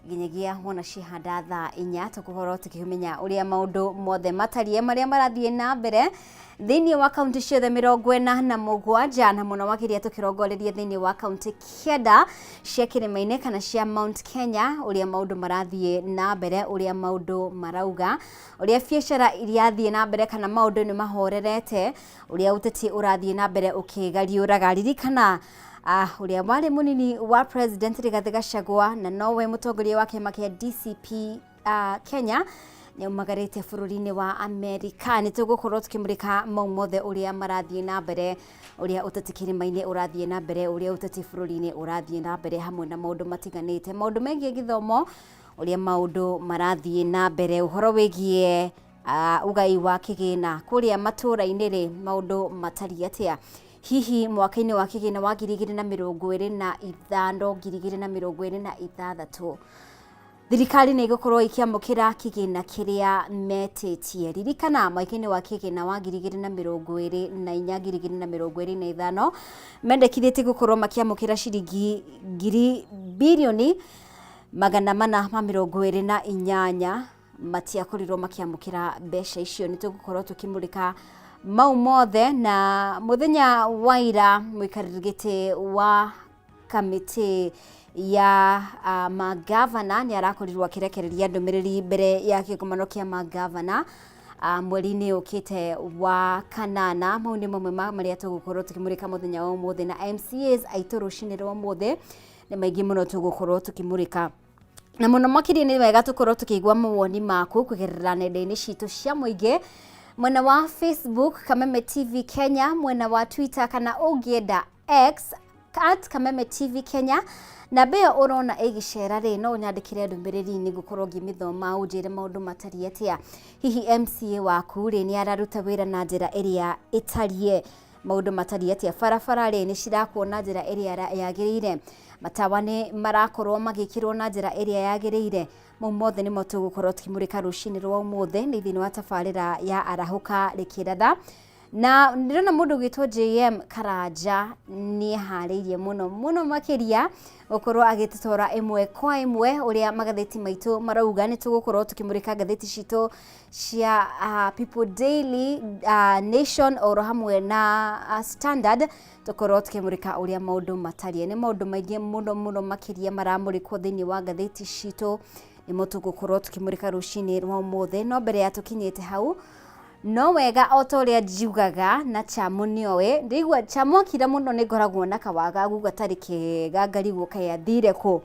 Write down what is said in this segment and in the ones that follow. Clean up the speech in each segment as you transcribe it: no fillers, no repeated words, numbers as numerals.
Nginyagia wona cihanda thaa 4 tũkũhorwo tũkĩmenya ũrĩa maũndũ mothe matariĩ marĩa marathiĩ na mbere thĩinĩ wa kaunti ciothe 47, na mũno makĩria tũkĩrongoreria thĩinĩ wa kaunti 9 cia kĩrĩma-inĩ kana cia Mount Kenya, ũrĩa maũndũ marathiĩ na mbere, ũrĩa maũndũ marauga, ũrĩa biacara irathiĩ na mbere kana maũndũ nĩ mahorerete, ũrĩa ũteti ũrathiĩ na mbere ũkĩgariũraga. Ririkana ũrĩa warĩ mũnini wa President Rigathĩ Gachagua na nowe mũtongoria wa kĩama kĩa DCP Kenya nĩ aumagarĩte bũrũri-inĩ wa Amerika. Nĩ tũgũkorwo tũkĩmũrĩka mau mothe, ũrĩa marathiĩ na mbere, ũrĩa ũteti kĩrĩma-inĩ ũrathiĩ na mbere, ũrĩa ũteti bũrũri-inĩ ũrathiĩ na mbere, hamwe na maũndũ matiganĩte, maũndũ megiĩ gĩthomo, ũrĩa maũndũ marathiĩ na mbere, ũhoro wĩgiĩ ũgai wa kĩgĩna kũrĩa matũũra-inĩ rĩ, maũndũ matariĩ atĩa? Hihi mwaka-inĩ wa kĩgĩna wa 2025, 2026, thirikari nĩ ĩgũkorwo ĩkĩamũkĩra kĩgĩna kĩrĩa metĩtie? Ririkana mwaka-inĩ wa kĩgĩna wa 2024, 2025, mendekithĩtie gũkorwo makĩamũkĩra ciringi ngiri birioni 428. Matiakorirwo makĩamũkĩra mbeca icio. Nĩ tũgũkorwo tũkĩmũrĩka mau mothe. Na mũthenya wa ira mũikarĩri gĩtĩ wa kamĩtĩ ya magavana nĩ arakorirwo akĩrekereria ndũmĩrĩri mbere ya kĩgomano kĩa magavana mweri-inĩ ũkĩte wa kanana. Mau nĩ mamwe ma marĩa tũgũkorwo tũkĩmũrĩka mũthenya wa ũmũthĩ na MCAs aitũ rũcinĩ rwa ũmũthĩ. Nĩ maingĩ mũno tũgũkorwo tũkĩmũrĩka, na mũno makĩria nĩ wega tũkorwo tũkĩigua mawoni maku kũgerera nenda-inĩ citũ cia mũingĩ, mwena wa Facebook Kameme TV Kenya, mwena wa Twitter kana ũngĩenda X @KamemeTVKenya. Namba ĩyo ũrona ĩgĩcera rĩ, no ũnyandĩkĩre ndũmĩrĩri, nĩ ngũkorwo ngĩmĩthoma, ũnjĩre maũndũ matariĩ atĩa. Hihi MCA waku rĩ, nĩ araruta wĩra na njĩra ĩrĩa ĩtariĩ? Maũndũ matariĩ atĩa? Barabara rĩ, nĩ cirakwo na njĩra ĩrĩa yagĩrĩire? Matawa nĩ marakorwo magĩkĩrwo na njĩra ĩrĩa yagĩrĩire? Mau mothe nĩmo tũgũkorwo tũkĩmũrĩka rũcinĩ rwa ũmũthĩ nĩ thĩinĩ wa tabarĩra ya Arahũka Rĩkĩratha. Na ndĩrona mũndũ ũgwĩtwo JM Karanja nĩ eharĩirie mũno mũno makĩria gũkorwo agĩtũtwara ĩmwe kwa ĩmwe ũrĩa magathĩti maitũ marauga. Nĩ tũgũkorwo tũkĩmũrĩka ngathĩti citũ cia People Daily, Nation oro hamwe na Standard, tũkorwo tũkĩmũrĩka ũrĩa maũndũ matariĩ. Nĩ maũndũ maingĩ mũno mũno makĩria maramũrĩkwo thĩinĩ wa ngathĩti citũ, nĩmo tũgũkorwo tũkĩmũrĩka rũcinĩ rwa ũmũthĩ. No mbere ya tũkinyĩte hau, no wega o ta ũrĩa njiugaga na Chamu nĩoĩ, ndĩigua Chamu akira mũno nĩ ngoragwo na kawagagu gatarĩ kega, ngarigwo kaĩ athire kũ,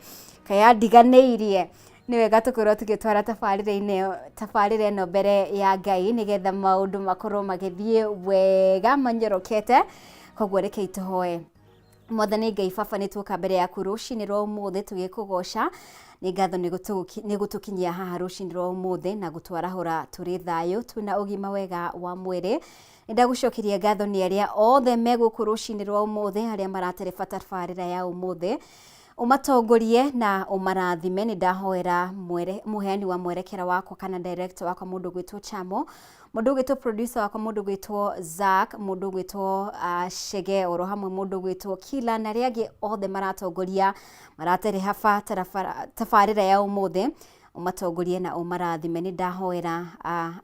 kaĩ andiganĩirie. Nĩ wega tũkorwo tũgĩtwara tabarĩra-inĩ tabarĩra ĩno mbere ya Ngai nĩgetha maũndũ makorwo magĩthiĩ wega manyorokete. Koguo rekei tũhoe. Mwathani Ngai Baba, nĩ tuoka mbere yaku rũcinĩ rwa ũmũthĩ tũgĩkũgoca. Nĩ ngatho nĩ gũtũkinyia haha rũcinĩ rwa ũmũthĩ na gũtwarahũra tũrĩ thayũ, twĩna ũgima wega wa mwĩrĩ. Nĩ ndagũcokeria ngatho nĩ arĩa othe me gũkũ rũcinĩ rwa ũmũthĩ, arĩa maratereba tabarĩra ya ũmũthĩ. Ũmatongorie na ũmarathime. Nĩ ndahoera mũheani wa mwerekera wakwa kana director wakwa, mũndũ ũgwĩtwo Chamo, mũndũ ũgwĩtwo producer wakwa, mũndũ ũgwĩtwo Zack, mũndũ ũgwĩtwo Chege, oro hamwe mũndũ ũgwĩtwo Kila na arĩa angĩ othe maratongoria maraterehaba tabarĩra ya ũmũthĩ. Ũmatongorie na ũmarathime. Nĩ ndahoera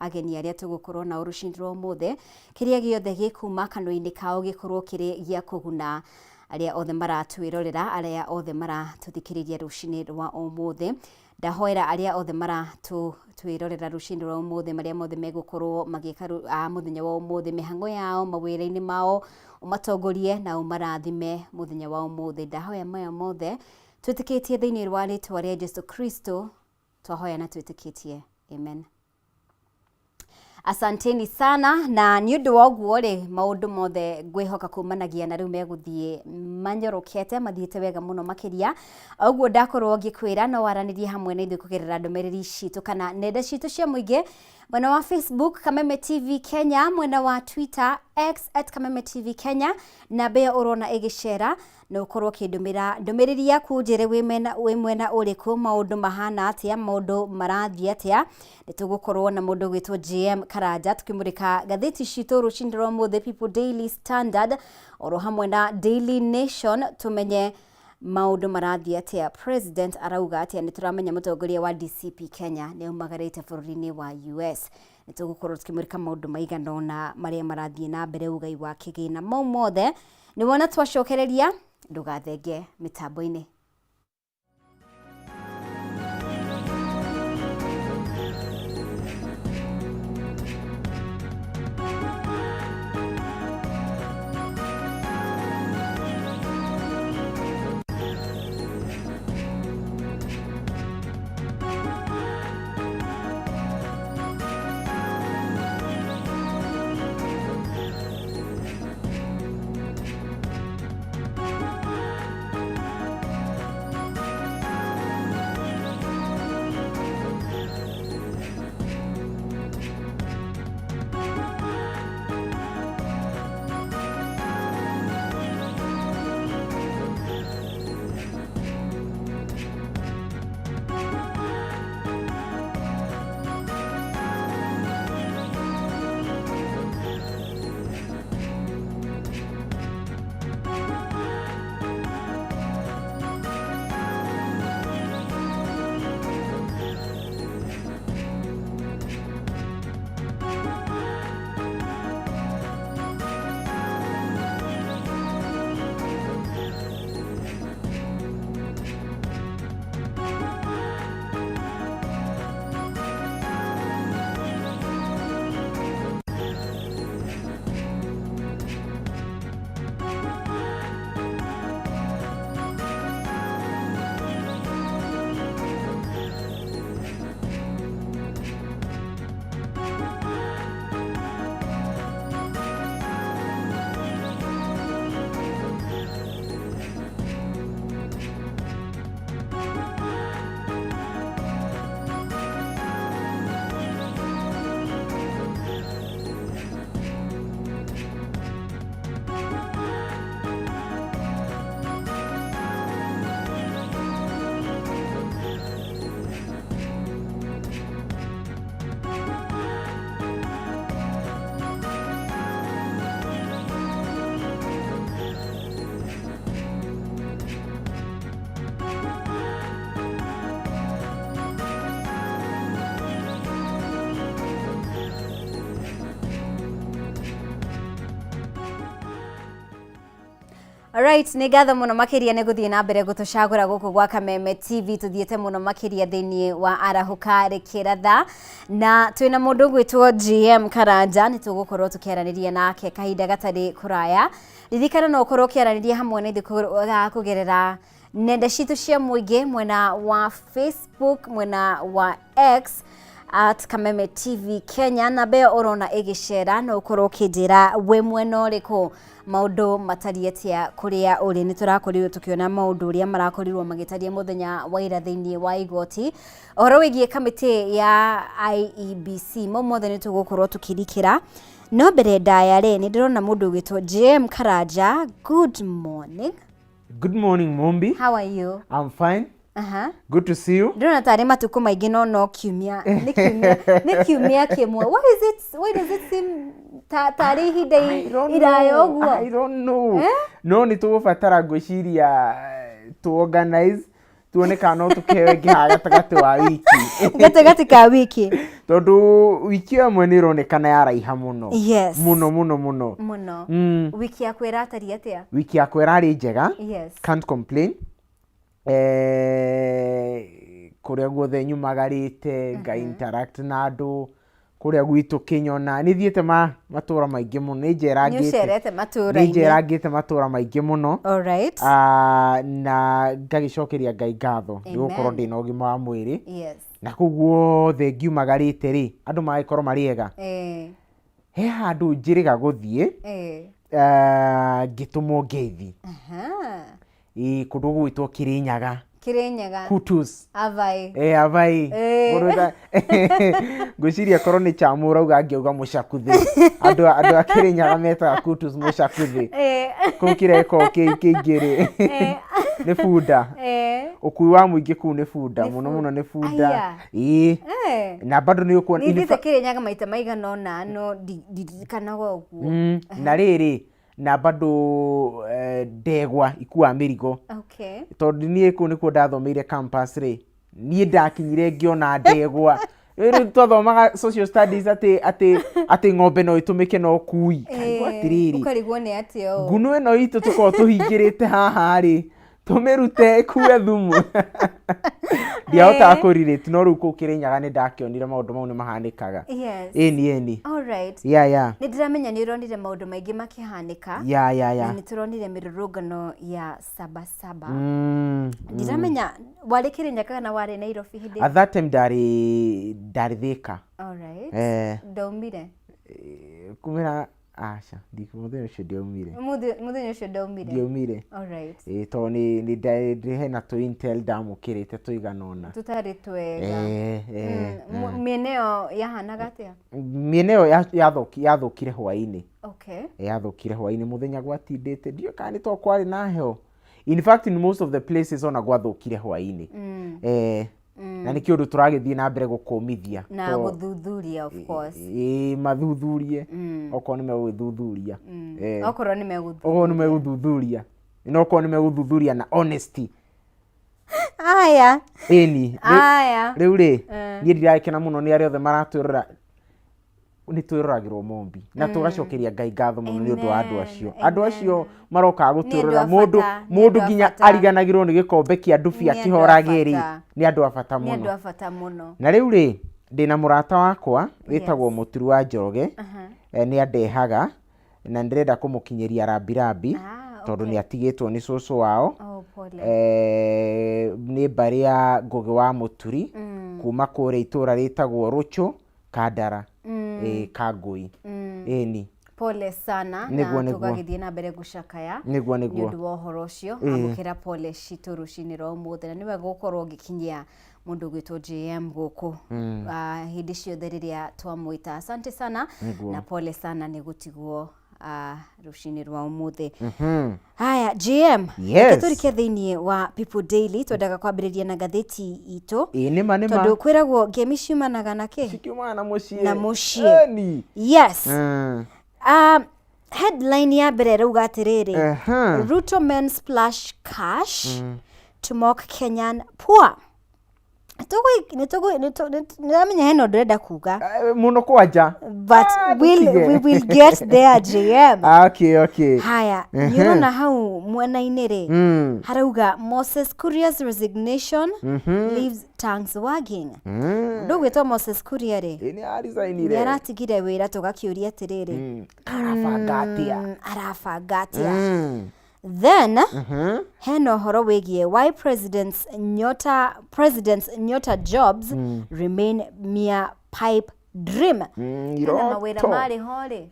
ageni arĩa tũgũkorwo nao rũcinĩ rwa ũmũthĩ, kĩrĩa gĩothe gĩkuma kanua-inĩ kao gĩkorwo kĩrĩ gĩa kũguna arĩa othe maratwĩrorera, arĩa othe maratũthikĩrĩria rũcinĩ rwa ũmũthĩ. Ndahoera arĩa othe maratwĩrorera rũcinĩ rwa ũmũthĩ, marĩa mothe megũkorwo magĩka mũthenya wa ũmũthĩ, mĩhang'o yao, mawĩra-inĩ mao, ũmatongorie na ũmarathime mũthenya wa ũmũthĩ. Ndahoya maya mothe twĩtĩkĩtie thĩinĩ wa rĩtwa rĩa Jesu Kristo twahoya na twĩtĩkĩtie, amen. Asanteni sana. Na nĩ ũndũ wa ũguo rĩ, maũndũ mothe ngwĩhoka kumanagia na rĩu megũthiĩ manyorokete, mathiĩte wega mũno makĩria. Ũguo ndakorwo ngĩkwĩra, no waranĩrie hamwe na ithuĩ kũgerera ndũmĩrĩri citũ kana nenda citũ cia mũingĩ, mwena wa Facebook Kameme TV Kenya, mwena wa Twitter X @KamemeTVKenya. Namba ĩyo ũrona ĩgĩcera, na ũkorwo ũkĩndũmĩra ndũmĩrĩri yaku, ũnjĩre wĩ mwena ũrĩkũ, maũndũ mahana atĩa, maũndũ marathiĩ atĩa. Nĩ tũgũkorwo na mũndũ ũgwĩtwo JM Karanja tũkĩmũrĩka ngathĩti citũ rũcinĩ rwa ũmũthĩ, People Daily, Standard oro hamwe na Daily Nation, tũmenye Maũndũ marathiĩ atĩa? President arauga atĩa? Nĩ tũramenya mũtongoria wa DCP Kenya nĩ aumagarĩte bũrũri-inĩ wa US. Nĩ tũgũkorwo tũkĩmũrĩka maũndũ maigana ũna marĩa marathiĩ na mbere ũgai wa kĩgĩna. Mau mothe nĩ wona twacokereria, ndũgathenge mĩtambo-inĩ. Alright, nĩ ngatho mũno makĩria nĩ gũthiĩ na mbere gũtũcagũra gũkũ gwa Kameme TV. Tũthiĩte mũno makĩria thĩinĩ wa arahũka rĩkĩratha, na twĩna mũndũ ũgwĩtwo GM Karanja. Nĩ tũgũkorwo tũkĩaranĩria nake kahinda gatarĩ kũraya. Ririkana no ũkorwo ũkĩaranĩria hamwe na ithuĩ kũgerera nenda citũ cia mũingĩ, mwena wa Facebook, mwena wa X at Kameme TV Kenya. Namba ĩyo ũrona ĩgĩcera, no ũkorwo ũkĩnjĩra wĩ mwena ũrĩkũ, maũndũ matariĩ atĩa kũrĩa ũrĩ. Nĩ tũrakorirwo tũkĩona maũndũ ũrĩa marakorirwo magĩtaria mũthenya wa ira thĩinĩ wa igoti, ũhoro wĩgiĩ kamĩtĩ ya IEBC. Mau mothe nĩ tũgũkorwo tũkĩrikĩra, no mbere ndaya rĩ, nĩ ndĩrona mũndũ ũgwĩtwo JM Karanja. Good morning. Good morning, Mumbi. How are you? I'm fine. Good to see you. Ndĩrona tarĩ matukũ maingĩ, no kiumia nĩ kiumia, nĩ kiumia kĩmwe. Why is it, why does it seem ta tarĩ ihinda I don't iraya know. ũguo? I don't know. No nĩ tũgũbatara ngwĩciria tu organize tuone kana no tũkeheo ĩngĩ haha gatagatĩ wa wiki. Gatagatĩ ka wiki. Tondũ wiki ĩyo ĩmwe nĩ ĩronekana yaraiha mũno. Yes. Mũno mũno mũno. Mũno. Wiki yaku ĩratariĩ atĩa? Wiki yakwa ĩrarĩ njega. Yes. Can't complain. Kũrĩa guothe nyumagarĩte nga interact na andũ kũrĩa gwitũ Kĩnyona, nĩ thiĩte matũra maingĩ mũno, nĩ Nĩ njerangĩte. ũcerete Nĩ matũra-inĩ. njerangĩte matũra maingĩ mũno. Alright. Ah, na ngagĩcokeria Ngai ngatho nĩ gũkorwo Amen. ndĩna ũgima wa mwĩrĩ. Yes. Na kũu guothe ngiumagarĩte rĩ, andũ magagĩkorwo marĩ ega. He handũ njĩrĩga gũthiĩ, ah, ngĩtũmwo ngeithi. Ĩĩ, kũndũ gũgwĩtwo Kĩrĩnyaga. Kĩrĩnyaga. Kutus. Avai. Eh, avai. Mũndũ ngwĩciria korwo nĩ chamu ũrauga angĩauga mũcakuthĩ. Andũ a Kĩrĩnyaga metaga kutus mũcakuthĩ. Kũu kĩreko kĩingĩ rĩ nĩ bunda. Ũkui wa mũingĩ kũu nĩ bunda, Nĩ mũno mũno nĩ bunda. Aya. Ĩĩ. Na bado nĩ ũkuona Nĩ thiĩte Kĩrĩnyaga maita maigana ũna, no ndiririkanaga ũguo. Na rĩrĩ, Na bado ndegwa ikuaga mĩrigo. Tondũ niĩ kũu nĩkuo ndathomeire campus rĩ, niĩ ndakinyire ngĩona ndegwa. Rĩu twathomaga social studies atĩ ng'ombe no ĩtũmĩke na ũkui. Ngaigua atĩrĩrĩ, Ũkarigwo nĩ atĩa ũũ. Nguno ĩno itũ tũkoragwo tũhingĩrĩte haha rĩ, tũmĩrute ĩkue thumu? Ndiahotaga kũ relate, no rĩu kũu Kĩrĩnyaga nĩ ndakĩonire maũndũ mau nĩ mahanĩkaga. Ĩni, ĩni. Yeah. Nĩ ndĩramenya nĩ ũronire maũndũ maingĩ makĩhanĩka. Yeah. Na nĩ tũronire mĩrũrũngano ya Sabasaba. Ndiramenya warĩ Kĩrĩnyaga kana warĩ Nairobi hĩndĩ At that time ndarĩ Thĩka. Eh. Ndaumire? Kumĩra aca, mũthenya ũcio ndiaumire. Mũthenya ũcio ndaumire? Ndiaumire. Ĩĩ, tondũ nĩ hena tũ intel ndamũkĩrĩte tũigana ũna. Tũtarĩ twega. Eh. Mĩena ĩyo yahanaga atĩa? Mĩena ĩyo yathũkire hwaĩ-inĩ. Yathũkire hwaĩ-inĩ, mũthenya gwatindĩte, ndiũĩ kana nĩ tondũ kwarĩ na heho. In fact, in most of the places ona gwathũkire hwaĩ-inĩ. Eh, na nĩkĩo ũndũ tũragĩthiĩ na mbere gũkũmithia. Na gũthuthuria, of course. Ĩĩ, mathuthurie okorwo nĩ megũgĩthuthuria. Eh. Okorwo nĩ megũthuthuria. Okorwo nĩ megũthuthuria, na okorwo nĩ megũthuthuria na honesty. Aya. Ĩni. Aya. Rĩu rĩ, niĩ ndiragĩkena mũno nĩ arĩa othe maratwĩrora, nĩ twĩroragĩrwo Mombi na tũgacokeria Ngai ngatho mũno nĩ ũndũ wa andũ acio, andũ acio marokaga gũtwĩrora. Nĩ andũ a Mũndũ bata, nĩ mũndũ andũ a nginya bata. ariganagĩrwo nĩ gĩkombe kĩa ndubi Nĩ andũ a akĩhorage rĩ, bata. nĩ andũ a bata Nĩ andũ mũno. a bata mũno. Na rĩu rĩ, ndĩna mũrata wakwa wĩtagwo Mũturu wa Njoroge. Nĩ andehaga na ndĩrenda kũmũkinyĩria rambirambi tondũ nĩ atigĩtwo nĩ cũcũ wao. Oh, pole. Nĩ mbarĩ ya Ngũgĩ wa Mũturi kuma kũrĩa itũra rĩtagwo Rũchũ Kandara, Kangũi. Ĩni. Pole sana. Na tũgagĩthiĩ na mbere gũcakaya nĩ ũndũ wa ũhoro ũcio. Amũkĩra pole citũ rũcinĩ rwa ũmũthĩ, na nĩ wega gũkorwo ũgĩkinyia mũndũ ũgwĩtwo JM gũkũ hĩndĩ ciothe rĩrĩa twamwĩta. Asante sana. Na pole sana nĩ gũtigwo rũcinĩ rwa ũmũthĩ. Haya, JM. Yes. Reke tũrike thĩinĩ wa People Daily. Twendaga kwambĩrĩria na ngathĩti itũ Ĩĩ, nĩma nĩma. tondũ kwĩragwo ngemi ciumanaga na kĩ? Cikiumana na mũciĩ. Na mũciĩ. Ĩni. Yes. Headline ya mbere ĩrauga atĩrĩrĩ, "Ruto men splash cash to mock Kenyan poor." Nĩramenya hena ũndũ ũrenda kuga. Mũno kwanja. But Ah, we tũtige. will get there, JM. Ah, okay. Haya, nĩ ũrona hau mwena-inĩ rĩ, harauga, "Moses Kuria's resignation leaves tongues wagging." Mũndũ ũgwĩtwo Moses Kuria rĩ, Ĩ, nĩ aresignire. Nĩ aratigire wĩra, tũgakĩũria atĩrĩrĩ, Arabanga atĩa? Arabanga atĩa? Then hena ũhoro wĩgiĩ why president's nyota jobs remain mere pipe dream. Hena mawĩra Iroto. marĩ ho rĩ,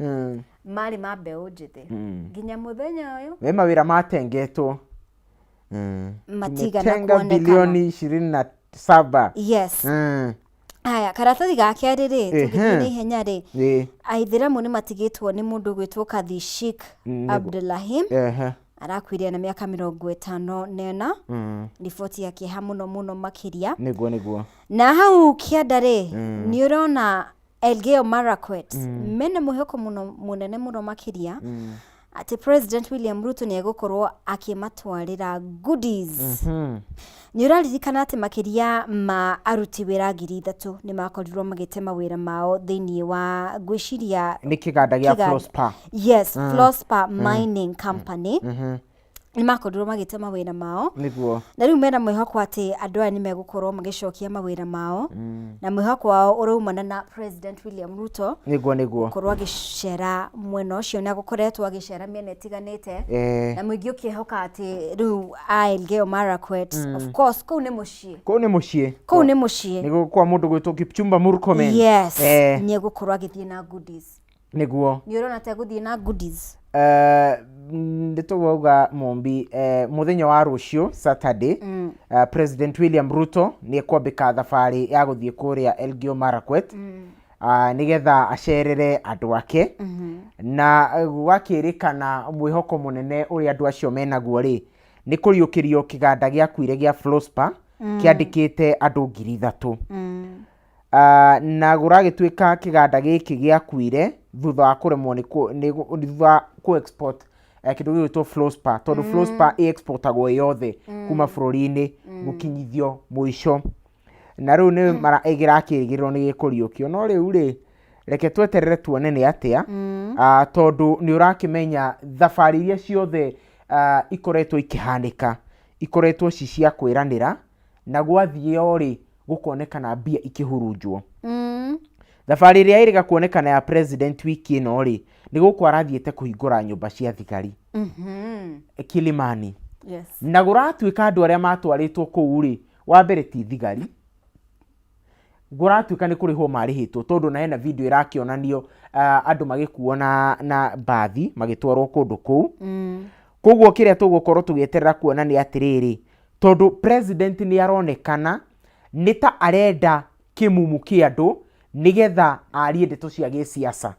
marĩ ma mbeũ njĩthĩ, nginya mũthenya ũyũ We mawĩra matengetwo. Matigana Tumetenga kuonekana. bilioni 27. Yes. Haya, karatathi ga kerĩ rĩ, tũgĩthiĩ na ihenya rĩ, Aithĩramu nĩ matigĩtwo nĩ mũndũ ũgwĩtwo Kadhi Sheikh Abdulrahim. Arakuire na mĩaka 54. Riboti ya kĩeha mũno mũno makĩria. Nĩguo. Na hau kĩanda rĩ, nĩ ũrona Elgeyo Marakwet mena mwĩhoko mũno mũnene mũno makĩria atĩ President William Ruto nĩ egũkorwo akĩmatwarĩra goodies. Nĩ ũraririkana atĩ makĩria ma aruti wĩra 3000 nĩ makorirwo magĩte mawĩra mao thĩinĩ wa, ngwĩciria, Nĩ kĩganda gĩa Flospa. Yes, Flospa Mining Company, nĩ makorirwo magĩte mawĩra mao. Na rĩu mena mwĩhoko atĩ andũ aya nĩ megũkorwo magĩcokia mawĩra mao, na mwĩhoko wao ũraumana na President William Ruto Nĩguo. gũkorwo agĩcera mwena ũcio, na gũkoretwo agĩcera mĩena ĩtiganĩte, na mũingĩ ũkĩhoka atĩ rĩu a Elgeyo Marakwet, of course, kũu nĩ mũciĩ. Kũu nĩ mũciĩ. Kũu nĩ mũciĩ. Nĩ kwa mũndũ gwĩtwo Kipchumba Murkomen. Yes. Nĩ egũkorwo agĩthiĩ na goodies. Nĩ ũrona ta egũthiĩ na goodies? Nĩ tũgauga Mombi, mũthenya wa rũciũ Saturday, President William Ruto nĩ ekwambĩka thabarĩ ya gũthiĩ kũrĩa Elgeyo Marakwet nĩgetha acerere andũ ake, na gũgakĩrĩkana mwĩhoko mũnene ũrĩa andũ acio menaguo rĩ, nĩ kũriũkĩrio kĩganda gĩakuire gĩa Flospa kĩandĩkĩte andũ 3000. Na gũragĩtuĩka kĩganda gĩkĩ gĩakuire thutha wa kũremwo nĩ thutha wa kũ export Kĩndũ gĩgwĩtwo Flospa, tondũ Flospa ĩ exportagwo ĩ yothe kuma bũrũri-inĩ gũkinyithio mũico, na rĩu nĩ ĩrakĩrĩgĩrĩrwo nĩ gĩkũriũkio. No rĩu rĩ, reke tweterere tuone nĩ atĩa, tondũ nĩ ũrakĩmenya thabarĩ iria ciothe ikoretwo ikĩhanĩka ikoretwo ci cia kwĩranĩra, na gwathiĩ rĩ, gũkonekana mbia ikĩhurunjwo. Thabarĩ ĩrĩa ĩrĩga kuonekana ya president wiki ĩno rĩ, nĩ gũkũ arathiĩte kũhingũra nyũmba cia thigari Kilimani. Na gũratuĩka andũ arĩa matwarĩtwo kũu rĩ, wa mbere ti thigari, gũratuĩka nĩ kũrĩhwo marĩhĩtwo, tondũ na hena video ĩrakĩonanio andũ magĩkuo na mbathi magĩtwarwo kũndũ kũu. Koguo kĩrĩa tũgũkorwo tũgĩeterera kuona nĩ atĩrĩrĩ, tondũ president nĩ aronekana nĩ ta arenda kĩmumu kĩa andũ nĩgetha arie ndeto cia gĩsiasa.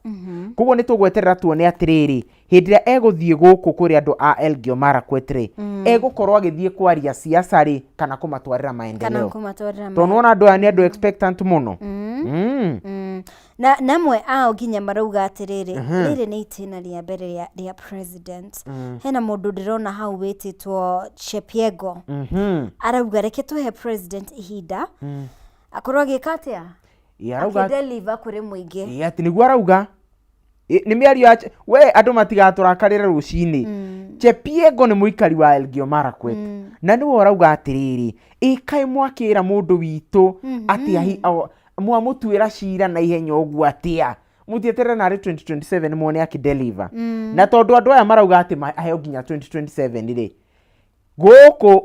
Koguo nĩ tũgweterera tuone atĩrĩrĩ, hĩndĩ ĩrĩa egũthiĩ gũkũ kũrĩ andũ a Elgeyo Marakwet rĩ, egũkorwo agĩthiĩ kwaria siasa rĩ, kana kũmatwarĩra kana maendeleo, kũmatwarĩra tondũ nĩwona andũ aya nĩ andũ expectant mũno. Na namwe ao nginya marauga atĩrĩrĩ, rĩrĩ nĩ itĩna rĩa mbere rĩa president. Hena mũndũ ndĩrona hau wĩtĩtwo Chepiego, arauga reke tũhe president ihinda akorwo agĩka atĩa, Ĩ, arauga akĩdeliver kũrĩ mũingĩ. Ĩ, atĩ nĩguo arauga. Ĩ, nĩ mĩario ya we andũ matigatũrakarĩre rũcinĩ. Chepiego nĩ mũikari wa Elgeyo Marakwet, na nĩwe ũrauga atĩrĩrĩ, ĩ kaĩ mwakĩra mũndũ witũ atĩ mwamũtuĩra cira na ihenya ũguo atĩa? Mũtieterere narĩ 2027 muone akĩdeliver. Na tondũ andũ aya marauga atĩ aheo nginya 2027 rĩ, gũkũ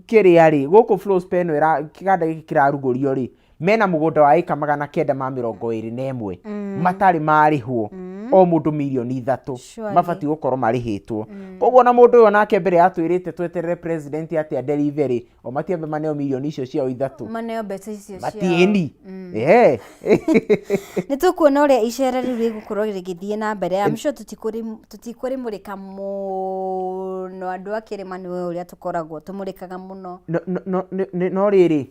kĩrĩa rĩ, gũkũ Flospa ĩno kĩganda gĩkĩ kĩrarugũrio rĩ, mena mũgũnda wa ĩka 921 matarĩ marĩhwo, o mũndũ mirioni 3. Mabatiĩ gũkorwo marĩhĩtwo. Koguo na mũndũ ũyũ onake mbere yatwĩrĩte tweterere president atĩ adeliver, o matiambe maneo mirioni icio ciao 3. Maneo mbeca icio ciao. Matiĩni. Ehe. Nĩ tũkuona ũrĩa icera rĩu rĩgũkorwo rĩgĩthiĩ na mbere. I'm sure tũtikũrĩmũrĩka mũno, andũ a kĩrĩma nĩwe ũrĩa tũkoragwo tũmũrĩkaga mũno. No rĩrĩ,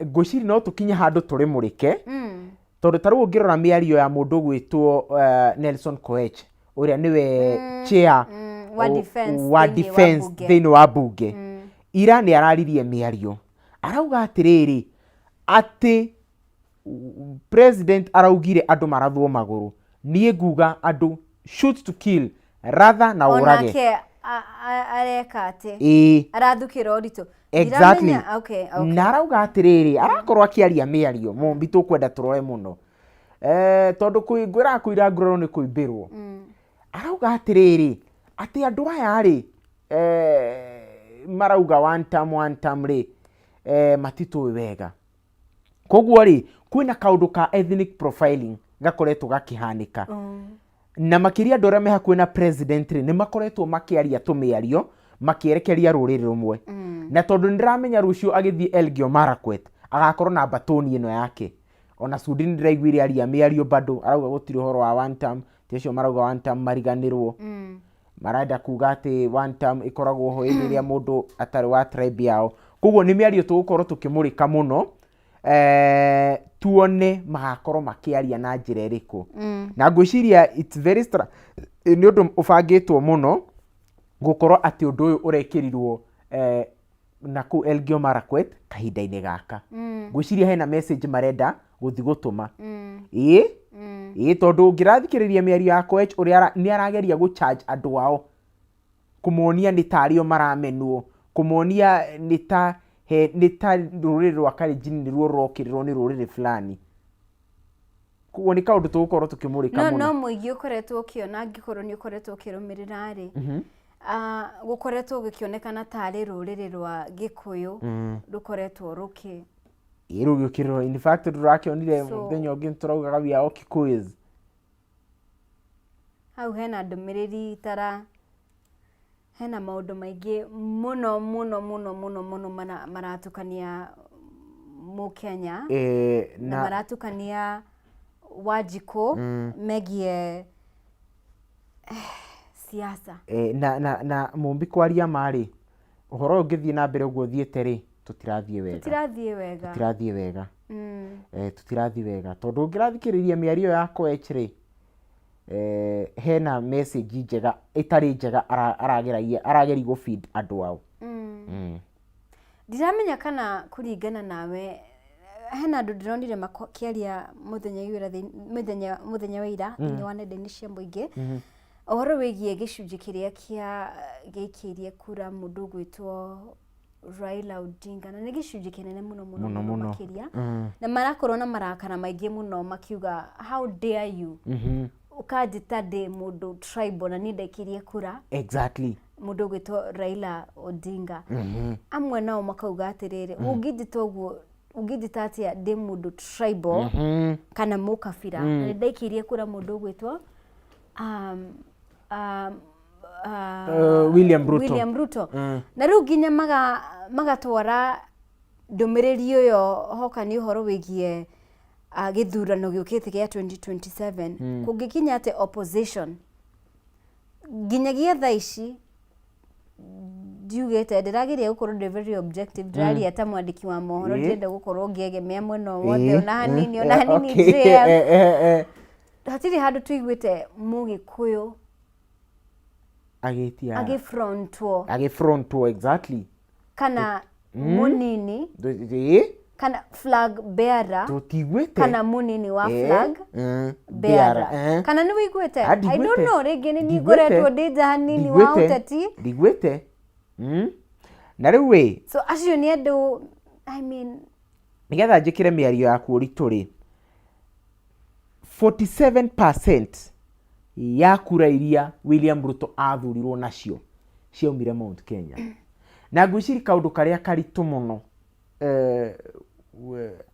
ngwĩciria no tũkinye handũ tũrĩmũrĩke, tondũ ta rĩu ũngĩrora mĩario ya mũndũ ũgwĩtwo Nelson Koech, ũrĩa nĩwe chair wa defense wa thĩinĩ wa defense bunge. Thĩinĩ wa bunge, ira nĩ araririe mĩario, arauga atĩrĩrĩ, atĩ president araugire andũ marathwo magũrũ, niĩ nguga andũ shoot to kill rather na ũrage. Onake areka atĩ Ĩĩ. arathukĩra ũritũ. Exactly. Ndiramenya, okay. Na arauga atĩrĩrĩ, arakorwo akĩaria mĩario mũmbi tũkwenda tũrore mũno, tondũ ngwĩraga kũira nguraro nĩ kũimbĩrwo. Arauga atĩrĩrĩ, atĩ andũ aya rĩ, marauga one term, one term rĩ, matitũĩ wega. Koguo rĩ, kwĩna kaũndũ ka ethnic profiling gakoretwo gakĩhanĩka, na makĩria andũ arĩa me hakuhĩ na president rĩ, nĩ makoretwo makĩaria tũmĩario makĩerekeria rũrĩrĩ rũmwe. Na tondũ nĩ ndĩramenya rũciũ agĩthiĩ Elgeyo Marakwet agakorwo na batoni ĩno yake. Ona Sudi nĩ ndĩraiguire aria mĩario bado arauga gũtirĩ ũhoro wa one term, ti acio marauga one term mariganĩrwo. Marenda kuga atĩ one term ĩkoragwo ho hĩndĩ ĩrĩa mũndũ atarĩ wa tribe yao. Koguo nĩ mĩario tũgũkorwo tũkĩmũrĩka mũno, tuone magakorwo makĩaria na njĩra ĩrĩkũ. Na ngwĩciria it's very nĩ ũndũ ũbangĩtwo mũno gũkorwo atĩ ũndũ ũyũ ũrekĩrirwo na kũu Elgeyo Marakwet kahinda-inĩ gaka. Ngwĩciria hena message marenda gũthiĩ gũtũma. Ĩĩ, tondũ ũngĩrathikĩrĩria mĩario ya Koech ũrĩa nĩ arageria gũ charge andũ ao, kũmonia nĩ tarĩ o maramenwo, kũmonia nĩ ta rũrĩrĩ rwa Kalenjin nĩruo rũrokĩrĩrwo nĩ rũrĩrĩ fulani. Koguo nĩ kaũndũ tũgũkorwo tũkĩmũrĩka No mũno. No mũingĩ ũkoretwo ũkĩona, angĩkorwo nĩ ũkoretwo ũkĩrũmĩrĩra rĩ, gũkoretwo gũkĩonekana tarĩ rũrĩrĩ rwa Gĩkũyũ rũkoretwo rũkĩ Ĩĩ, rũgĩũkĩrĩrwo. In fact, tũrakĩonire mũthenya ũngĩ tũraugaga we are all Kikuyus. Hau hena ndũmĩrĩri itara, hena maũndũ maingĩ mũno mũno mũno mũno mũno maratukania mũkenya na maratukania Wanjikũ megiĩ siasa. Na Mũmbi, kwaria ma rĩ, ũhoro ũyũ ũngĩthiĩ na mbere ũguo ũthiĩte rĩ, tũtirathiĩ wega. Tũtirathiĩ wega. Tũtirathiĩ wega. Tũtirathiĩ wega, tondũ ũngĩrathikĩrĩria mĩario ya Koech rĩ, eh, hena message njega ĩtarĩ njega arageragia arageria gũ feed andũ ao. Ndiramenya kana kũringana nawe hena andũ ndĩronire makĩaria mũthenya wa ira mũthenya mũthenya wa ira thĩinĩ wa nenda-inĩ cia mũingĩ ũhoro wĩgiĩ gĩcunjĩ kĩrĩa kĩa gĩikĩirie kura mũndũ ũgwĩtwo Raila Odinga na nĩ gĩcunjĩ kĩnene mũno mũno Mũno, mũno mũno. makĩria na marakorwo na marakara maingĩ mũno makiuga, "How dare you ũkanjĩta ndĩ mũndũ tribal na niĩ ndaikĩrie kura mũndũ ũgwĩtwo Raila Odinga?" Amwe nao makauga atĩrĩrĩ, "Ũngĩnjĩta ũguo ũngĩnjĩta atĩa ndĩ mũndũ tribal kana mũkabira na nĩ ndaikĩirie kura mũndũ ũgwĩtwo William Ruto." William Ruto. Na rĩu nginya magatwara ndũmĩrĩri ĩyo hoka nĩ ũhoro wĩgiĩ gĩthurano gĩũkĩte gĩa 2027 kũngĩkinya atĩ opposition nginyagia thaa ici ndiugĩte ndĩrageria gũkorwo ndĩ very objective, ndĩraria ta mwandĩki wa mohoro, ndirenda gũkorwo ngĩegemea mwena o wothe ona hanini ona hanini. JM, hatirĩ handũ tũiguĩte Mũgĩkũyũ agĩtia agĩfrontwo agĩfrontwo, exactly. Kana mũnini kana flag bearer tũtiguĩte kana mũnini wa flag bearer bearer. Kana nĩ wĩiguĩte? Ah, I don't ndiguĩte. know, rĩngĩ nĩ niĩ Ndiguĩte. ngoretwo ndĩ nja hanini wa Ndiguĩte. ũteti. Ndiguĩte. Na rĩu ĩ So acio nĩ andũ, I mean, nĩgetha njĩkĩre mĩario yaku ũritũ rĩ, 47% ya kura iria William Ruto athurirwo nacio ciaumire Mount Kenya. Na ngwĩciria kaũndũ karĩa karitũ mũno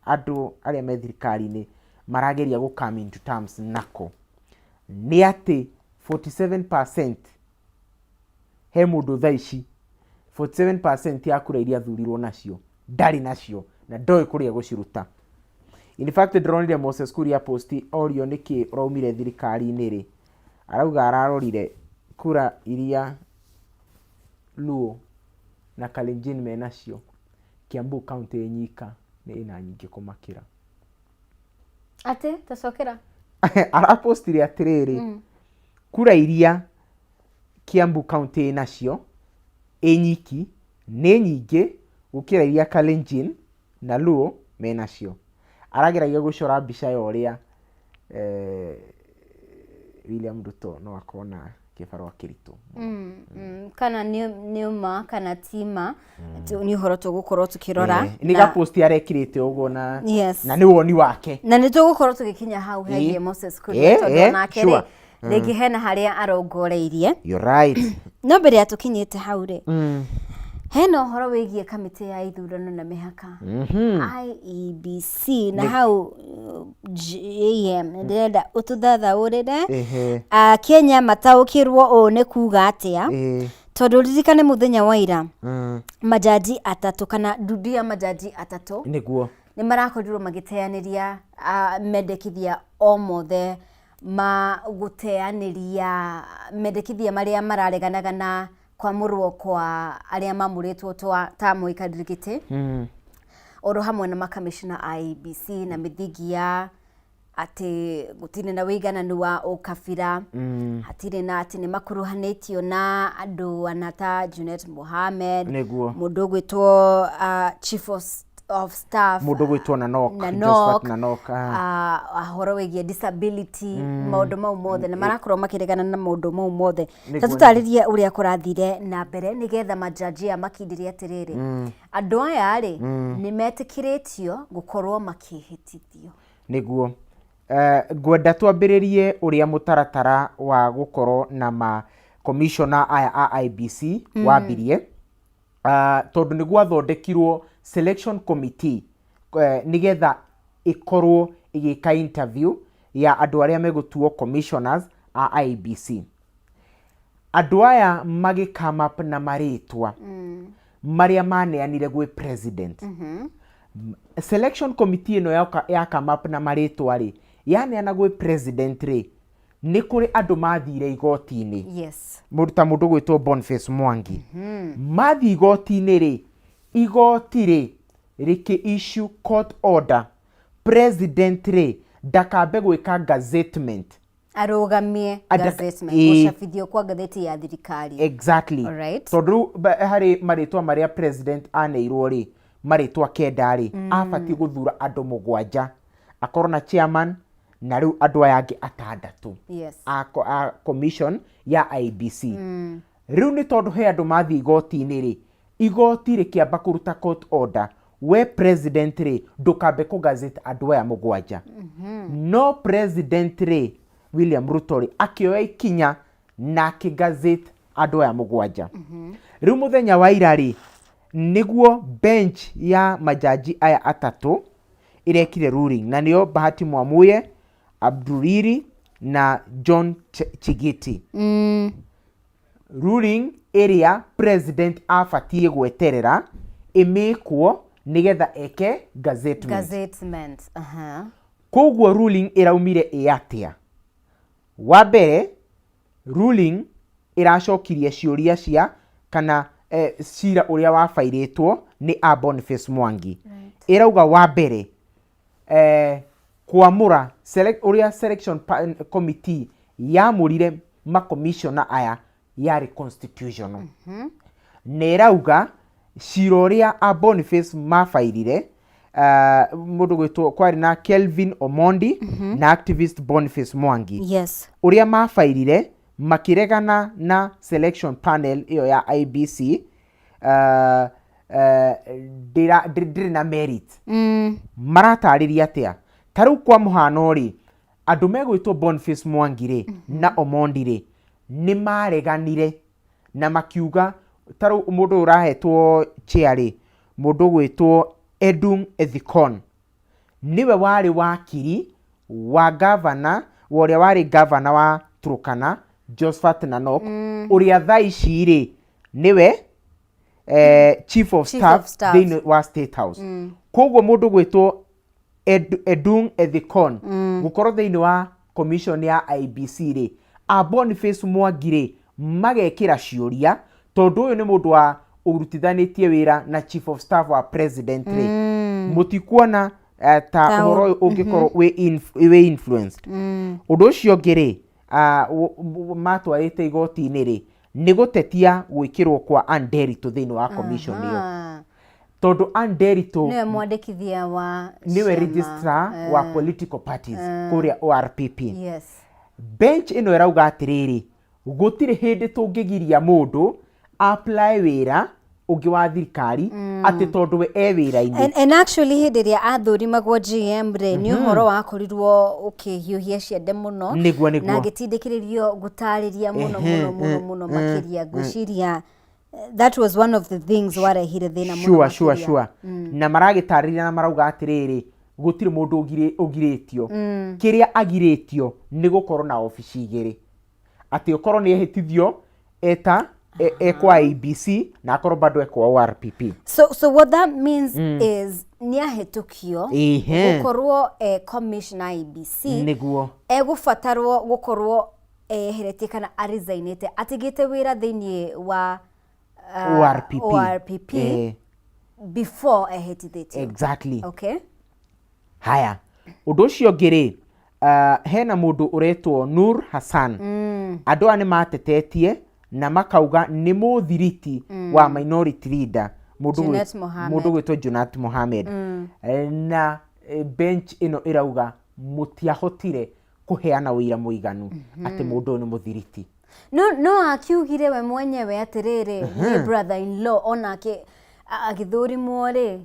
andũ arĩa me thirikari-inĩ marageria gũ come into terms nako nĩ atĩ 47% he mũndũ thaa ici 47% ya kura iria athurirwo nacio ndarĩ nacio na ndoĩ kũrĩa gũciruta. In fact, ndĩronire Moses Kuria post orio nĩkĩ ũraumire thirikari-inĩ rĩ, arauga ararorire kura iria Luo na Kalenjin menacio, Kiambu County ĩ nyika nĩ ĩna nyingĩ kũmakĩra. Atĩ tacokera. Arapostire atĩrĩrĩ, kura iria Kiambu County ĩ nacio ĩ nyiki nĩ nyingĩ gũkĩra iria Kalenjin na Luo menacio. Arageragia gũcora mbica ya ũrĩa William Ruto no akorwo na kĩbarũa kĩritũ. Kana nĩ ma kana ti ma nĩ ũhoro tũgũkorwo tũkĩrora. Nĩ gapost arekĩrĩte ũguo na na nĩ woni wake. Na nĩ tũgũkorwo tũgĩkinya hau hegie Moses Kuria tondũ onake rĩ rĩngĩ hena harĩa arongoreirie. You're right. No mbere ya tũkinyĩte hau rĩ, hena ũhoro wĩgiĩ kamĩtĩ ya ithurano na mĩhaka, IEBC, na hau JM ndĩrenda ũtũthathaũrĩre Kenya mataũkĩrwo ũũ nĩ kuga atĩa, tondũ ririkane mũthenya wa ira majaji atatũ kana ndundu ya majaji atatũ nĩ marakorirwo magĩteanĩria mendekithia o mothe ma gũteanĩria mendekithia marĩa marareganaga na kwamũrwo kwa arĩa mamũrĩtwo ta mũikarĩri gĩtĩ oro hamwe na makamishna a IEBC na mĩthingi ya atĩ gũtirĩ na wĩigananu wa ũkabira, hatirĩ na atĩ nĩ makuruhanĩtio na andũ ana ta Junet Mohamed, mũndũ ũgwĩtwo chief of staff mũndũ gwĩtwo Nanok. Nanok. Josephat Nanok, ah. Ũhoro wĩgiĩ disability, maũndũ mau mothe na marakorwo makĩregana na maũndũ mau mothe. Ta tũtarĩrie ũrĩa kũrathire na mbere nĩgetha majaji aya makindĩrie atĩrĩrĩ, andũ aya rĩ nĩ metĩkĩrĩtio gũkorwo makĩhĩtithio. Nĩguo. Ngwenda twambĩrĩrie ũrĩa mũtaratara wa gũkorwo na ma commissioner aya a IEBC wambirie, tondũ nĩ gwathondekirwo selection committee nĩgetha ĩkorwo ĩgĩka interview ya andũ arĩa megũtuo commissioners a IEBC. Andũ aya magĩ come up na marĩtwa marĩa maneanire gwĩ president. Selection committee ĩno yoka ya come up na marĩtwa rĩ, yaneana gwĩ president rĩ, nĩ kũrĩ andũ mathire igoti-inĩ. Mũndũ ta mũndũ gwĩtwo Boniface Mwangi mathiĩ igoti-inĩ rĩ, igoti rĩ rĩkĩ issue court order president rĩ ndakambe gwĩka gazettement. Arũgamie gazettement, gũcabithio kwa ngathĩti ya thirikari. Exactly. Alright. Tondũ rĩu harĩ marĩtwa marĩa president aneirwo rĩ, marĩtwa 9 rĩ, abatiĩ gũthura andũ 7, akorwo na chairman na rĩu andũ aya angĩ 6 a commission ya IEBC. Rĩu nĩ tondũ he andũ mathiĩ igoti-inĩ rĩ, igoti rĩkĩamba kũruta court order, we president rĩ, ndũkambe kũ gazette andũ aya 7. No president rĩ, William Ruto rĩ, akĩoya ikinya na akĩ gazette andũ aya 7. Rĩu mũthenya wa ira rĩ, nĩguo bench ya majaji aya 3 ĩrekire ruling, na nĩo Bahati Mwamuye, Abdulriri na John Chigiti. Ruling ĩrĩa president abatiĩ gweterera ĩmĩkwo nĩgetha eke gazettement. Gazettement. Koguo ruling ĩraumire ĩ atĩa? Wa mbere, ruling ĩracokirie ciũria cia kana cira ũrĩa wabairĩtwo nĩ a Boniface Mwangi. Ĩrauga wa mbere, kwamũra ũrĩa selection committee yamũrire makomishona aya yarĩ constitutional. Na ĩrauga cira ũrĩa a Boniface mabairire, mũndũ gwĩtwo kwarĩ na Kelvin Omondi na activist Boniface Mwangi. Ũrĩa mabairire makĩregana na selection panel ĩyo ya IEBC, ndĩrĩ na merit. Maratarĩria atĩa? Ta rĩu kwa mũhano rĩ, andũ megwĩtwo Boniface Mwangi rĩ, na Omondi rĩ, nĩ mareganire na makiuga ta rĩu mũndũ ũrahetwo chair rĩ, mũndũ ũgwĩtwo Edung Ethikon nĩwe warĩ wakiri wa gavana, wa ũrĩa warĩ gavana wa Turkana Josephat Nanok, ũrĩa thaa ici rĩ nĩwe chief of Chief staff of staff. thĩinĩ wa State House. Koguo mũndũ gwĩtwo Edung Ethikon gũkorwo thĩinĩ wa commission ya IEBC rĩ, a Boniface Mwangi rĩ magekĩra ciũria tondũ ũyũ nĩ mũndũ wa ũrutithanĩtie wĩra na chief of staff wa president rĩ, mũtikuona ta Ta ũhoro ũyũ ũngĩkorwo wĩ influenced. Ũndũ ũcio ũngĩ rĩ, matwarĩte igoti-inĩ rĩ, nĩ gũtetia gwĩkĩrwo kwa Ann Nderitu thĩinĩ wa commission ĩyo. Tondũ Ann Nderitu nĩwe mwandĩkithia wa nĩwe ciama. registrar wa political parties kũrĩa ORPP. Bench ĩno ĩrauga atĩrĩrĩ, gũtirĩ hĩndĩ tũngĩgiria mũndũ apply wĩra ũngĩ wa thirikari atĩ tondũ we e wĩra-inĩ. And actually hĩndĩ ĩrĩa athurimagwo GM rĩ, nĩ ũhoro wakorirwo ũkĩhiũhia ciande mũno. Nĩguo. Na agĩtindĩkĩrĩrio gũtarĩria mũno, mũno, mũno, mũno makĩria. Ngwĩciria that was one of the things warehire thĩna mũno makĩria. Sure. Na maragĩtarĩria na marauga atĩrĩrĩ, gũtirĩ mũndũ ũgirĩtio. Kĩrĩa agirĩtio nĩ gũkorwo na obici igĩrĩ. Atĩ ũkorwo nĩ ehĩtithio eta ekwa IEBC na akorwo bado ekwa ORPP. So what that means is nĩ ahĩtũkio gũkorwo commissioner IEBC. Egũbatarwo gũkorwo eheretie kana aresignĩte atigĩte wĩra thĩinĩ wa ORPP. ORPP before ehĩtithĩtio. Exactly. Okay. Haya, ũndũ ũcio ũngĩ rĩ, hena mũndũ ũretwo Nur Hassan. Andũ aya nĩ matetetie na makauga nĩ mũthiriti wa minority leader Junet Mohamed. mũndũ gwĩtwo Junet Mohamed. Na bench ĩno ĩrauga mũtiahotire kũheana ũira mũiganu atĩ mũndũ ũyũ nĩ mũthiriti. No akiugire we mwenyewe atĩrĩrĩ, nĩ brother in law onake agĩthũrimwo rĩ,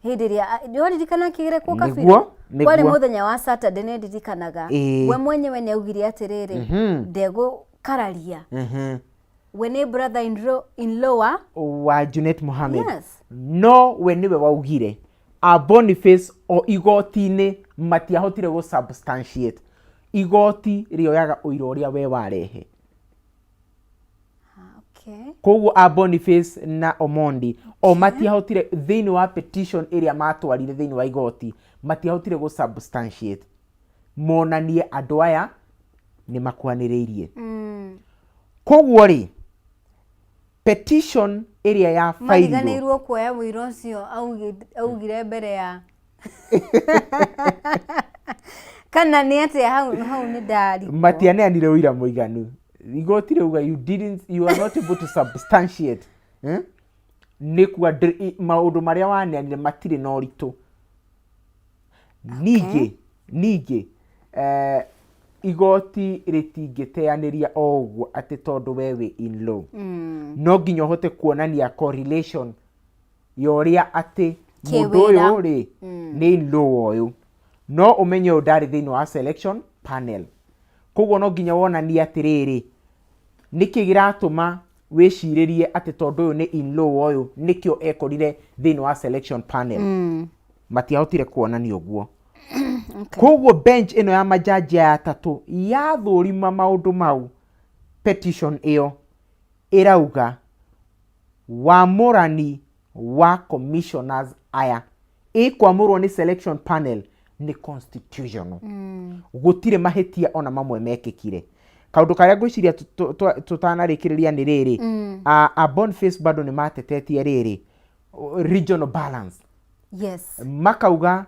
hĩndĩ ĩrĩa nĩwaririkana akĩrekwo kabira? Nĩguo. Kwarĩ mũthenya wa Saturday nĩ ndirikanaga. We mwenyewe nĩ augire atĩrĩrĩ, ndegũkararia. We nĩ brother in law, in law wa wa Junet Mohamed. Yes. No we nĩwe waugire a Boniface o igoti-inĩ matiahotire gũ substantiate. Igoti rĩoyaga ũira ũrĩa we warehe. Koguo a Boniface na Omondi o matiahotire thĩinĩ wa petition ĩrĩa matwarire thĩinĩ wa igoti, matiahotire gũ substantiate monanie andũ aya nĩ makuhanĩrĩirie. Koguo rĩ, petition ĩrĩa ya file Mariganĩirwo kuoya mũira ũcio augire mbere ya Kana nĩ atĩa hau hau nĩ ndarikwo. Matianeanire ũira mũiganu. Igoti rĩauga you didn't, you are not able to substantiate, eh? Nĩ kuga maũndũ marĩa waneanire matirĩ na ũritũ. Ningĩ igoti rĩtingĩteanĩria o ũguo atĩ tondũ we wĩ in law. No nginya ũhote kuonania correlation ya ũrĩa atĩ mũndũ Kĩwĩra. ũyũ rĩ nĩ in law ũyũ. No ũmenye ũyũ ndarĩ thĩinĩ wa selection panel. Koguo no nginya wonanie atĩrĩrĩ, nĩkĩ gĩratũma wĩcirĩrie atĩ tondũ ũyũ nĩ in law ũyũ nĩkĩo ekorire thĩinĩ wa selection panel. Matiahotire kuonania ũguo. Koguo bench ĩno ya majaji aya atatũ yathũrima maũndũ mau, petition ĩyo ĩrauga wamũrani wa commissioners aya ĩkwamũrwo nĩ selection panel nĩ constitutional. Gũtirĩ mahĩtia ona mamwe mekĩkire. Kaũndũ karĩa ngwĩciria tũtanarĩkĩrĩria nĩ rĩrĩ, a Boniface bado nĩ matetetie rĩrĩ regional balance. Makauga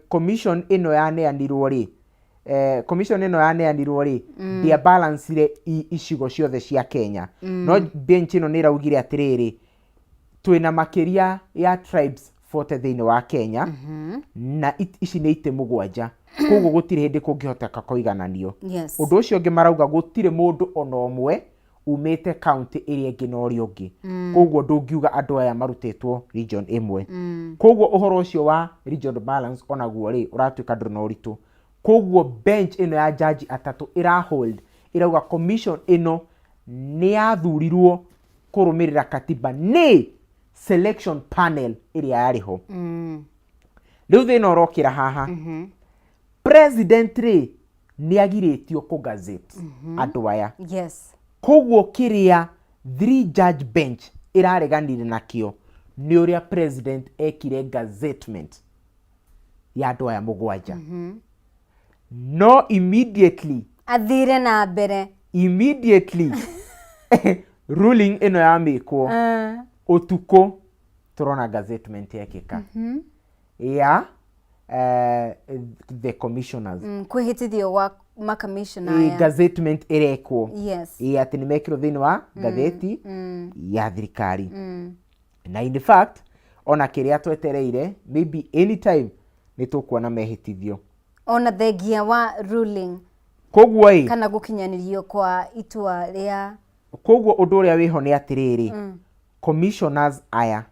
commission ĩno yaneanirwo rĩ, commission ĩno yaneanirwo rĩ, ndĩa balancire icigo ciothe cia Kenya. No bench ĩno nĩ ĩraugire atĩrĩrĩ, twĩna makĩria ya tribes 40 thĩinĩ wa Kenya, na ici nĩ itĩ 7, koguo gũtirĩ hĩndĩ kũngĩhoteka kũigananio. Ũndũ ũcio ũngĩ marauga gũtirĩ mũndũ ona ũmwe umĩte county ĩrĩa ĩngĩ na ũrĩa ũngĩ, koguo ndũngiuga andũ aya marutĩtwo region ĩmwe. Koguo ũhoro ũcio wa region balance onaguo rĩ ũratuĩka ndũrĩ na ũritũ. Koguo bench ĩno ya jaji atatũ ĩra hold, ĩrauga commission ĩno nĩ yathurirwo kũrũmĩrĩra katiba nĩ selection panel ĩrĩa yarĩ ho. Rĩu thĩna ũrokĩra haha, president rĩ nĩ agirĩtio kũ gazette andũ aya. Koguo kĩrĩa three judge bench ĩrareganire nakĩo nĩ ũrĩa president ekire gazettement ya andũ aya 7. No immediately athire na mbere. Immediately ruling ĩno yamĩkwo, ũtukũ tũrona gazettement yekĩka ya the commissioners. Kwĩhĩtithio gwa makamishona aya. Gazettement ĩrekwo. Ĩ atĩ nĩ mekĩrwo thĩinĩ wa ngathĩti ya thirikari. Na in fact ona kĩrĩa twetereire, maybe anytime nĩ tũkuona mehĩtithio. Ona thengia wa ruling Koguo ĩ kana gũkinyanĩrio kwa itua rĩa Koguo ũndũ ũrĩa wĩho nĩ atĩrĩrĩ, commissioners aya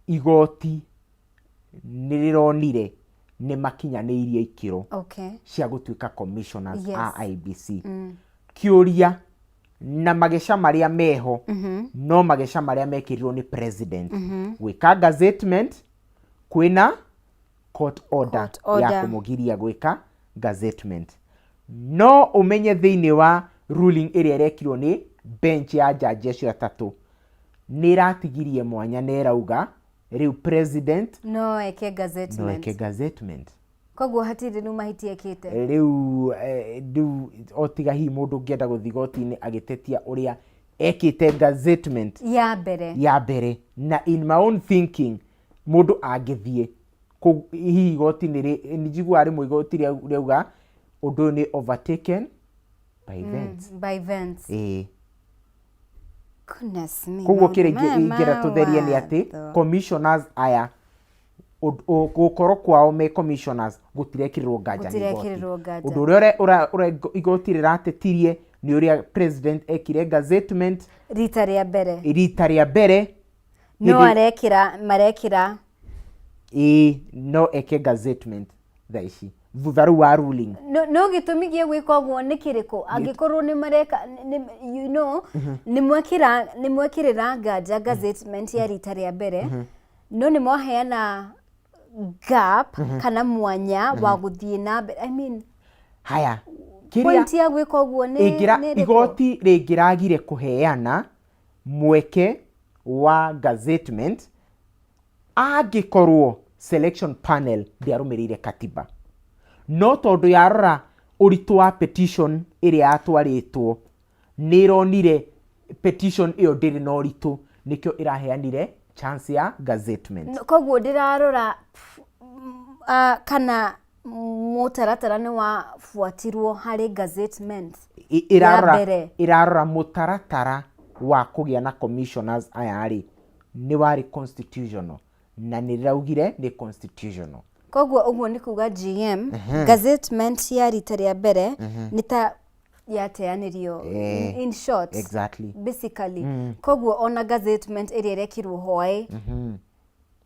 igoti nĩ rĩronire nĩ makinyanĩirie ikĩro cia gũtuĩka commissioners a IEBC. Kĩũria na mageca marĩa meho no mageca marĩa mekĩrirwo nĩ president gwĩka gazettement, kwĩna court order, Court order. Ya kũmũgiria gwĩka gazettement. No ũmenye thĩinĩ wa ruling ĩrĩa ĩrekirwo nĩ bench ya jaji acio atatũ nĩ ĩratigirie mwanya na ĩrauga rĩu president no eke no gazettement. Eke gazettement. Koguo hatirĩ rĩu mahĩtia ekĩte. Rĩu o tiga hihi mũndũ ũngĩenda gũthiĩ igoti-inĩ agĩtetia ũrĩa ekĩte gazettement ya mbere. Ya mbere. Na in my own thinking, mũndũ angĩthiĩ hihi igoti nĩ njiguaga rĩmwe igoti rĩauga ũndũ ũyũ nĩ overtaken by events. By events. Ĩĩ. Goodness me. Koguo maũndũ kĩrĩa maya ingĩenda ma tũtherie nĩ atĩ watho. Commissioners aya gũkorwo kwao me commissioners gũtirekĩrĩrwo nganja nĩ igoti. Gũtirekĩrĩrwo nganja. Ũndũ ũrĩa igoti rĩratetirie nĩ ũrĩa president ekire gazettement rita rĩa mbere. Rita rĩa mbere. No arekĩra marekĩra. Ĩĩ, no eke gazettement thaa ici thutha rĩu wa ruling. No gĩtũmi gĩa gwĩka ũguo nĩ kĩrĩkũ angĩkorwo nĩ mareka nĩ mwekĩra nĩ mwekĩrĩra nganja gazettement ya rita rĩa mbere, no nĩ mwaheana gap kana mwanya wa gũthiĩ na mbere, I mean, Haya, kĩrĩa point ya gwĩka ũguo nĩ ĩngĩra nĩ ĩrĩkũ? Igoti rĩngĩragire kũheana mweke wa gazettement angĩkorwo selection panel ndĩarũmĩrĩire katiba, no tondũ yarora ũritũ wa petition ĩrĩa yatwarĩtwo nĩ ĩronire petition ĩyo ndĩrĩ na ũritũ, nĩkĩo ĩraheanire chance ya gazettement. Koguo ndĩrarora kana Mũtaratara nĩ wabuatirwo harĩ gazettement Ĩrarora mbere. Ĩrarora mũtaratara wa kũgĩa na commissioners aya rĩ, nĩ warĩ constitutional, na nĩ rĩraugire nĩ constitutional. Koguo ũguo nĩ kuga GM, gazettement ya rita rĩa mbere nĩ ta yateanĩrio, in short. Basically, koguo ona gazettement ĩrĩa ĩrekirwo hwaĩ,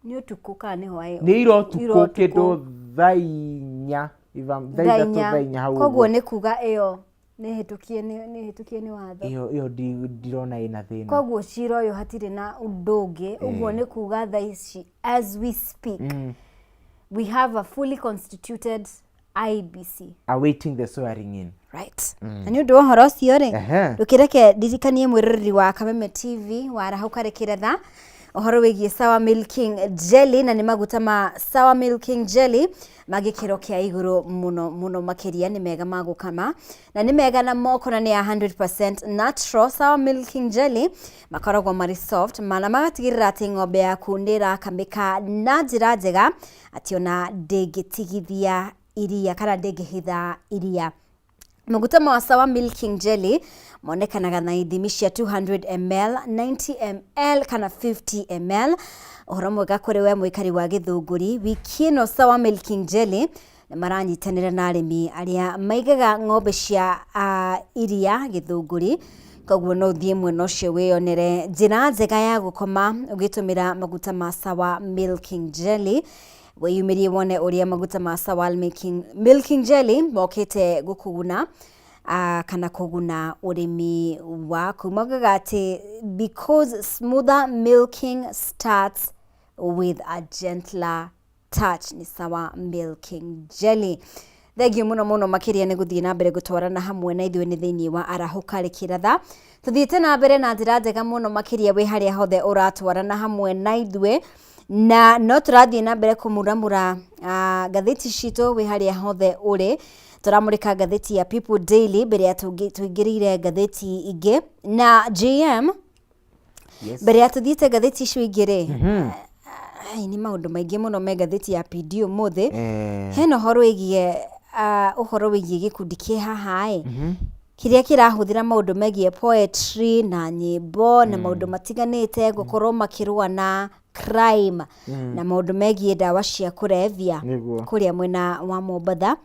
nĩ ũtukũ kana nĩ hwaĩ? Nĩ ira ũtukũ. Ira ũtukũ. Kĩndũ thaa 4, thaa thaa 3, 4. thaa 4 hau. Koguo ũguo. Nĩ kuga ĩyo nĩ hĩtũkie, nĩ hĩtũkie nĩ watho. Ĩyo ndirona ĩna thĩna. Koguo cira ũyũ hatirĩ na ũndũ ũngĩ. Ũguo nĩ kuga thaa ici, as we speak, we have a fully constituted IEBC awaiting the swearing in. Right, na nĩ ũndũ wa ũhoro ũcio rĩ, ndũkĩreke ndirikanie mwĩroreri wa Kameme TV warahũka rĩkĩratha ũhoro wĩgiĩ Sawa Milking Jelly, na nĩ maguta ma Sawa Milking Jelly ma gĩkĩro kĩa igũrũ mũno mũno makĩria. Nĩ mega ma gũkama na nĩ mega na moko, na nĩ ya 100% natural. Sawa Milking Jelly makoragwo marĩ soft na magatigĩrĩra atĩ ng'ombe yaku nĩ ĩrakamĩka na njĩra njega, atĩ ona ndĩngĩtigithia iria kana ndĩngĩhitha iria. Maguta ma Sawa Milking Jelly monekanaga na ithimi cia 200 ml, 90 ml kana 50 ml. Ũhoro mwega kũrĩ we mũikari wa Gĩthũngũri, wiki ĩno Sawa Milking Jelly nĩ maranyitanĩra na arĩmi arĩa maigaga ng'ombe cia iria Gĩthũngũri. Koguo no ũthiĩ mwena ũcio wĩyonere njĩra njega ya gũkoma ũgĩtũmĩra maguta ma Sawa Milking Jelly. Wĩyumĩrie wone ũrĩa maguta ma Sawa Milking Jelly mokĩte gũkũguna kana kũguna ũrĩmi waku. Maugaga atĩ because smoother milking starts with a gentler touch. Nĩ Sawa Milking Jelly. Thengiũ mũno mũno makĩria nĩ gũthiĩ na mbere gũtwarana hamwe na ithuĩ. Nĩ thĩinĩ wa Arahũka Rĩkĩratha, tũthiĩte na mbere na njĩra njega mũno makĩria. Wĩ harĩa hothe ũratwarana hamwe na ithuĩ, na no tũrathiĩ na mbere kũmuramura ngathĩti citũ. Wĩ harĩa hothe ũrĩ, tũramũrĩka ngathĩti ya People Daily mbere ya tũingĩrĩire ngathĩti ingĩ. Na GM, mbere ya tũthiĩte ngathĩti icio ingĩ rĩ, ai, nĩ maũndũ maingĩ mũno me ngathĩti ya PD ũmũthĩ. Hena ũhoro wĩgiĩ gĩkundi kĩ haha ĩ, kĩrĩa kĩrahũthĩra maũndũ megiĩ poetry na nyĩmbo na maũndũ matiganĩte gũkorwo makĩrũa na crime na maũndũ megiĩ ndawa cia kũrebia kũrĩa mwena wa Mombatha.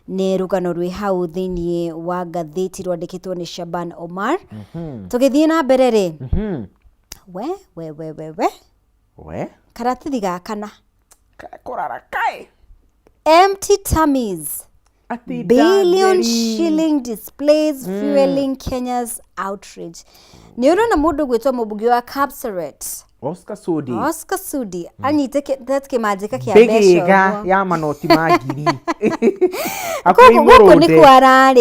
Nĩ rũgano rwĩ hau thĩinĩ wa ngathĩti rwandĩkĩtwo nĩ Shaban Omar. Tũgĩthiĩ na mbere rĩ, we we we we we, We. Karatathi ga kana. Kũrara kaĩ. Empty tummies. Ati Billion ndatheri. shilling displays fueling Kenya's outrage. Nĩ ũrona mũndũ gwĩtwo mũmbunge wa Kapseret, Oscar Sudi. Oscar Sudi, anyite kĩmanjĩka kĩa mbeca mbĩgĩga ũguo. Ya manoti ma ngiri. Koguo gũkũ nĩkuo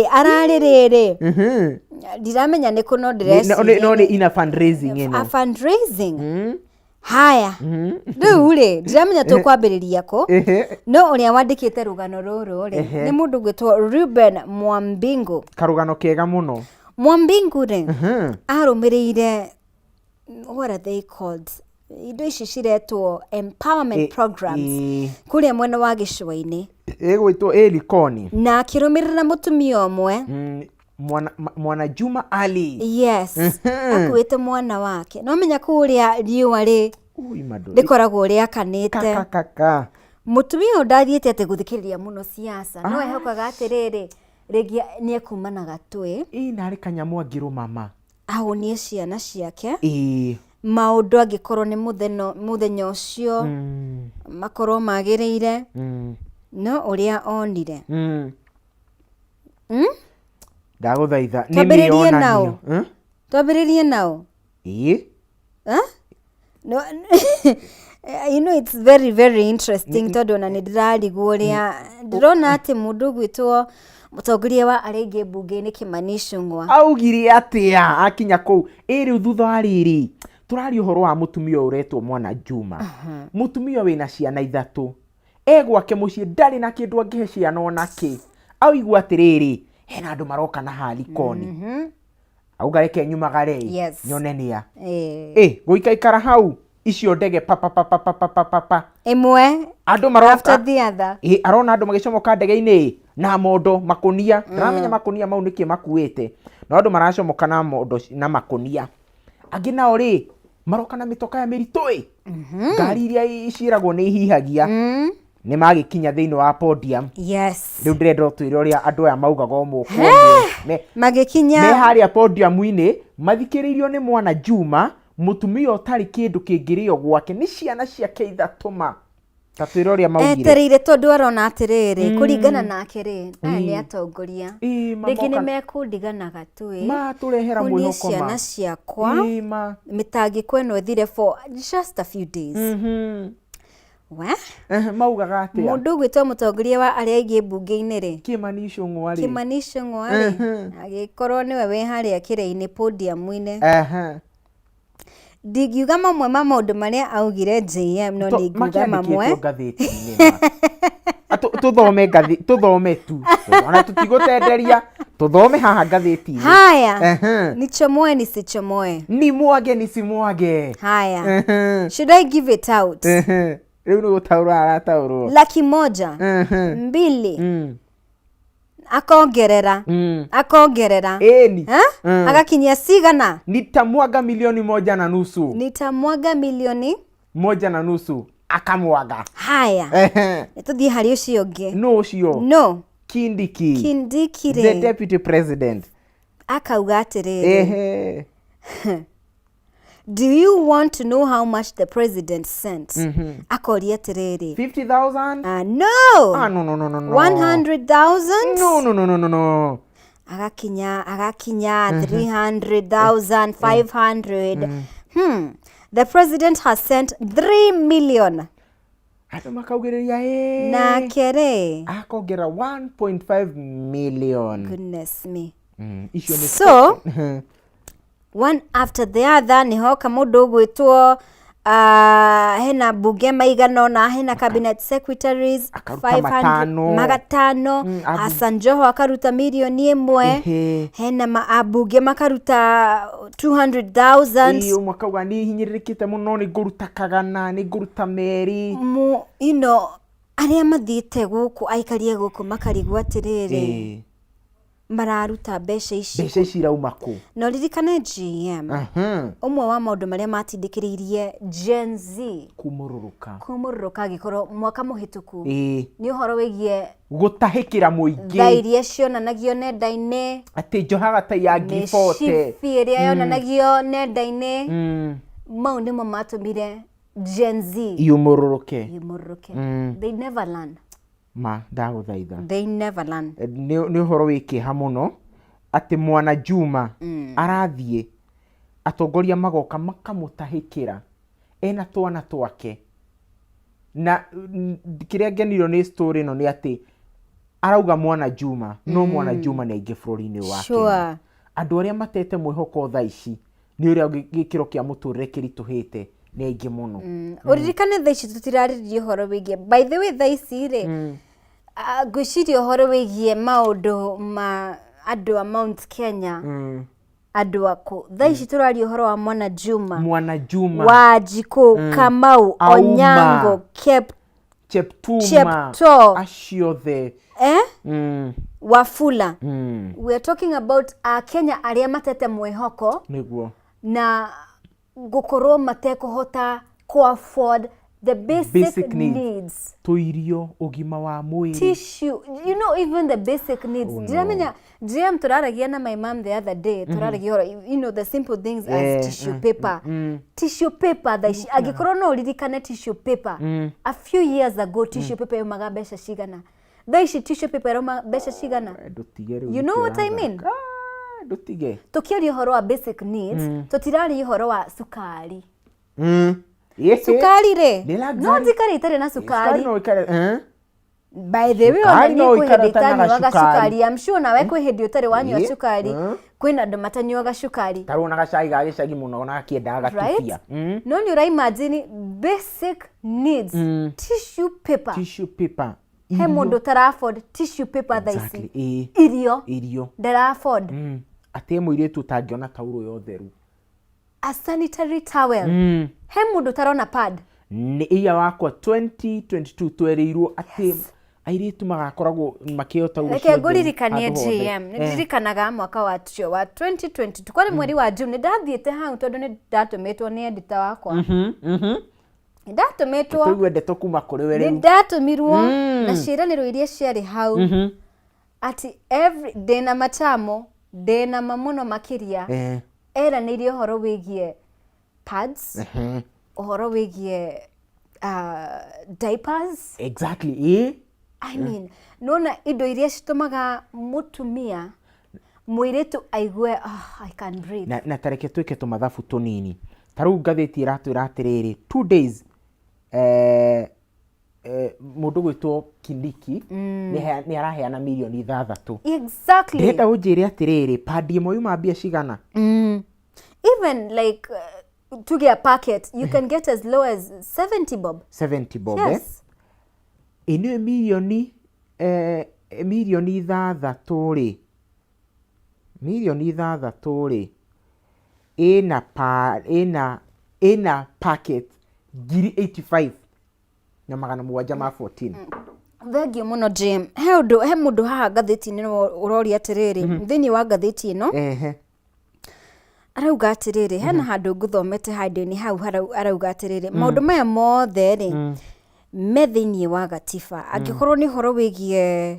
ararĩ rĩrĩ, ndiramenya nĩ kũ, no No ndĩreciria nĩ ina fundraising a ĩno. Fundraising. Haya, rĩu rĩ, ndiramenya tũkwambĩrĩria kũ, no ũrĩa wandĩkĩte rũgano rũrũ rĩ, nĩ mũndũ gwĩtwo Ruben Mwambingu. Karũgano kega mũno. Mwambingu rĩ, arũmĩrĩire, what are they called, indo ici ciretwo empowerment programs kũrĩa mwena wa gĩcũa-inĩ. Ĩgwĩtwo ĩlikoni. Na akĩrũmĩrĩra mũtumia ũmwe. Mwana Juma Ali. Yes, akuĩte mwana wake. No menya kũrĩa riũa rĩ Ui, madũ. rĩkoragwo rĩakanĩte. Kakakaka. Mũtumia ũyũ ndathiĩte atĩ gũthikĩrĩria mũno siasa, no ehokaga atĩrĩrĩ, rĩngĩ nĩ ekuma na gatwĩ. Ĩ, narĩ kanyamũ angĩrũma mama. Ahũnie ciana ciake. Maũndũ angĩkorwo nĩ mũthenya ũcio makorwo magĩrĩire, no ũrĩa onire, Ndagũthaitha, nĩ Twambĩrĩrie mĩonanio. nao. Twambĩrĩrie nao. Huh? No, you know it's very very interesting, tondũ ona nĩ ndĩrarigwo ũrĩa ndĩrona atĩ mũndũ ũgwĩtwo mũtongoria wa arĩa aingĩ mbunge-inĩ Kimani Ichung'wa Augire atĩa akinya kũu? Ĩ, rĩu thutha wa rĩrĩ, tũraria ũhoro wa mũtumia ũyũ ũretwo Mwana Juma, mũtumia wĩna ciana ithatũ, e gwake mũciĩ ndarĩ na kĩndũ angĩhe ciana onakĩ. Aigua atĩrĩrĩ, hena andũ maroka na halikoni, auga reke nyumagare nyone nĩa. Ĩ, gũikaikara hau icio ndege pa pa pa pa pa pa pa pa. Ĩmwe Andũ maroka after the other. Ĩ, arona andũ magĩcomoka ndege-inĩ na mondo makũnia. Ndaramenya makũnia mau nĩkĩ makuĩte, no andũ maracomoka na mondo na makũnia. Angĩ nao rĩ, maroka na mĩtoka ya mĩritũ ĩ, ngari iria ciĩragwo nĩ ihihagia. Nĩ magĩkinya thĩinĩ wa podium. Rĩu ndĩrenda ũtwĩre ũrĩa andũ aya maugaga ũmwe kwa ũmwe. Magĩkinya Me harĩa podium-inĩ mathikĩrĩirio nĩ Mwana Juma, mũtumia ũtarĩ kĩndũ kĩngĩrĩo gwake nĩ ciana ciake ithatũ ma. Ta twĩre ũrĩa maugire. Etereire tondũ arona atĩrĩrĩ, kũringana nake rĩ, aya nĩ atongoria. Ĩ, ma Rĩngĩ nĩ moka- mekũndigana gatũ ĩ. Matũrehera Hũnie mwĩhoko ma. ciana ciakwa. Ĩ, ma. Mĩtangĩko ĩno ĩthire for just a few days. We? Maugaga atĩa? Mũndũ ũgwĩtwo mũtongoria wa arĩa aingĩ mbunge-inĩ rĩ, Kĩmani Ichung'wa rĩ. Kĩmani Ichung'wa rĩ, agĩkorwo nĩwe wĩ harĩa kĩrĩa-inĩ podium-inĩ. Ndingiuga mamwe ma maũndũ marĩa augire JM, no nĩ nguga mamwe. Makĩandĩkĩtwo ngathĩti-inĩ ma. Tũthome ngathĩ, tũthome tu. Ona tũtigũtenderia, tũthome haha ngathĩti-inĩ. Haya. Nichomoe nisichomoe? Ni mwage nisimwage? Haya. Should I give it out? Rĩu nĩ gũtaũrwo arataũrwo. 100,000. 2. Akongerera. Akongerera. Ĩni. Eh? Agakinyia cigana? Nitamwaga milioni 1.5. Nitamwaga milioni 1.5 akamwaga. Haya. Nĩ tũthiĩ harĩ ũcio ũngĩ. No ũcio. No. Kindiki. Kindiki The rĩ. deputy president. Akauga atĩrĩrĩ. Do you want to know how much the president sent? Akoria atĩrĩrĩ. 50,000? No. Ah, no, no, no, no, no. 100,000? No, no, no, no, no, no. Agakinya, agakinya 300,000, 500. The president has sent 3 million. Andũ makaugĩrĩria ĩ. Nake rĩ. Akongerera 1.5 million. Goodness me. Icio nĩ So, one after the other nĩ hoka mũndũ ũgwĩtwo hena mbunge maigana ũna, hena cabinet secretaries Akaruta 500 matano. magatano. Hassan Joho akaruta mirioni 1. Hena ambunge makaruta 200,000. Ĩĩ, ũmwe akauga nĩ hinyĩrĩrĩkĩte mũno, nĩ ngũruta kagana, nĩ ngũruta merĩ. You know, arĩa mathiĩte gũkũ, aikaria gũkũ makarigwo atĩrĩrĩ, mararuta mbeca ici Mbeca ici irauma kũ? Na ũririkane GM, ũmwe wa maũndũ marĩa matindĩkĩrĩirie Gen Z Kumũrũrũka. Kumũrũrũka angĩkorwo mwaka mũhĩtũku nĩ ũhoro wĩgiĩ Gũtahĩkĩra mũingĩ. Tha iria cionanagio nenda-inĩ. Atĩ njohaga tai ya 40,000. Mĩcibi ĩrĩa yonanagio nenda-inĩ. Mau nĩmo matũmire Gen Z Iumũrũrũke. Yumũrũrũke. They never learn. Ma ndagũthaitha. They never learn. Nĩ ũhoro wĩ kĩeha mũno atĩ Mwana Juma arathiĩ, atongoria magoka makamũtahĩkĩra ena twana twake. Na kĩrĩa ngenirio nĩ story ĩno nĩ atĩ arauga Mwana Juma, no Mwana Juma nĩ aingĩ bũrũri-inĩ wa Kenya. Andũ arĩa matete mwĩhoko thaa ici nĩ ũrĩa gĩkĩro kĩa mũtũrĩre kĩritũhĩte nĩ aingĩ mũno. Ũririkane thaa ici tũtirarĩrĩria ũhoro wĩgiĩ, by the way, thaa ici rĩ, ngwĩciria ũhoro wĩgiĩ maũndũ ma andũ a Mount Kenya, andũ akũ. Thaa ici tũraria ũhoro wa Mwana Juma, Mwana Juma, Wanjikũ, Kamau, Auma. Onyango, Kep Cheptuma, Cheptoo. Acio othe. Eh? Wafula. We are talking about Akenya arĩa matete mwĩhoko na gũkorwo matekũhota kũ afford the basic, Basic needs. Needs. Tũirio, ũgima wa mwĩrĩ. Tissue, even the basic needs. Oh, no. Ndiramenya GM, tũraragia na my mom the other day, tũraragia ũhoro, the simple things as tissue paper. Tissue paper thaa ici, angĩkorwo no ũririkane tissue paper a few years ago, tissue paper yaumaga mbeca cigana? Thaa ici tissue paper ĩrauma mbeca cigana? Ndũtige rĩu. You know what I nĩkĩo mean? ũrathaka. Ah, ndũtige. Tũkĩaria ũhoro wa basic needs, tũtiraria ũhoro wa cukari. Ĩhĩ. Cukari rĩ, Nĩ luxury. no njikare itarĩ na Cukari cukari. no ũikare, eh? By the way, ona Cukari niĩ no kwĩ ũikare hĩndĩ ũtarĩ na itanyuaga cukari. cukari. I'm sure nawe kwĩ hĩndĩ ũtarĩ wanyua cukari. Kwĩna andũ matanyuaga cukari. Tarĩu ona gacai ga gĩcagi mũno ona gakĩendaga gatubia. No nĩ ũra imagine basic needs, tissue paper. Tissue paper. He mũndũ ũtara afford tissue paper thaa ici? Irio. Irio. Ndara afford. Atĩ mũirĩtu ũtangĩona taurũ ya ũtheru. A sanitary towel. He mũndũ ũtarona pad? Nĩ iya wakwa 2022 twerĩirwo atĩ airĩtu magakoragwo makĩheo taurũ Reke cia ũtheru ngũririkanie handũ hothe. GM, nĩ ndirikanaga mwaka wa ũcio wa 2022 kwarĩ mweri wa June, nĩ ndathiĩte hau tondũ nĩ ndatũmĩtwo nĩ editor wakwa. Nĩ ndatũmĩtwo. Tũigue ndeto kuma kũrĩ we Nĩ rĩu. ndatũmirwo na ciĩranĩro iria ciarĩ hau atĩ every ndĩna matamo, ndĩna ma mũno makĩria. Eranĩire ũhoro wĩgiĩ pads, ũhoro wĩgiĩ diapers. Exactly, ĩ. I mean, nona indo iria citũmaga mũtumia mũirĩtu aigue, "Oh, I can breathe." Na tareke twĩke tũmathabu tũnini. Ta rĩu ngathĩti ĩratwĩra atĩrĩrĩ, 2 days mũndũ gwĩtwo Kindiki nĩ araheana mirioni 6. Ndĩrenda ũnjĩre atĩrĩrĩ, padi ĩmwe yuma mbia cigana? Even like tuge a packet you can get as low as 70 bob. 70 bob, eh? Yes. Ĩ nĩyo mirioni 6 rĩ, mirioni 6 rĩ, ĩna pa ĩna ĩna packet 85,714 Thengiũ mũno, Jim. He ũndũ, he mũndũ haha ngathĩti-inĩ ĩno ũroria atĩrĩrĩ, thĩinĩ wa ngathĩti ĩno arauga atĩrĩrĩ, hena handũ ngũthomete handũ-inĩ hau arauga atĩrĩrĩ, maũndũ maya mothe rĩ me thĩinĩ wa gatiba, angĩkorwo nĩ ũhoro wĩgiĩ,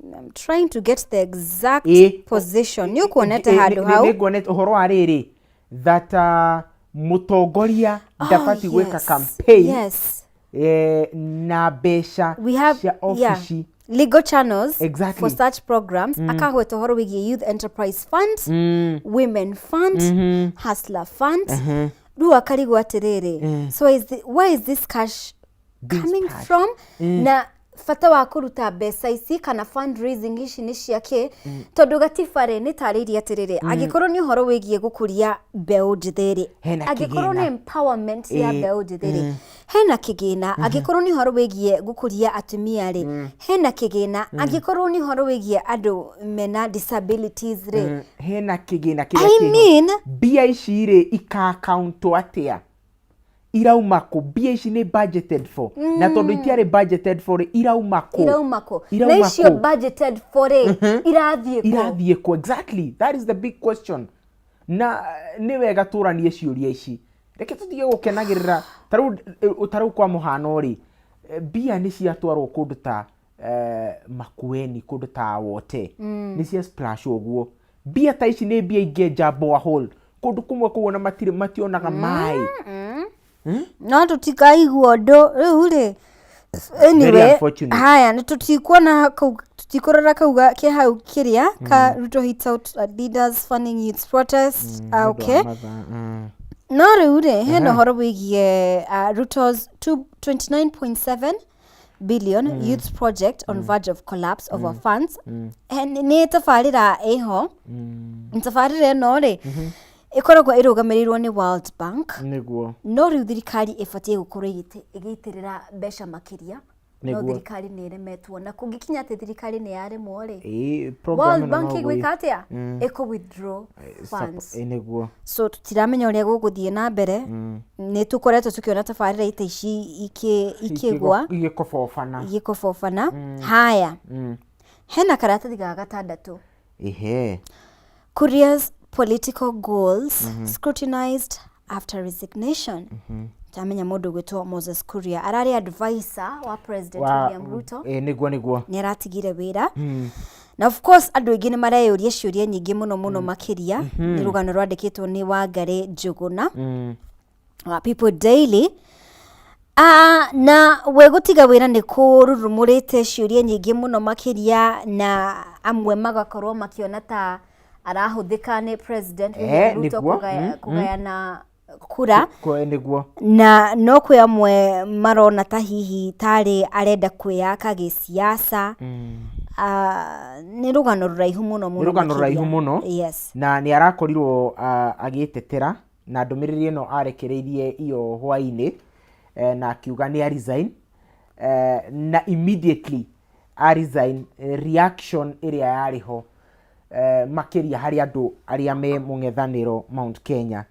I'm trying to get the exact position, nĩ ũkuonete handũ hau? Nĩ nguonete ũhoro wa rĩrĩ that mũtongoria ndabatiĩ gwĩka campaign na mbeca We have cia obici. Legal channels for such programs. Akagweta ũhoro wĩgiĩ Youth Enterprise Fund, Women Fund, Hustler Fund. Rĩu akarigwo atĩrĩrĩ, so where is this cash Being coming splashed. from, na bata wa kũruta mbeca ici kana fundraising ici nĩ cia kĩ? Tondũ gatiba rĩ nĩ tarĩirie atĩrĩrĩ, angĩkorwo nĩ ũhoro wĩgiĩ gũkũria mbeũ njĩthĩ rĩ, Hena angĩkorwo kĩgĩna. nĩ empowerment ya mbeũ njĩthĩ rĩ, hena kĩgĩna. Angĩkorwo nĩ ũhoro wĩgiĩ gũkũria atumia rĩ, hena kĩgĩna. Angĩkorwo nĩ ũhoro wĩgiĩ andũ mena disabilities rĩ, Hena kĩgĩna kĩrĩa I kĩho. mean, Mbia ici rĩ ika-account atĩa? Irauma kũ? Mbia ici nĩ budgeted for, na tondũ itiarĩ budgeted for rĩ, irauma kũ? Irauma kũ? Na Irauma icio kũ? budgeted for rĩ, irathiĩ kũ? Irathiĩ kũ? Exactly, that is the big question. Na nĩ wega tũranie ciũria ici. Reke tũtige gũkenagĩrĩra. Ta rĩu kwa mũhano rĩ, mbia nĩ ciatwarwo kũndũ ta Makueni, kũndũ ta wote, nĩ cia splash ũguo. Mbia ta ici nĩ mbia ingĩenja borehole kũndũ kũmwe kũu, ona matirĩ mationaga maĩ. No tũtikaigua ũndũ rĩu rĩ. Very Anyway, unfortunate. Haya, nĩ tũtikuona kau, tũtikũrora kau ke hau kĩrĩa ka Ruto hits out at leaders funding youth protest. Ah, Nĩ ũndũ wa okay. mathaa, No rĩu rĩ, hena ũhoro wĩgiĩ Ruto's 29.7 billion youth project on verge of collapse over funds. Nĩ tabarĩra ĩho. Tabarĩra ĩno rĩ, ĩkoragwo ĩrũgamĩrĩirwo nĩ World Bank. No rĩu thirikari ĩbatiĩ gũkorwo ĩgĩitĩrĩra mbeca makĩria, no thirikari nĩ ĩremetwo, na kũngĩkinya atĩ thirikari nĩ yaremwo rĩ, Ĩĩ, program World ĩno Bank no ĩgwĩka atĩa? Ĩkũ withdraw funds. Ĩ, nĩguo. So tũtiramenya ũrĩa gũgũthiĩ na mbere. Nĩ tũkoretwo tũkĩona tabarĩra ita ici ikĩgwa, Igĩkobobana. Igĩkobobana. Haya, hena karatathi ga gatandatũ. Kuria's political goals scrutinized after resignation. Tamenya mũndũ gwĩtwo Moses Kuria ararĩ advisor wa President William Ruto. Ĩ, nĩguo. Nĩ aratigire wĩra, na of course andũ aingĩ nĩ mareyũria ciũria nyingĩ mũno mũno makĩria. Nĩ rũgano rwandĩkĩtwo nĩ Wangarĩ Njũgũna wa People Daily. Ah, na we gũtiga wĩra nĩ kũrurumũrĩte ciũria nyingĩ mũno makĩria, na amwe magakorwo makĩona ta arahũthĩka nĩ President William Ruto kũgayana kura. Nĩguo. Na no kwĩ amwe marona ta hihi tarĩ arenda kwĩyaka gĩsiasa. Ah, nĩ rũgano rũraihu mũno mũno Nĩ rũgano makĩria. Rũraihu mũno. Na nĩ arakorirwo agĩtetera na ndũmĩrĩri ĩno arekereirie iyo hwaĩ-inĩ, na akiuga nĩ a resign, na immediately a resign, reaction ĩrĩa yarĩ ho, makĩria harĩ andũ arĩa me mũng'ethanĩro Mount Kenya,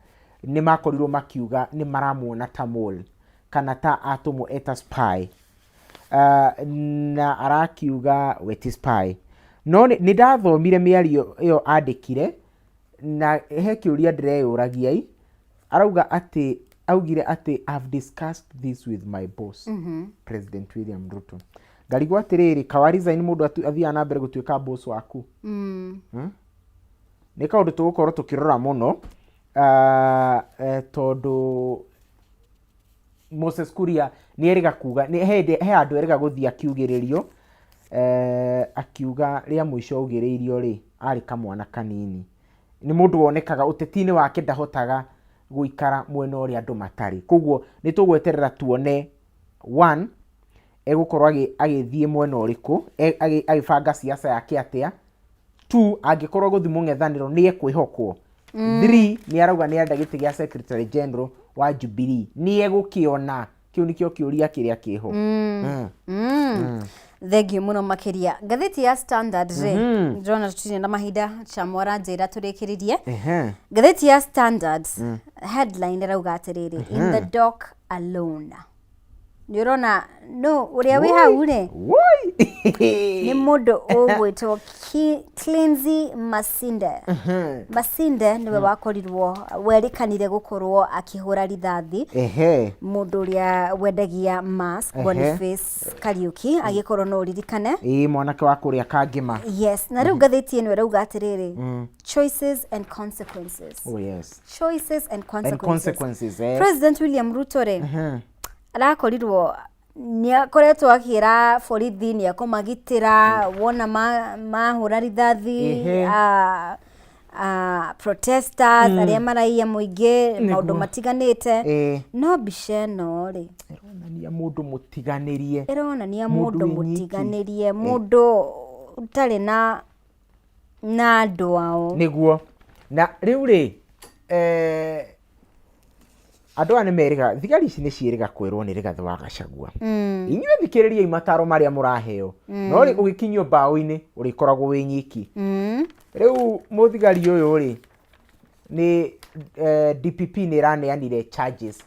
nĩ makorirwo makiuga nĩ maramuona ta mole. kana ta atũmwo eta spy. Na arakiuga we ti spy. No nĩ ndathomire mĩario ĩyo andĩkire na he kĩũria ndĩreyũragia i arauga atĩ augire atĩ I've discussed this with my boss President William Ruto. Ngarigwo atĩrĩrĩ, kawa resign mũndũ athiaga na mbere gũtuĩka boss waku? Nĩ kaũndũ tũgũkorwo tũkĩrora mũno tondũ Moses Kuria nĩ erĩga kuga nĩ he hĩndĩ he handũ erĩga gũthiĩ akiugĩrĩrio akiuga rĩa mũico augĩrĩirio rĩ arĩ kamwana kanini. Nĩ mũndũ wonekaga ũteti-inĩ wake ndahotaga gũikara mwena ũrĩa andũ matarĩ. Koguo nĩ tũgweterera tuone one egũkorwo agĩthiĩ mwena ũrĩkũ, agĩbanga siasa yake atĩa. Two, angĩkorwo gũthiĩ mũng'ethanĩro nĩ ekwĩhokwo. Three, nĩ arauga nĩ arenda gĩtĩ gĩa secretary general wa Jubilee, nĩ egũkĩona? Kĩu nĩkĩo kĩũria kĩrĩa kĩho. Thengiũ mũno makĩria. Ngathĩti ya Standard rĩ, ndĩrona tũtirĩ na mahinda, Chamo aranjĩra tũrĩkĩrĩrie. Ngathĩti ya Standard headline ĩrauga atĩrĩrĩ, in the dock alone. Nĩ ũrona no ũrĩa wĩ hau rĩ? Woi! Nĩ mũndũ ũgwĩtwo Cleansy Masinde. Masinde nĩwe wakorirwo werĩkanire gũkorwo akĩhũra rithathi mũndũ ũrĩa wendagia mask, Boniface Kariuki, agĩkorwo no ũririkane. Ĩĩ, mwanake wa kũrĩa Kangĩma. Yes, na rĩu ngathĩti ĩno ĩrauga atĩrĩrĩ, choices and consequences. Oh yes. Choices and And consequences. consequences, eh. President William Ruto rĩ, arakorirwo nĩ akoretwo akĩra borithi nĩ ekũmagitĩra wona mahũra rithathi protesters arĩa maraiya mũingĩ maũndũ matiganĩte. No mbica ĩno rĩ, ĩronania mũndũ mũtiganĩrie. Ĩronania mũndũ mũndũ wĩ nyiki. Mũtiganĩrie, mũndũ ũtarĩ na andũ ao. Nĩguo. Na rĩu rĩ, andũ aya nĩ merĩga, thigari ici nĩ ciĩrĩga kwĩrwo nĩ Rigathĩ wa Gachagua. Inyuĩ thikĩrĩriai mataro marĩa mũraheo. No rĩ, ũgĩkinyio mbaũ-inĩ ũrĩkoragwo wĩ nyiki. Rĩu mũthigari ũyũ rĩ, nĩ DPP nĩ ĩraneanire charges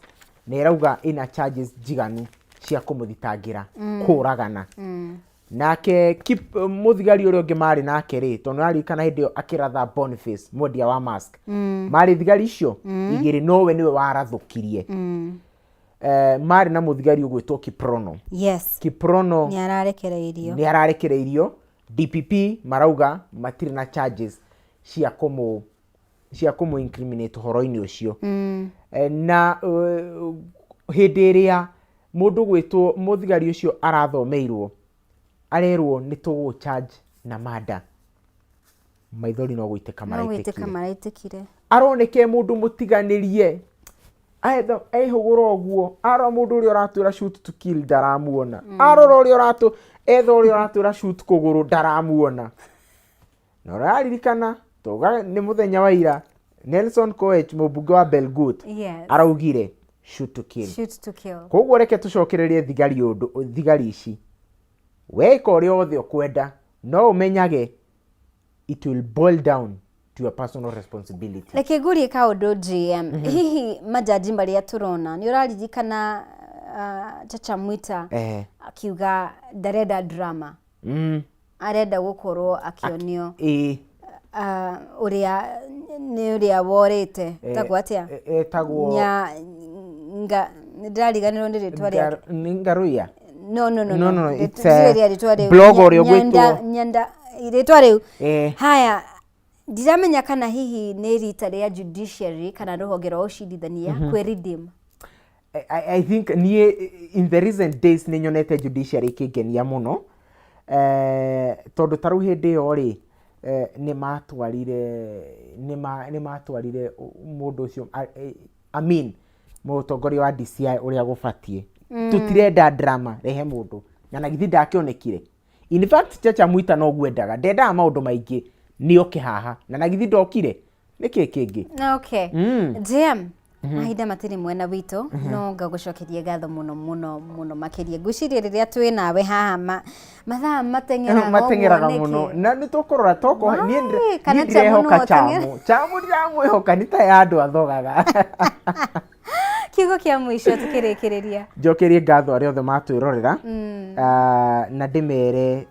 na ĩrauga ĩna charges njiganu cia kũmũthitangĩra kũragana. Nake mũthigari ũrĩa ũngĩ marĩ nake rĩ, tondũ nĩwaririkana hĩndĩ ĩyo akĩratha Boniface mwendia wa mask. Marĩ thigari icio igĩrĩ, nowe nĩwe warathũkirie. Marĩ na mũthigari ũgwĩtwo Kiprono. Kiprono nĩ ararekereirio. Nĩ ararekereirio. DPP marauga matirĩ na charges cia kũmũ incriminate ũhoro-inĩ ũcio. Na hĩndĩ ĩrĩa mũndũ gwĩtwo mũthigari ũcio arathomeirwo arerwo nĩ tũgũ charge na murder, maithori no gũitĩka no gũitĩka maraitĩkire. Maraitĩkire. Aroneka e mũndũ mũtiganĩrie. Ehũgũra ũguo arora mũndũ ũrĩa ũratwĩra shoot to kill ndaramuona, arora ũrĩa ũratũ etha ũrĩa ũratwĩra shoot kũgũrũ ndaramuona. Na ũraririkana tuga nĩ mũthenya wa ira Nelson Koech, mũmbunge wa Belgut, araugire shoot to kill. Shoot to kill. Koguo reke tũcokererie thigari ũndũ thigari ici, weka ũrĩa wothe ũkwenda no ũmenyage it will boil down to your personal responsibility. Reke ngurie kaũndũ, GM, hihi majaji marĩa tũrona, nĩ ũraririkana Chacha Mwita akiuga ndarenda drama, arenda gũkorwo akĩonio ũrĩa nĩ ũrĩa worĩte tagwo atĩa? Etagwo nya nga nĩ ndĩrariganĩrwo nĩ rĩtwa rĩake. Nĩ Ngaruiya? No. No, it's, Rĩrĩ rĩa rĩtwa rĩu. Blogger ũrĩa ũgwĩtwo- Nyanda rĩtwa rĩu. Haya, ndiramenya kana hihi nĩ rita rĩa judiciary kana rũhonge rwa ũcirithania kwĩ redeem. I think niĩ in the recent days nĩ nyonete judiciary ĩkĩngenia mũno, tondũ ta rĩu hĩndĩ ĩyo rĩ, nĩ matwarire mũndũ ũcio I mean mũtongoria wa DCI ũrĩa gũbatiĩ. Tũtirenda drama, rehe mũndũ na githĩ ndakĩonekire? In fact, Chacha Mwita noguo endaga, ndendaga maũndũ maingĩ, nĩ oke haha na githĩ ndokire? Nĩkĩ kĩngĩ? Okay. JM, mahinda matirĩ mwena witũ, no ngagũcokeria ngatho mũno mũno mũno makĩria. Ngwĩciria rĩrĩa twĩ nawe haha mathaa mateng'eraga ũguo Mateng'eraga nĩkĩ? Mũno na nĩ tũkũrora toko Wai, niĩ kana niĩ ndirehoka. Chamu no Chamu, Chamu ndiramwĩhoka, nĩ ta ya andũ athogaga. Kiugo kĩa mũico tũkĩrĩkĩrĩria. Njokerie ngatho arĩa othe matwĩrorera. Ah, na ndĩmere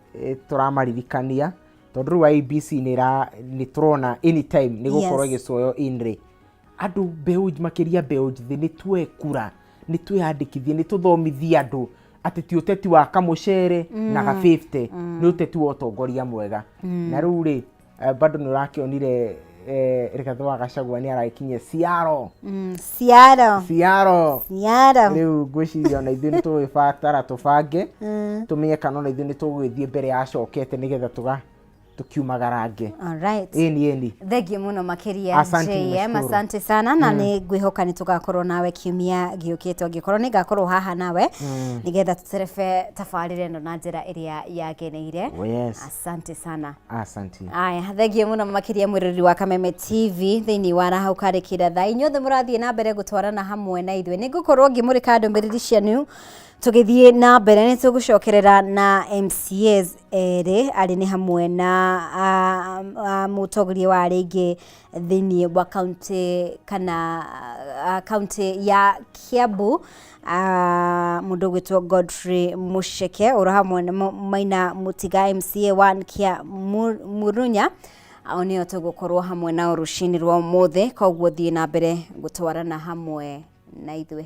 tũramaririkania tondũ rĩu IEBC nĩ tũrona anytime nĩ gũkorwo ĩgĩcoyo in rĩ andũ mbeũ makĩria mbeũ njĩthĩ nĩ tuoe kura, nĩ twĩyandĩkithie, nĩ tũthomithie andũ atĩ ti ũteti wa kamũcere na ga 50, nĩ ũteti wa ũtongoria mwega. Na rĩu rĩ bado nĩ ũrakĩonire Rigathĩ wa Gachagua nĩ aragĩkinyia Ciaro. Ciaro. Ciaro. Ciaro. Rĩu ngwĩciria ona ithuĩ nĩ tũgũgĩbatara tũbange tũmenye kana ona ithuĩ nĩ tũgũgĩthiĩ mbere ya acokete nĩgetha tũga tũkiumagarange. Alright. Ĩni ĩni. Thengiũ mũno makĩria. Asante, JM, nashukuru. Asante sana na nĩ ngwĩhoka nĩ tũgakorwo nawe kiumia gĩũkĩte angĩkorwo nĩ ngakorwo haha nawe nĩgetha tũterebe tabarĩra ĩno na njĩra ĩrĩa yagĩrĩire. Oh, yes. Asante sana. Asante. Aya, thengiũ mũno makĩria mwĩroreri wa Kameme TV thĩinĩ wa Raha Ũkarĩkĩra thaa inyuothe mũrathiĩ na mbere gũtwarana hamwe na ithuĩ. Nĩ ngũkorwo ngĩmũrĩka ndũmĩrĩri cianyu tũgĩthiĩ na mbere. Nĩ tũgũcokerera na MCAs erĩ arĩ nĩ hamwe na mũtongoria wa arĩa aingĩ thĩinĩ wa kaunti kana kaunti ya Kiambu, mũndũ ũgwĩtwo Godfrey Mucheke, oro hamwe na Maina Mũtiga MCA wa Kia Murunya. Ao nĩo tũgũkorwo hamwe nao rũcinĩ rwa ũmũthĩ, koguo thiĩ na mbere gũtwarana hamwe na ithuĩ.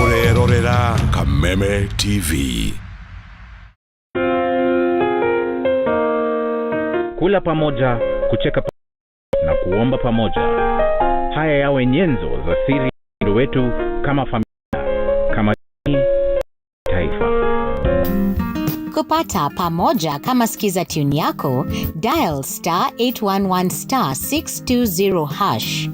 Ũrerorera Kameme TV. Kula pamoja, kucheka na kuomba pamoja. Haya yawe nyenzo za siri wetu kama familia, kama jamii, taifa. Kupata pamoja kama skiza tune yako, dial star 811 star 620 hash.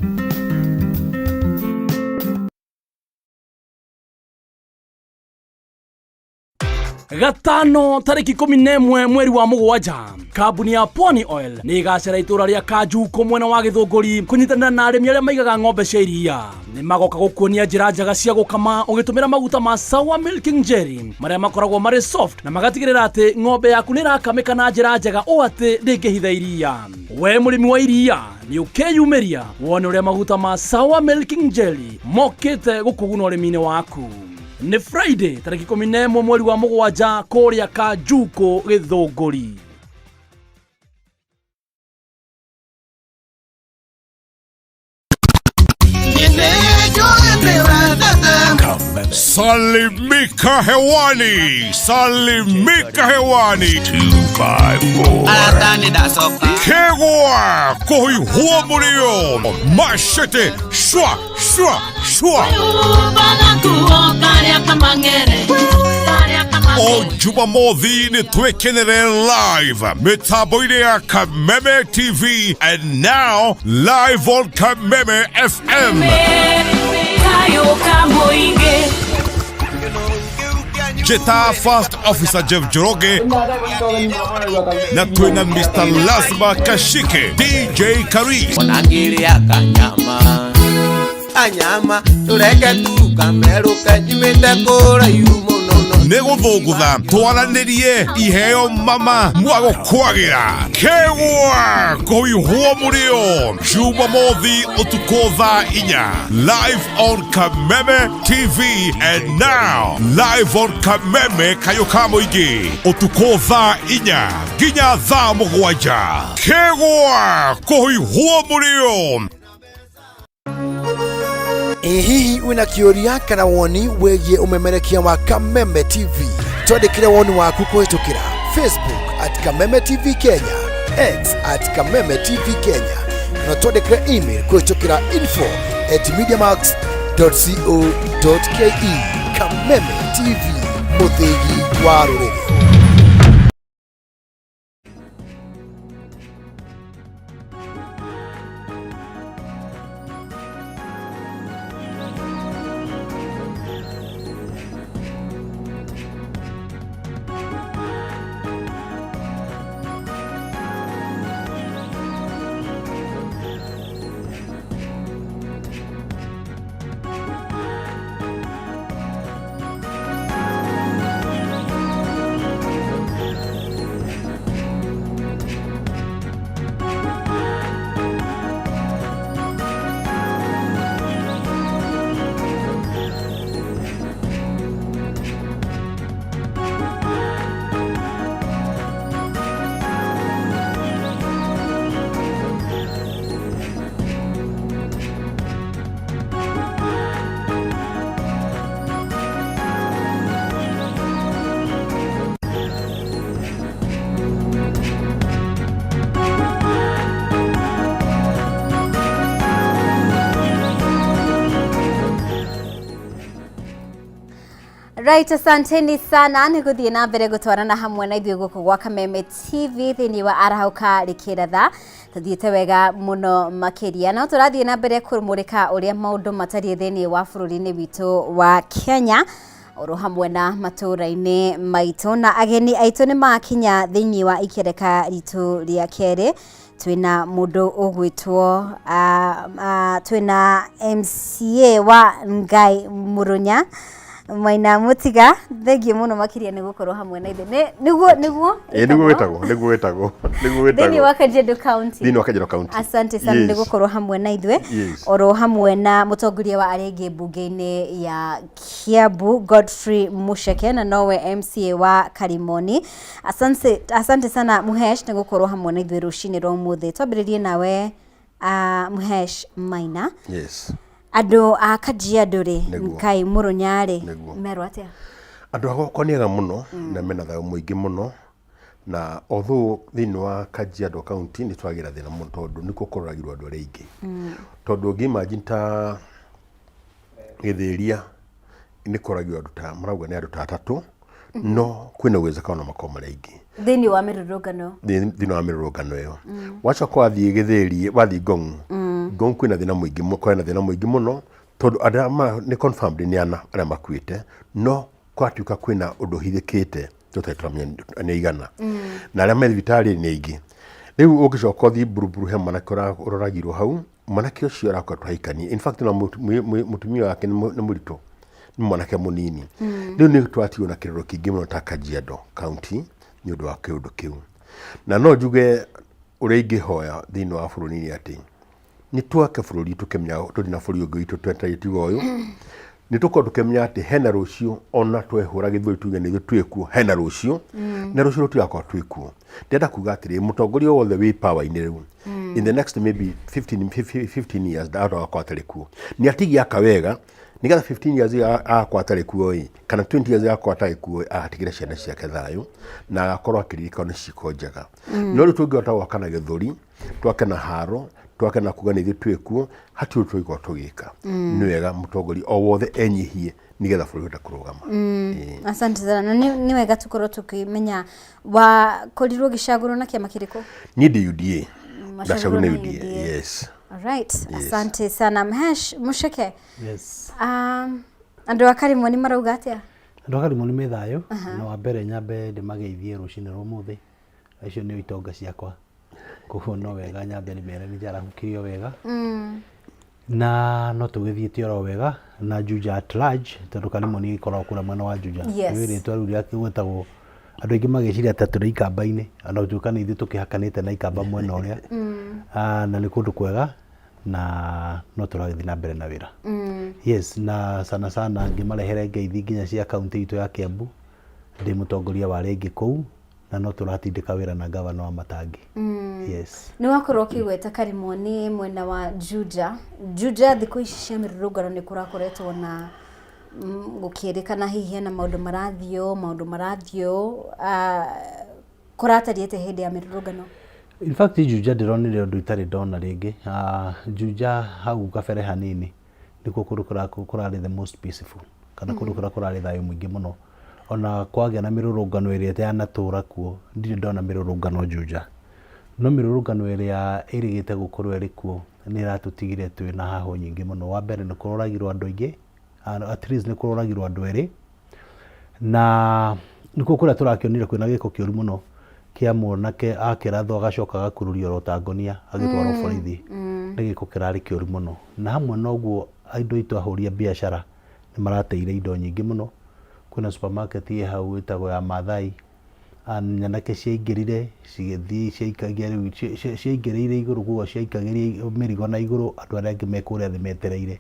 Gatano tariki 11 mweri wa mũgwanja, kambuni ya Pwani Oil nĩ ĩgacera itũra rĩa Kanjuku mwena wa Gĩthũngũri kũnyitanĩra na arĩmi arĩa maigaga ng'ombe cia iria. Nĩ magoka gũkuonia njĩra njega cia gũkama ũgĩtũmĩra maguta ma Sawa Milking Jelly marĩa makoragwo marĩ soft na magatigĩrĩra atĩ ng'ombe yaku nĩ ĩrakamĩka na njĩra njega ũũ atĩ ndĩngĩhitha iria. We mũrĩmi wa iria nĩ ũkĩyumĩria wone ũrĩa maguta ma Sawa Milking Jelly mokĩte gũkũguna ũrĩmi-inĩ waku. Nĩ Friday tarĩki 11 mweri wa mũgwanja kũrĩa Kanjuku Gĩthũngũri. Salimika hewani, salimika hewani. 254. Kegwa kuhihua mulio mashete shwa shwa shwa. O Jumamothi nĩ twĩkenere live mĩtambo-inĩ ya Kameme TV and now live on Kameme FM. Jeta First Officer Jeff Njoroge na twina Mr. Lazma Kashike, DJ Karis. Onangĩrĩa kanyama kanyama tũreke tu kamerũke nyumĩte kũraihu mũno no. Nĩ gũthũngũtha twaranĩrie iheo mama mwagũkwagĩra kegwa kũihwo mũrĩo Jumamothi ũtukũ thaa 4 live on Kameme TV and now live on Kameme kayũ ka mũingĩ ũtukũ thaa 4 nginya thaa 7 kegwa kũihwo mũrĩo. Ĩ hihi wĩna kĩũria kana woni wĩgiĩ ũmemerekia wa Kameme TV? Twandĩkĩre woni waku kũhĩtũkĩra Facebook at Kameme TV Kenya, X at Kameme TV Kenya, kana twandĩkĩre email kũhĩtũkĩra info at mediamax dot co dot ke. Kameme TV, mũthĩgi wa rũrĩrĩ. Right, asanteni sana nĩ gũthiĩ na mbere gũtwarana hamwe na ithuĩ gũkũ gwa Kameme TV thĩinĩ wa Arahũka Rĩkĩratha. Tũthiĩte wega mũno makĩria no tũrathiĩ na mbere kũmũrĩka ũrĩa maũndũ matariĩ thĩinĩ wa bũrũri-inĩ witũ wa Kenya oro hamwe na matũũra-inĩ maitũ, na ageni aitũ nĩ makinya thĩinĩ wa ikereka ritũ rĩa kerĩ. Twĩna mũndũ ũgwĩtwo twĩna MCA wa Ngai Mũrũnya Maina Mũtiga, thengiũ mũno makĩria nĩ gũkorwo hamwe na ithuĩ. Nĩguo nĩguo Ĩĩ, nĩguo wĩtagwo, nĩguo wĩtagwo, nĩguo thĩinĩ wĩtagwo wa Kajiado County. Thĩinĩ wa Kajiado County. Asante sana nĩ gũkorwo hamwe na ithuĩ oro hamwe na mũtongoria wa arĩa aingĩ mbunge-inĩ ya Kiambu Godfrey Musheke, na nowe MCA wa Karimoni. Asante, asante sana Muhesh nĩ gũkorwo hamwe na ithuĩ rũcinĩ rwa ũmũthĩ. Twambĩrĩrie nawe Muhesh Maina. Yes. Andũ a Kajiado rĩ, Nĩguo. Ngai Mũrũnya rĩ, Nĩguo. merwo atĩa? Andũ a gwakwa nĩ ega mũno na mena thayũ mũingĩ mũno, na although thĩinĩ wa Kajiado County nĩ twagĩra thĩna mũno tondũ nĩkuo kũroragirwo andũ arĩa aingĩ, tondũ ũngĩ imagine ta Gĩthĩria nĩ kũroragirwo andũ ta marauga nĩ andũ ta atatũ, no kwĩna uwezekano makorwo marĩ aingĩ thĩinĩ wa mĩrũrũngano. Thĩinĩ wa mĩrũrũngano ĩyo. Wacoka wathiĩ Gĩthĩri, wathiĩ Ngong, Ngong kwĩna thĩna mũingĩ kwĩna thĩna mũingĩ mũno tondũ andũ arĩa nĩ confirmed nĩ ana arĩa makuĩte, no kwatuĩka kwĩna ũndũ ũhithĩkĩte tũtarĩ tũramenya nĩ aigana, na arĩa me thibitarĩ nĩ aingĩ. Rĩu ũngĩcoka ũthiĩ Buruburu, he mwanake ũroragirwo hau. Mwanake ũcio arakoretwo ahikanie, in fact na mũtumia wake nĩ mũritũ, nĩ mwanake mũnini. Rĩu nĩ twatigwo na kĩrĩro kĩingĩ mũno ta Kajiado County nĩ ũndũ wa kĩũndũ kĩu, na no njuge ũrĩa ingĩhoya thĩinĩ wa bũrũri nĩ atĩ nĩ twake bũrũri tũkĩmenya tũrĩ na bũrũri ũngĩ witũ twetereire tiga ũyũ. Nĩ tũkorwo tũkĩmenya atĩ hena rũciũ, ona twehũra gĩthũri tuge nĩ ithuĩ twĩkuo, hena rũciũ, na rũciũ rũtigakorwo twĩkuo. Ndĩrenda kuga atĩrĩ, mũtongoria wothe wĩ power-inĩ rĩu, in the next maybe 15, 15 years ndahota gakorwo atarĩ kuo, nĩ atigie aka wega nĩgetha 15 years ĩyo agakorwo atarĩ kuo ĩ, kana 20 years agakorwo atarĩ kuo ĩ, agatigĩra ciana ciake thayũ na agakorwo akĩririkanwo nĩ ciĩko njega. No rĩu tũngĩhota gwaka na gĩthũri, twake na haro, twake na kuga nĩ ithuĩ twĩkuo, hatirĩ ũndũ tũngĩkorwo tũgĩka. Nĩ wega mũtongoria o wothe enyihie nĩgetha bũrũri ũhote kũrũgama. Ĩĩ. Asante sana, na nĩ wega tũkorwo tũkĩmenya wakorirwo ũgĩcagũrwo na kĩama kĩrĩkũ? Niĩ ndĩ UDA. Wacagũrwo Ndacagũrwo na na UDA. UDA. Yes. Alright, Yes. asante sana Mhesh Musheke. Yes. Andũ a Karimoni marauga atĩa? Andũ a Karimoni me thayũ, na wa mbere nyambe ndĩmageithie rũcinĩ rwa ũmũthĩ, acio nĩo itonga ciakwa, koguo no wega nyambe ndĩmere nĩ njarahũkirio wega. Na no tũgĩthiĩte oro wega na Juja at large, tondũ Karimoni ĩkoragwo kũrĩa mwena wa Juja. Yes. Nĩ rĩtwa rĩu rĩa gwĩtagwo andũ aingĩ magĩciria ta tũrĩ ikamba-inĩ, ona gũtuĩka nĩ ithuĩ tũkĩhakanĩte na ikamba mwena ũrĩa. Ah, na nĩ kũndũ kwega na no tũragĩthiĩ na mbere na wĩra. Yes, na sana sana ngĩmarehere ngeithi nginya cia kaunti itũ ya Kiambu, ndĩ mũtongoria wa rĩngĩ kũu, na no tũratindĩka wĩra na gavana wa Matangi. Yes. Nĩ wakorwo ũkĩgweta Karimoni mwena wa Juja. Juja thikũ ici cia mĩrũrũngano nĩ kũrakoretwo na gũkĩrĩkana hihi hena maũndũ marathiĩ ũũ, maũndũ marathiĩ ũũ. Kũratariĩ atĩa hĩndĩ ya mĩrũrũngano? In fact Juja ndĩronire ũndũ itarĩ ndona rĩngĩ. Juja hau kabere hanini nĩkuo kũndũ kũrĩa kũrarĩ the most peaceful, kana kũndũ kũrĩa kũrarĩ thayũ mũingĩ mũno. Ona kwagĩa na mĩrũrũngano ĩrĩa yanatũra kuo, ndirĩ ndona mĩrũrũngano Juja. No mĩrũrũngano ĩrĩa ĩrĩgĩte gũkorwo ĩrĩ kuo nĩ ĩratũtigire twĩna hahũ nyingĩ mũno. Wa mbere nĩ kũroragirwo andũ aingĩ, at least nĩ kũroragirwo andũ erĩ, na nĩkuo kũrĩa tũrakĩonire kwĩna gĩko kĩũru mũno kĩa mwanake akĩrathwo agacoka agakururio oro ta ngonia agĩtwarwo borithi. Nĩ gĩko kĩrarĩ kĩũru mũno. Na hamwe na ũguo andũ aitũ ahũri a biacara nĩ marateire indo nyingĩ mũno. Kwĩna supermarket ĩ hau ĩtagwo ya Mathai, nyanake ciaingĩrire cigĩthiĩ ciaikagia rĩu ciaingĩrĩire igũrũ koguo ciaikagĩria mĩrigo na igũrũ andũ arĩa angĩ me kũrĩa thĩ metereire.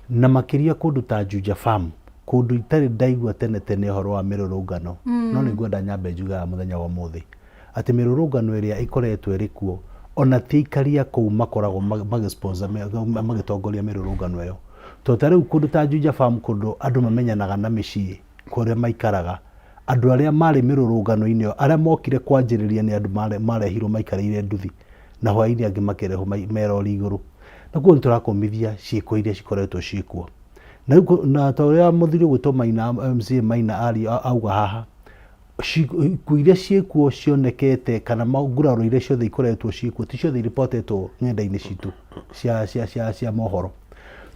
Na makĩria kũndũ ta Juja Farm, kũndũ itarĩ ndaigua tene tene ũhoro wa mĩrũrũngano, no nĩ ngwenda nyambe njuge haha mũthenya wa ũmũthĩ, atĩ mĩrũrũngano ĩrĩa ĩkoretwo ĩrĩ kuo, ona ti aikari a kũu makoragwo magĩ sponsor magĩtongoria mĩrũrũngano ĩyo. Tondũ ta rĩu kũndũ ta Juja Farm kũndũ andũ mamenyanaga na mĩciĩ kũrĩa maikaraga, andũ arĩa marĩ mĩrũrũngano-inĩ ĩyo, arĩa mokire kwanjĩrĩria nĩ andũ marehirwo maikarĩire nduthi, na hwaĩ-inĩ angĩ makĩrehwo me rori igũrũ. Na koguo nĩ tũrakũmithia ciĩko iria cikoretwo ciĩ kuo. Na rĩu na ta ũrĩa mũthuri ũgwĩtwo Maina, MCA Maina auga haha, ikuũ iria ciĩkuo cionekete kana nguraro iria ciothe ikoretwo ciĩkuo ti ciothe iripotetwo ng'enda-inĩ citũ cia mohoro.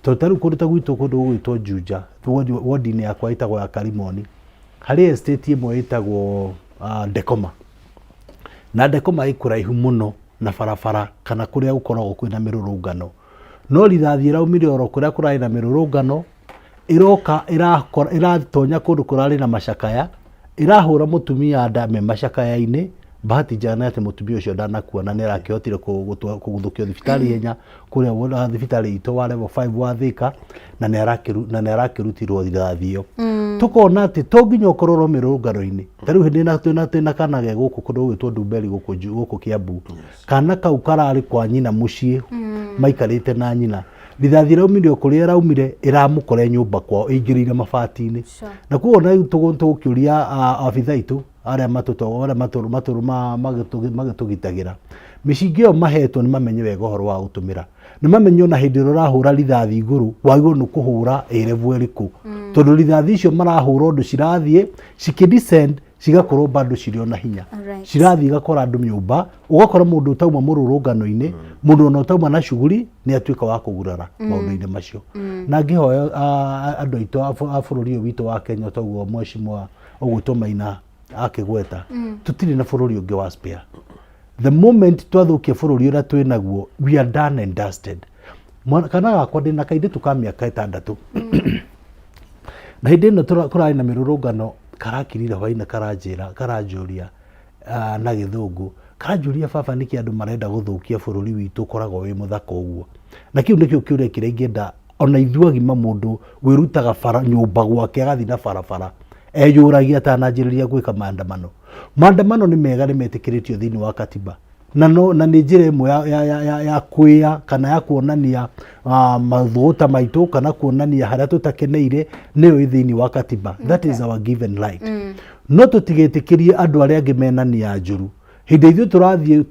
Tondũ ta rĩu kũndũ ta gwitũ kũndũ gũgwĩtwo Juja, wodi-inĩ yakwa ĩtagwo ya Karimoni, harĩ estate ĩmwe ĩtagwo Ndekoma. Na Ndekoma ĩ kũraihu mũno na barabara kana kũrĩa gũkoragwo kwĩna mĩrũrũngano. No rithathi ĩraumire oro kũrĩa kũrarĩ na mĩrũrũngano, ĩroka ĩratonya kũndũ kũrarĩ na macakaya, ĩrahũra mũtumia nda me macakaya-inĩ. Bahati njega nĩ atĩ mũtumia ũcio ndanakua na nĩ arakĩhotire kũguthũkio thibitarĩ ihenya kũrĩa thibitarĩ itũ wa level 5 wa Thika, na nĩ arakĩrutirwo rithathi ĩyo. Tũkona atĩ to nginya ũkorwo mĩrũrũngano-inĩ. Ta rĩu hĩndĩ ĩna twĩna kana ge gũkũ kũndũ gũgwĩtwo Ndumberi gũkũ Kiambu. Kana kau kararĩ kwa nyina mũciĩ, maikarĩte na nyina. Rithathi ĩraumire o kũrĩa ĩraumire, ĩramũkora nyũmba kwao ĩingĩrĩire mabati-inĩ. Na koguo na rĩu tũgũkĩũria abithaa aitũ arĩa magĩtũgitagĩra, mĩcinga ĩyo mahetwo nĩ mamenye wega ũhoro wa gũtũmĩra. Nĩ mamenye ona hĩndĩ ĩrĩa ũrahũra rithathi igũrũ wagĩrĩirwo nĩ kũhũra ĩ level ĩrĩkũ. Tondũ rithathi icio marahũra ũndũ cirathiĩ cikĩ descend cigakorwo bado cirĩ ona hinya. Cirathiĩ igakora andũ nyũmba, ũgakora mũndũ ũtauma mũrũrũngano-inĩ, mũndũ ona ũtauma na shughuli nĩ atuĩka wa kũgurara maũndũ-inĩ macio. Na ngĩhoya andũ aitũ a bũrũri ũyũ witũ wa Kenya, toguo mheshimiwa ũgwĩtwo Maina akĩgweta, tũtirĩ na bũrũri ũngĩ wa spare. The moment twathũkia bũrũri ũrĩa twĩ naguo, we are done and dusted. Kana gakwa ndĩna kairĩtu ka mĩaka 6, na hĩndĩ ĩno kũrarĩ na mĩrũrũngano, karakirire hwainĩ karanjĩra, karanjũria na gĩthũngũ, karanjũria baba nĩkĩ andũ marenda gũthũkia bũrũri witũ ũkoragwo wĩ mũthaka ũguo. Na kĩu nĩkĩo kĩũria kĩrĩa ingĩenda ona ithuĩ agima, mũndũ wĩrutaga bara nyũmba gwake agathiĩ na barabara eyũragia atananjĩrĩria gwĩka maandamano. Maandamano nĩ mega, nĩ metĩkĩrĩtio thĩinĩ wa katiba, na no na nĩ njĩra ĩmwe ya kwĩa kana ya kuonania mathũgũta maitũ kana kuonania harĩa tũtakeneire, nĩyo ĩ thĩinĩ wa katiba. That is our given right. No tũtigetĩkĩrie andũ arĩa angĩ mena nia njũru hĩndĩ ithuĩ tũrathiĩ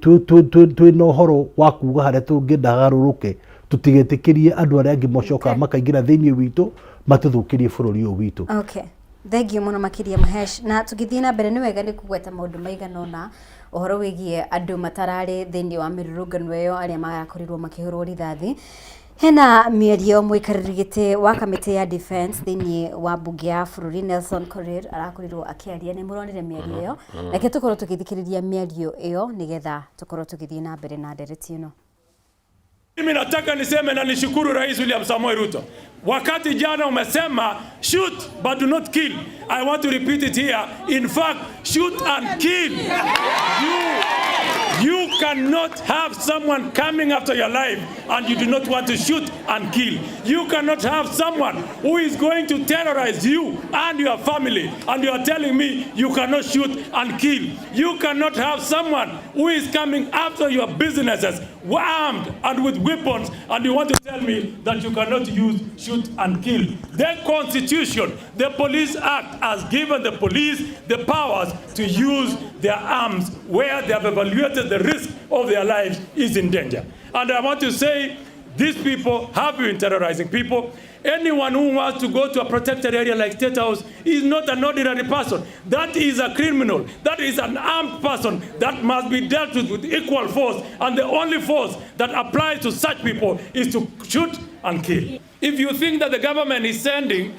twĩna ũhoro wa kuga harĩa tũngĩenda hagarũrũke. Tũtigetĩkĩrie andũ arĩa angĩ mocokaga makaingĩra thĩinĩ witũ matũthũkĩrie bũrũri ũyũ witũ. Okay. Thank you mũno makĩria Mahesh. Na tũgĩthiĩ na mbere, nĩ wega nĩ kũgweta maũndũ maigana ũna ũhoro wĩgiĩ andũ matararĩ thĩinĩ wa mĩrũrũngano ĩyo arĩa marakorirwo makĩhũrwo rithathi. Hena mĩario mũikarĩri gĩtĩ wa kamĩtĩ ya defense thĩinĩ wa mbunge ya bũrũri Nelson Korir arakorirwo akĩaria. Nĩ mũronire mĩario ĩyo? Reke tũkorwo tũgĩthikĩrĩria mĩario ĩyo nĩgetha tũkorwo tũgĩthiĩ na mbere na ndereti ĩno. Mimi nataka niseme na nishukuru Rais William Samoei Ruto. Wakati jana umesema shoot but do not kill. I want to repeat it here. In fact, shoot and kill. You cannot have someone coming after your life and you do not want to shoot and kill. You cannot have someone who is going to terrorize you and your family and you are telling me you cannot shoot and kill. You cannot have someone who is coming after your businesses armed and with weapons and you want to tell me that you cannot use shoot and kill. The Constitution, the Police Act has given the police the powers to use their arms where they have evaluated the risk of their lives is in danger. And I want to say, these people have been terrorizing people. Anyone who wants to go to a protected area like State House is not an ordinary person. That is a criminal. That is an armed person that must be dealt with equal force. And the only force that applies to such people is to shoot and kill. If you think that the government is sending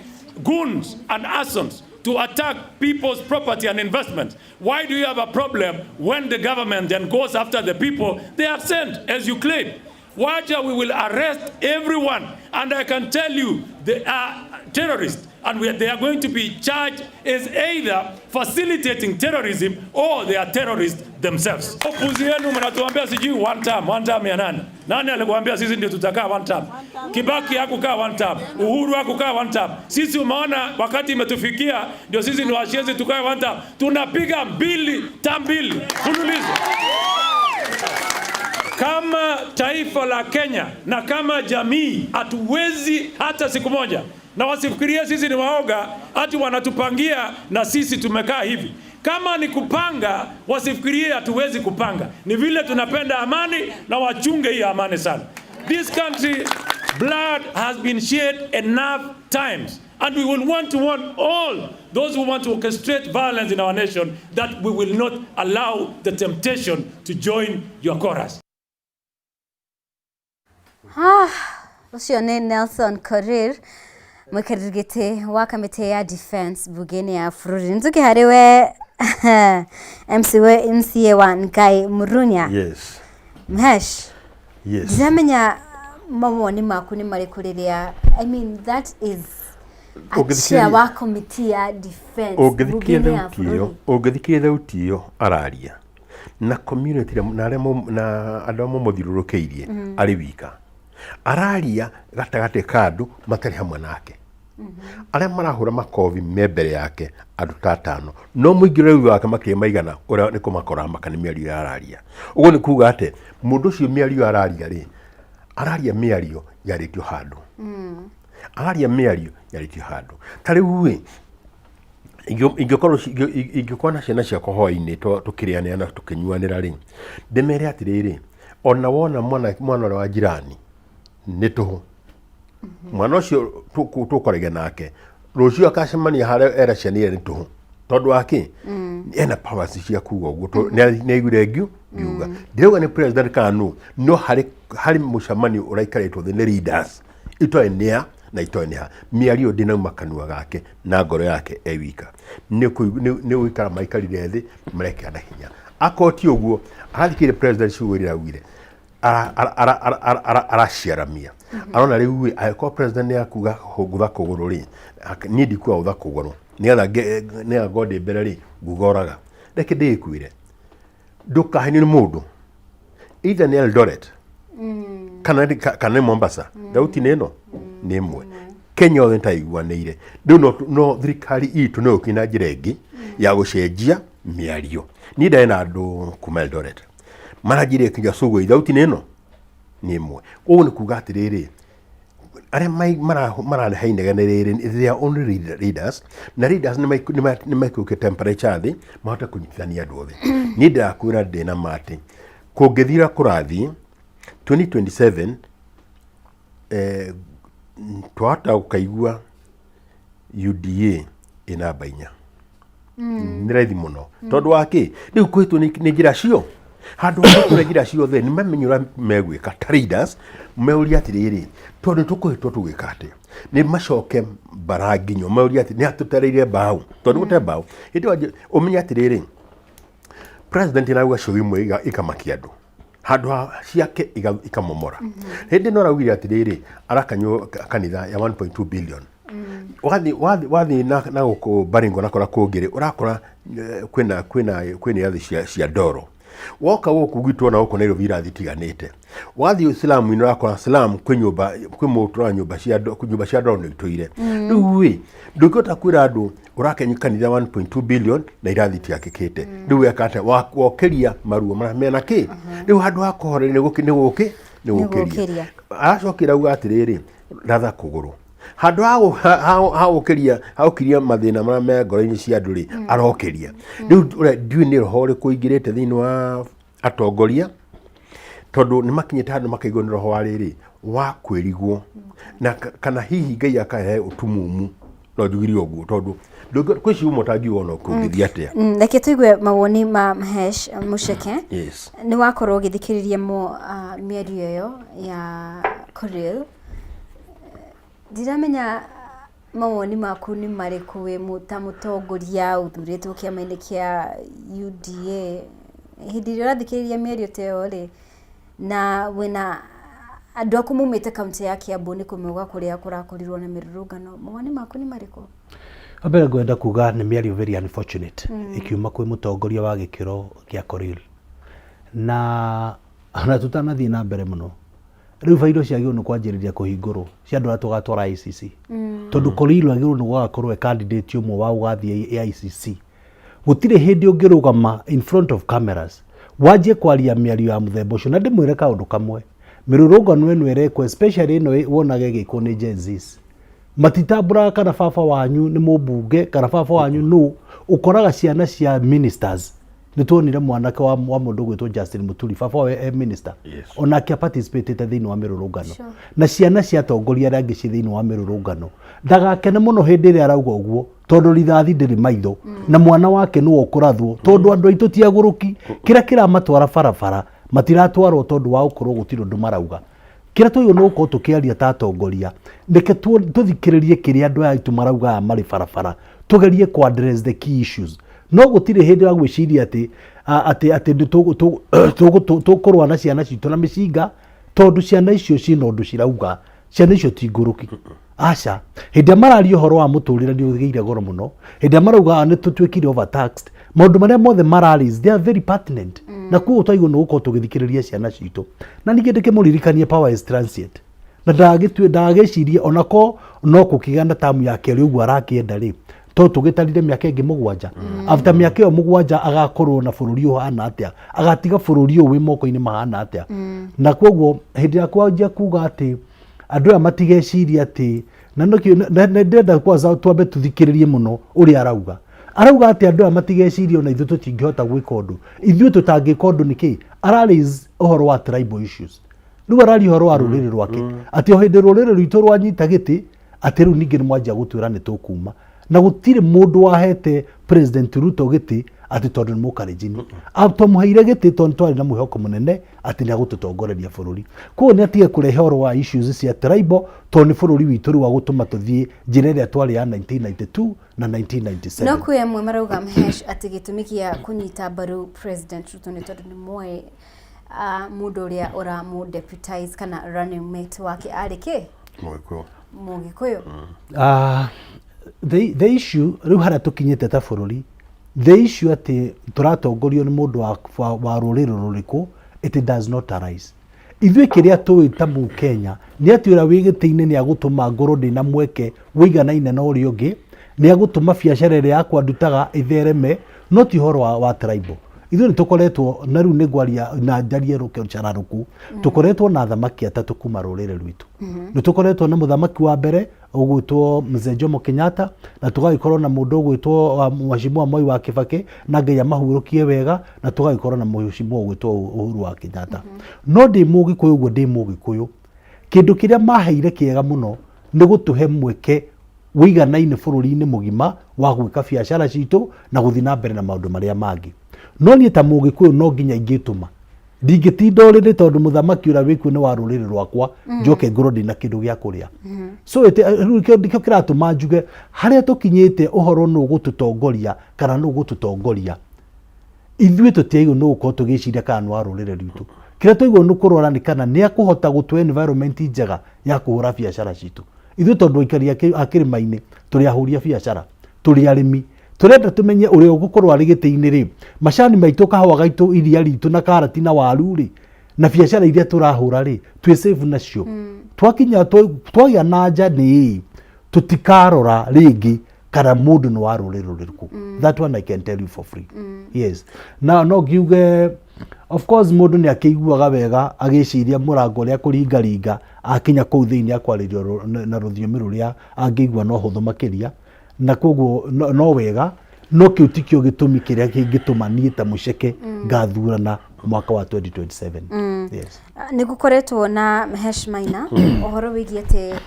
goons and arsons to attack people's property and investments, why do you have a problem when the government then goes after the people they have sent, as you claim? Wacha, we will arrest everyone. And I can tell you, they are terrorists. And they are going to be charged as either facilitating terrorism or they are terrorists themselves. Upuzi yenu mnatuambia sijui one term, one term ya nani? Nani alikuambia sisi ndio tutakaa one term? Kibaki hakukaa one term, Uhuru hakukaa one term. Sisi umeona wakati imetufikia ndio sisi ni washenzi tukae one term. Tunapiga mbili term mbili mfululizo. Kama taifa la Kenya na kama jamii hatuwezi hata siku moja, na wasifikirie sisi ni waoga ati wanatupangia na sisi tumekaa hivi. Kama ni kupanga, wasifikirie hatuwezi kupanga. Ni vile tunapenda amani na wachunge hii amani sana. This country, blood has been shed enough times. And we will want to warn all those who want to orchestrate violence in our nation that we will not allow the temptation to join your chorus. Ah, ũcio nĩ Nelson Korir mũikarĩri gĩtĩ wa kamĩtĩ ya defense mbunge-inĩ ya bũrũri. Nĩtũke harĩ we MC we MCA wa Ngai Murunya. Yes. Mhesh. Yes. Ndiramenya mawoni maku nĩ marĩkũ rĩrĩa I mean that is a Ũngĩthikĩrĩria- chair wa committee ya defense Ũngĩthikĩrĩria mbunge-inĩ ya thauti ĩyo bũrũri. Ũngĩthikĩrĩria thauti ĩyo araria na community na arĩa na andũ arĩa mamũthiũrũrũkĩirie arĩ wika araria gatagatĩ ka andũ matarĩ hamwe nake arĩa marahũra makobi me mbere yake andũ ta atano no mũingĩ ũrĩa thutha wake makĩria maigana ũrĩa nĩ kũmakora maka nĩ mĩario ĩrĩa araria. Ũguo nĩ kuga atĩ mũndũ ũcio mĩario araria rĩ, araria mĩario yarĩtio handũ, araria mĩario yarĩtio handũ. Ta rĩu rĩ, ingĩkorwo ingĩkorwo na ciana ciakwa hwainĩ tũkĩrĩanĩra na tũkĩnyuanĩra rĩ, ndĩmere atĩrĩrĩ, ona wona mwana mwana ũrĩa wa jirani nĩ tũhũ, mwana ũcio tũkwaragia nake rũciũ akacemania harĩa era ciana iria nĩ tũhũ, tondũ wa kĩ? Ena powers cia kuga ũguo nĩ aiguire ngiuga. Ndirauga nĩ president kana nũ, no harĩ mũcemanio ũraikarĩtwo thĩ nĩ leaders itoĩ nĩa na itoĩ nĩ ha. Mĩario ndĩnauma kanua gake na ngoro yake e wika, nĩ gũikara maikarire thĩ marekĩra na hinya. Akorwo ti ũguo, arathikĩrĩria president ciugo iria araugire, araciaramia arona rĩu ĩ, angĩkorwo president nĩ akuga ngũtha kũgũrũ rĩ, niĩ ndikuga gũtha kũgũrũ nĩgetha nĩgetha ngorwo ndĩ mbere rĩ, nguga ũraga. Reke ndĩkwĩre, ndũkahenio nĩ mũndũ, either nĩ Eldoret kana nĩ Mombasa, thauti nĩ ĩno nĩ ĩmwe. Kenya othe nĩtaiguanĩire. Rĩu no thirikari itũ no yũkie na njĩra ĩngĩ ya gũcenjia mĩario. Niĩ ndarĩ na andũ kuma Eldoret maranjĩrire kinya Sugoi, thauti nĩ ĩno nĩ ĩmwe. Ũguo nĩ kuga atĩrĩrĩ, arĩa mararehe inegene rĩrĩ, they are only leaders, na leaders nĩ maikũrũkie temperature thĩ mahote kũnyitithania andũ othe. Niĩ ndĩrakwĩra ndĩna ma atĩ kũngĩthira kũrathiĩ 2027, twahota gũkaigua UDA ĩ namba 4. Nĩ raithi mũno tondũ wa kĩ? Rĩu kũhĩtwo nĩ njĩra cio handũ ha kũhĩtwo nĩ njĩra ciothe, nĩ mamenye ũrĩa megwĩka ta leaders, meurie atĩrĩrĩ, tondũ tũkũhĩtwo tũgwĩka atĩa? Nĩ macoke mbara nginyo meurie atĩ nĩ atũtereire mbaũ, tondũ gũte mbaũ hĩndĩ ĩyo ũmenye atĩrĩrĩ, president arauga ciugo imwe ikamakia andũ handũ ha ciake ikamomora. Hĩndĩ ĩno araugire atĩrĩrĩ, arakanywo kanitha ya 1.2 billion. Wathiĩ na gũkũ Baringo na kũrĩa kũngĩ rĩ, ũrakora kwĩna irathi cia ndoro. Woka gũkũ gwitũ na gũkũ Nairobi irathi itiganĩte. Wathiĩ slum-inĩ ũrakora slum kwĩ nyũmba, kwĩ mũndũ ũra nyũmba cia ndoro nĩ itũire. Rĩu rĩ, ndũngĩhota kwĩra andũ ũrake kanitha 1.2 billion na irathi itiakĩkĩte. Rĩu weka atĩa? Wokĩria maruo marĩa mena kĩ? Rĩu handũ ha kũhoreria nĩ gũkĩria. Gũkĩria. Aracokera auga atĩrĩrĩ, ratha kũgũrũ. Handũ ha gũkĩria, ha gũkiria mathĩna marĩa me ngoro-inĩ cia andũ rĩ, arokĩria. Rĩu ũrĩa ndiũĩ nĩ roho ũrĩkũ ũingĩrĩte thĩinĩ wa atongoria, tondũ nĩ makinyĩte handũ makaigua nĩ roho wa rĩrĩ wa kwĩrigwo na kana hihi Ngai akahe ũtumumu. No njugire ũguo tondũ kwĩ ciugo ũtangiuga ona kũngĩthiĩ atĩa. Reke tũigue mawoni ma Mhesh Musheke. Yes. Nĩ wakorwo ũgĩthikĩrĩria mĩario ĩyo ya Korir. Ndiramenya mawoni maku nĩ marĩkũ wĩ ta mũtongoria ũthurĩtwo kĩama-inĩ kĩa UDA. Hĩndĩ ĩrĩa ũrathikĩrĩria mĩario ta ĩyo rĩ, na wĩna andũ aku mumĩte kaunti ya Kiambu nĩ kũmauga kũrĩa kũrakorirwo na mĩrũrũngano, mawoni maku nĩ marĩkũ? Wambere ngwenda kuga nĩ mĩario very unfortunate ĩkiuma kwĩ mũtongoria wa gĩkĩro kĩa Korir. Na ona tũtanathiĩ na mbere mũno, rĩu bairo ciagĩrĩirwo nĩ kwanjĩrĩria kũhingũrwo cia andũ arĩa tũgatwara ICC. Tondũ Korir agĩrĩirwo nĩ gũgakorwo e candidate ũmwe wa gũgathiĩ ICC. Gũtirĩ hĩndĩ ũngĩrũgama in front of cameras wanjie kwaria mĩario ya mũthemba ũcio. Na ndĩmwĩre kaũndũ kamwe, mĩrũrũngano ĩno ĩrekwo especially ĩno wonaga ĩgĩkwo nĩ Gen Zs, matitambũraga kana baba wanyu nĩ mũmbunge kana baba wanyu nũ. Ũkoraga ciana cia ministers Nĩ tuonire mwanake wa, wa mũndũ ũgwĩtwo Justin Muturi, baba wawe e minister. Onake aparticipatĩte thĩinĩ wa mĩrũrũngano. Na ciana cia atongoria arĩa angĩ ci thĩinĩ wa mĩrũrũngano. Ndagakene mũno hĩndĩ ĩrĩa arauga ũguo, tondũ rithathi ndĩrĩ maitho. Na mwana wake nĩwe ũkũrathwo, tondũ andũ aitũ ti agũrũki. Kĩrĩa kĩramatwara barabara, matiratwarwo tondũ wa gũkorwo gũtirĩ ũndũ marauga. Kĩrĩa twagĩrĩirwo nĩ gũkorwo tũkĩaria ta atongoria, reke tũthikĩrĩrie kĩrĩa andũ aya aitũ marauga aya marĩ barabara, tũgerie kũ address the key issues. No gũtirĩ hĩndĩ wa gwĩciria atĩ atĩ atĩ nĩ tũkũrũa na ciana citũ na mĩcinga, tondũ ciana icio ciĩna ũndũ cirauga, ciana icio ti ngũrũki. Aca, hĩndĩ ĩrĩa mararia ũhoro wa mũtũrĩre nĩ ũgĩire goro mũno, hĩndĩ ĩrĩa marauga nĩ tũtuĩkire overtaxed, maũndũ marĩa mothe mara raise, they are very pertinent. Na koguo twagĩrĩirwo nĩ gũkorwo tũgĩthikĩrĩria ciana citũ. Na ningĩ ndĩkĩmũririkanie power is transient. Na ndagagĩcirie ona ko no kũkĩgĩa na tamu ya kerĩ ũguo arakĩenda rĩ, to tũgĩtarire mĩaka ĩngĩ 7. After mĩaka ĩyo 7 agakorwo na bũrũri ũhana atĩa? Agatiga bũrũri ũyũ wĩ moko-inĩ mahana atĩa? Na koguo hĩndĩ ya kwanjia kuga atĩ andũ aya matigecirie atĩ na nĩkĩo na ndĩrenda kwanza twambe tũthikĩrĩrie mũno ũrĩa arauga. Arauga atĩ andũ aya matigecirie ona ithuĩ tũtingĩhota gwĩka ũndũ. Ithuĩ tũtangĩka ũndũ nĩkĩ? Ara raise ũhoro wa tribal issues. Rĩu araria ũhoro wa rũrĩrĩ rwake. Atĩ o hĩndĩ rũrĩrĩ rwitũ rwanyita gĩtĩ, atĩ rĩu ningĩ nĩ mwanjia gũtwĩra nĩ tũkuma. Na gũtirĩ mũndũ wahete President Ruto gĩtĩ atĩ tondũ nĩ mũkalenjini. Twamũheire gĩtĩ tondũ twarĩ na mwĩhoko mũnene atĩ nĩ agũtũtongoreria bũrũri. Koguo nĩ atige kũrehe ũhoro wa issues cia tribal tondũ nĩ bũrũri witũ rĩu wa gũtũma tũthiĩ njĩra ĩrĩa twarĩ ya 1992 na 1997. No kwĩ amwe marauga Mhesh atĩ gĩtũmi gĩa kũnyita mbaru President Ruto nĩ tondũ nĩ moĩ mũndũ ũrĩa ũramũ deputize kana running mate wake arĩ kĩ? Mũgĩkũyũ. Mũgĩkũyũ. The issue rĩu harĩa tũkinyĩte ta bũrũri, the issue atĩ tũratongorio nĩ mũndũ wa rũrĩrĩ rũrĩkũ, it does not arise. Ithuĩ kĩrĩa tũĩ ta Mũkenya nĩ atĩ ũrĩa wĩ gĩtĩ-inĩ nĩ agũtũma ngorwo ndĩna mweke ũiganaine na ũrĩa ũngĩ, nĩ agũtũma biacara ĩrĩa yakwa ndutaga ĩthereme, no ti ũhoro wa tribal. Ithuĩ nĩ tũkoretwo na rĩu nĩ ngwaria na njarie rũcararũku, tũkoretwo na athamaki atatũ kuma rũrĩrĩ rwitũ. Nĩ tũkoretwo na mũthamaki wa mbere ũgwĩtwo Mzee Jomo Kenyatta, na tũgagĩkorwo na mũndũ ũgwĩtwo Mheshimiwa Moi wa Kibaki, na Ngai amahurũkie wega, na tũgagĩkorwo na Mheshimiwa ũgwĩtwo Uhuru wa Kenyatta. No ndĩ Mũgĩkũyũ ũguo ndĩ Mũgĩkũyũ, kĩndũ kĩrĩa maheire kĩega mũno nĩ gũtũhe mweke ũiganaine bũrũri-inĩ mũgima wa gwĩka biacara citũ na gũthiĩ na mbere na maũndũ marĩa mangĩ. No niĩ ta Mũgĩkũyũ no nginya ingĩtũma ndingĩtinda ũrĩrĩ tondũ mũthamaki ũrĩa wĩkuo nĩ wa rũrĩrĩ rwakwa, njoke ngorwo ndĩna kĩndũ gĩa kũrĩa. So rĩu nĩkĩo kĩratũma njuge harĩa tũkinyĩte ũhoro nũ ũgũtũtongoria kana nũ ũgũtũtongoria, ithuĩ tũtiagĩrĩirwo nĩ gũkorwo tũgĩciria kana nĩ wa rũrĩrĩ rwitũ. Kĩrĩa twagĩrĩirwo nĩ kũrora nĩ kana nĩ akũhota gũtũhe environment njega ya kũhũra biacara citũ. Ithuĩ tondũ aikari a kĩrĩma-inĩ tũrĩ ahũri a biacara, tũrĩ arĩmi, tũrenda tũmenye ũrĩa ũgũkorwo arĩ gĩtĩ-inĩ rĩ, macani maitũ, kahũa gaitũ, iria ritũ na karati na waru rĩ, na biacara iria tũrahũra rĩ, twĩ safe nacio. Twakinya twagĩa na anja nĩ ĩĩ, tũtikarora rĩngĩ kana mũndũ nĩ wa rũrĩrĩ rũrĩkũ. That one I can tell you for free. Yes. Na no ngiuge of course mũndũ nĩ akĩiguaga wega agĩciria mũrango ũrĩa kũringaringa akinya kũu thĩinĩ akwarĩrio na rũthiomi rũrĩa angĩigua no hũthũ makĩria, na koguo no wega, no kĩu tikĩo gĩtũmi kĩrĩa kĩngĩtũma niĩ ta mũceke ngathurana mwaka wa 2027. Yes. Nĩ gũkoretwo na Mhesh Maina ũhoro wĩgiĩ atĩ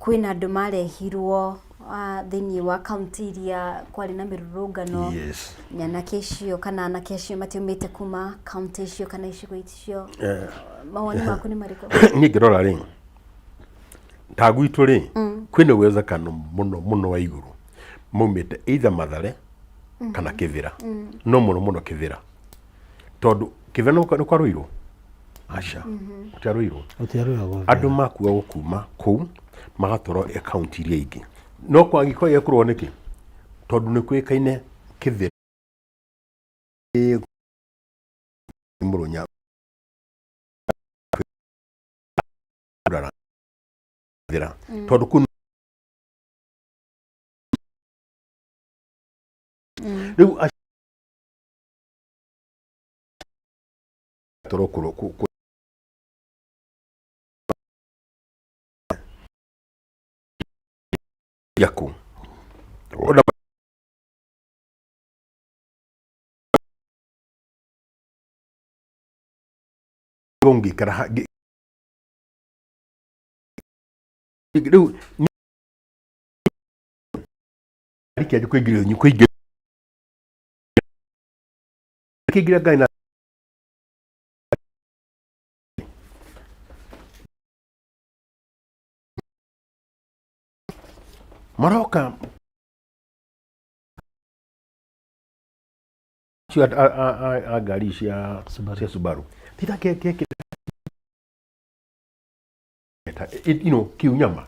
kwĩna andũ marehirwo thĩinĩ wa kaunti iria kwarĩ na mĩrũrũngano. Nyanake icio kana anake acio matiumĩte kuma kaunti icio kana icigo icio. Mawoni maku nĩ marĩkũ? Niĩ ngĩrora rĩ, ta gwitũ rĩ, kwĩna uwezekano mũno mũno wa igũrũ maumĩte either Mathare kana Kĩthĩra, no mũno mũno Kĩthĩra, tondũ Kĩthĩra nĩ kwarũirwo? Aca, gũtiarũirwo. Gũtiarũirwo. Andũ makuagwo kuma kũu magatwarwo kaunti iria ingĩ, no kwagĩkorwo kũrũo nĩkĩ? Tondũ nĩ kũĩkaine Kĩthĩra Mũrũnya tondũ kũu rĩu toro kũrũ ya kũ ona Ngĩikara rĩu rike kũingĩrio kũingĩrio kĩingĩra ngari na maroka acio a ngari cia cia Subaru tita ke ke ke you know kiu nyama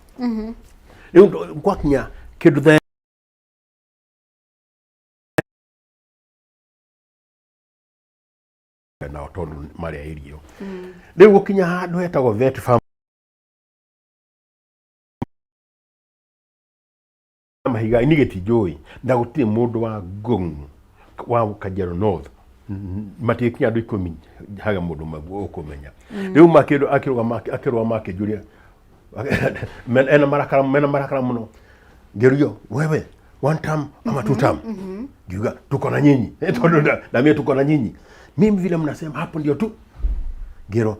rĩu gwakinya kĩndũ the nao tondũ marĩa irio rĩu gũkinya handũ hetagwo vet farm mahiga ini gĩtinjũĩ na gũtirĩ mũndũ wa Ngong wa Kajiado North matikinya andũ 10 haga mũndũ ũmwe ũkũmenya. Rĩu makĩndũ akĩrũgama akĩrũgama akĩnjũria ena marakara mena marakara mũno, ngĩũrio wewe one term ama two term, ngiuga tuko na nyinyi. Tondũ na mimi tuko na nyinyi, mimi vile mnasema hapo ndio tu ngĩrwo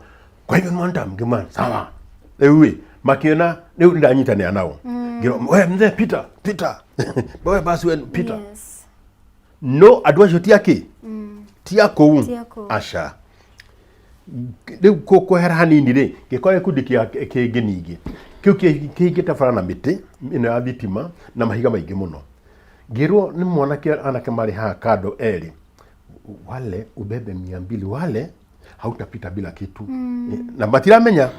kwa hivyo ni one term, ngĩmwĩra sawa. Rĩu ĩ makiona rĩu ndanyitanĩra nao, ngĩrwo we mzee Peter Peter wewe basi we Peter. No andũ acio ti akĩ ti a kũu. Ti a kũu. Aca rĩu kwehera hanini rĩ ngĩkora gĩkundi kĩa kĩngĩ ningĩ kĩu kĩhingĩte bara na mĩtĩ ĩno ya thitima na mahiga maingĩ mũno. Ngĩrwo nĩ mwanake anake marĩ haha kando erĩ, wale ubebe 200 wale hautapita bila kitu. Na matiramenya.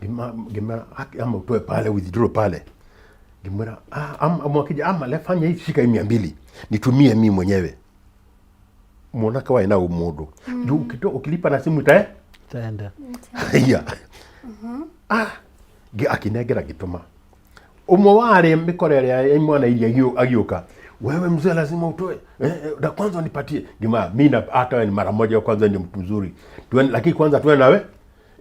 Ngĩmera ama utoe pale withdraw pale, ngĩmwĩra ah, mwakija ama lefanya hivi, shika hii 200 nitumie mimi mwenyewe. Mwanake warĩ na ũmũndũ juu ukilipa na simu itae Itaenda. Haiya. Ah, akinengera ngĩtũma ũmwe warĩ mĩkora ĩrĩa ya imwana iria agĩũka, wewe mzee lazima utoe na kwanza unipatie. Ngima mimi na hata wewe ni mara moja kwanza ni mtu mzuri tuende, lakini kwanza tuende nawe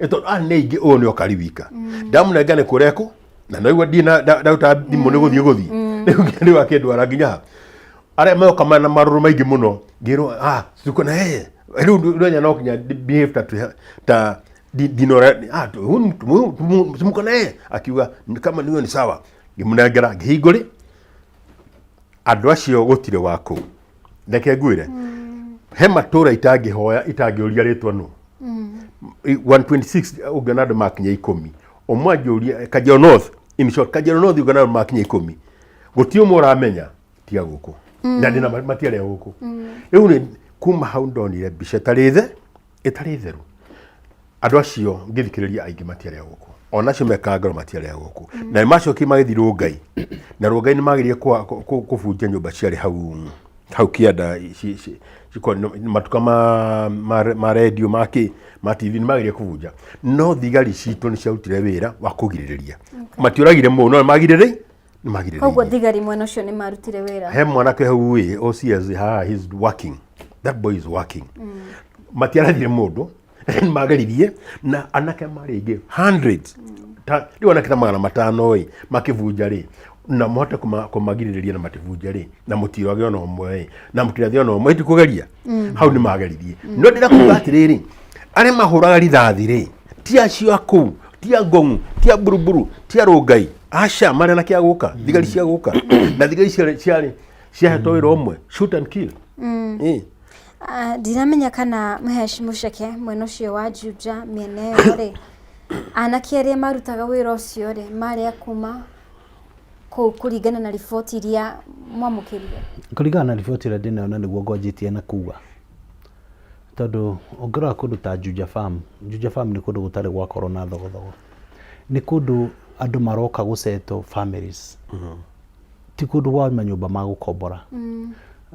ito ah nĩ ingĩ ũyũ nĩ okari wika ndamũnenga nĩ kũrekũ na naigua ndina ndaruta thimũ nĩ gũthiĩ gũthiĩ rĩu rĩu akĩndwara nginya ha arĩa moka na marũrũ maingĩ mũno ngĩrwo ah tuko na yeye rĩu ndwenya no kinya behave ta ta dinora ah huyu ni mtu huyu simuko na yeye akiuga kama niyo ni sawa ngĩmũnengera ngĩhingũrĩ andũ acio gũtirĩ wa kũu reke ngwĩre he matũra itangĩhoya itangĩũria rĩtwa nũ 126 ũngĩona andũ makinya 10 ũmwe anjũria Kajiado North, in short Kajiado North ũngĩona andũ makinya 10 gũtirĩ ũmwe ũramenya tiga gũkũ na ndĩna matiarĩ a gũkũ. Rĩu nĩ kuma hau ndonire mbica ĩtarĩ the ĩtarĩ theru andũ acio ngĩthikĩrĩria aingĩ matiarĩ a gũkũ ona acio mekaga ngoro matiarĩ a gũkũ na nĩ macokire magĩthiĩ Rũngai na Rũngai nĩ magĩrire kũbunja nyũmba ciarĩ hau hau kĩanda matuka ma redio ma kĩ ma TV nĩ magĩrire kũbunja no thigari citũ nĩ ciarutire wĩra wa kũgirĩrĩria matiũragire mũndũ no nĩ magirĩrĩirie. Koguo thigari mwena ũcio nĩ marutire wĩra. He mwanake hau ĩ OCS haha he's working, that boy is working. Matiarathire mũndũ nĩ mageririe na anake marĩ aingĩ hundreds ta rĩu anake ta 500 ĩ makĩbunja rĩ na mũhote kũmagirĩrĩria na matibunje rĩ na mũtirage ona ũmwe ĩ na mũtirathe ona ũmwe ĩ kũgeria hau nĩ mageririe no ndĩrakuga atĩrĩrĩ arĩa mahũraga rithathi rĩ ti acio a kũu ti a Ngong'u ti a Buruburu ti a Rũngai aca marĩa na kĩa gũka thigari cia gũka na thigari ciarĩ ciarĩ ciahetwo wĩra ũmwe shoot and kill. Ĩ. Ah, ndiramenya kana Mhesh Muceke mwena ũcio wa Juja mĩena ĩyo rĩ anake arĩa marutaga wĩra ũcio rĩ marĩ a kuma kũu kũringana na riboti iria mwamũkĩrire? Kũringana na riboti ĩrĩa ndĩnayo na nĩguo ngwanjĩtie na kuga tondũ ũngĩrora kũndũ ta Juja Farm, Juja Farm nĩ kũndũ gũtarĩ gwakorwo na thogothogo, nĩ kũndũ andũ maroka gũsettle families, ti kũndũ gwa manyũmba ma gũkombora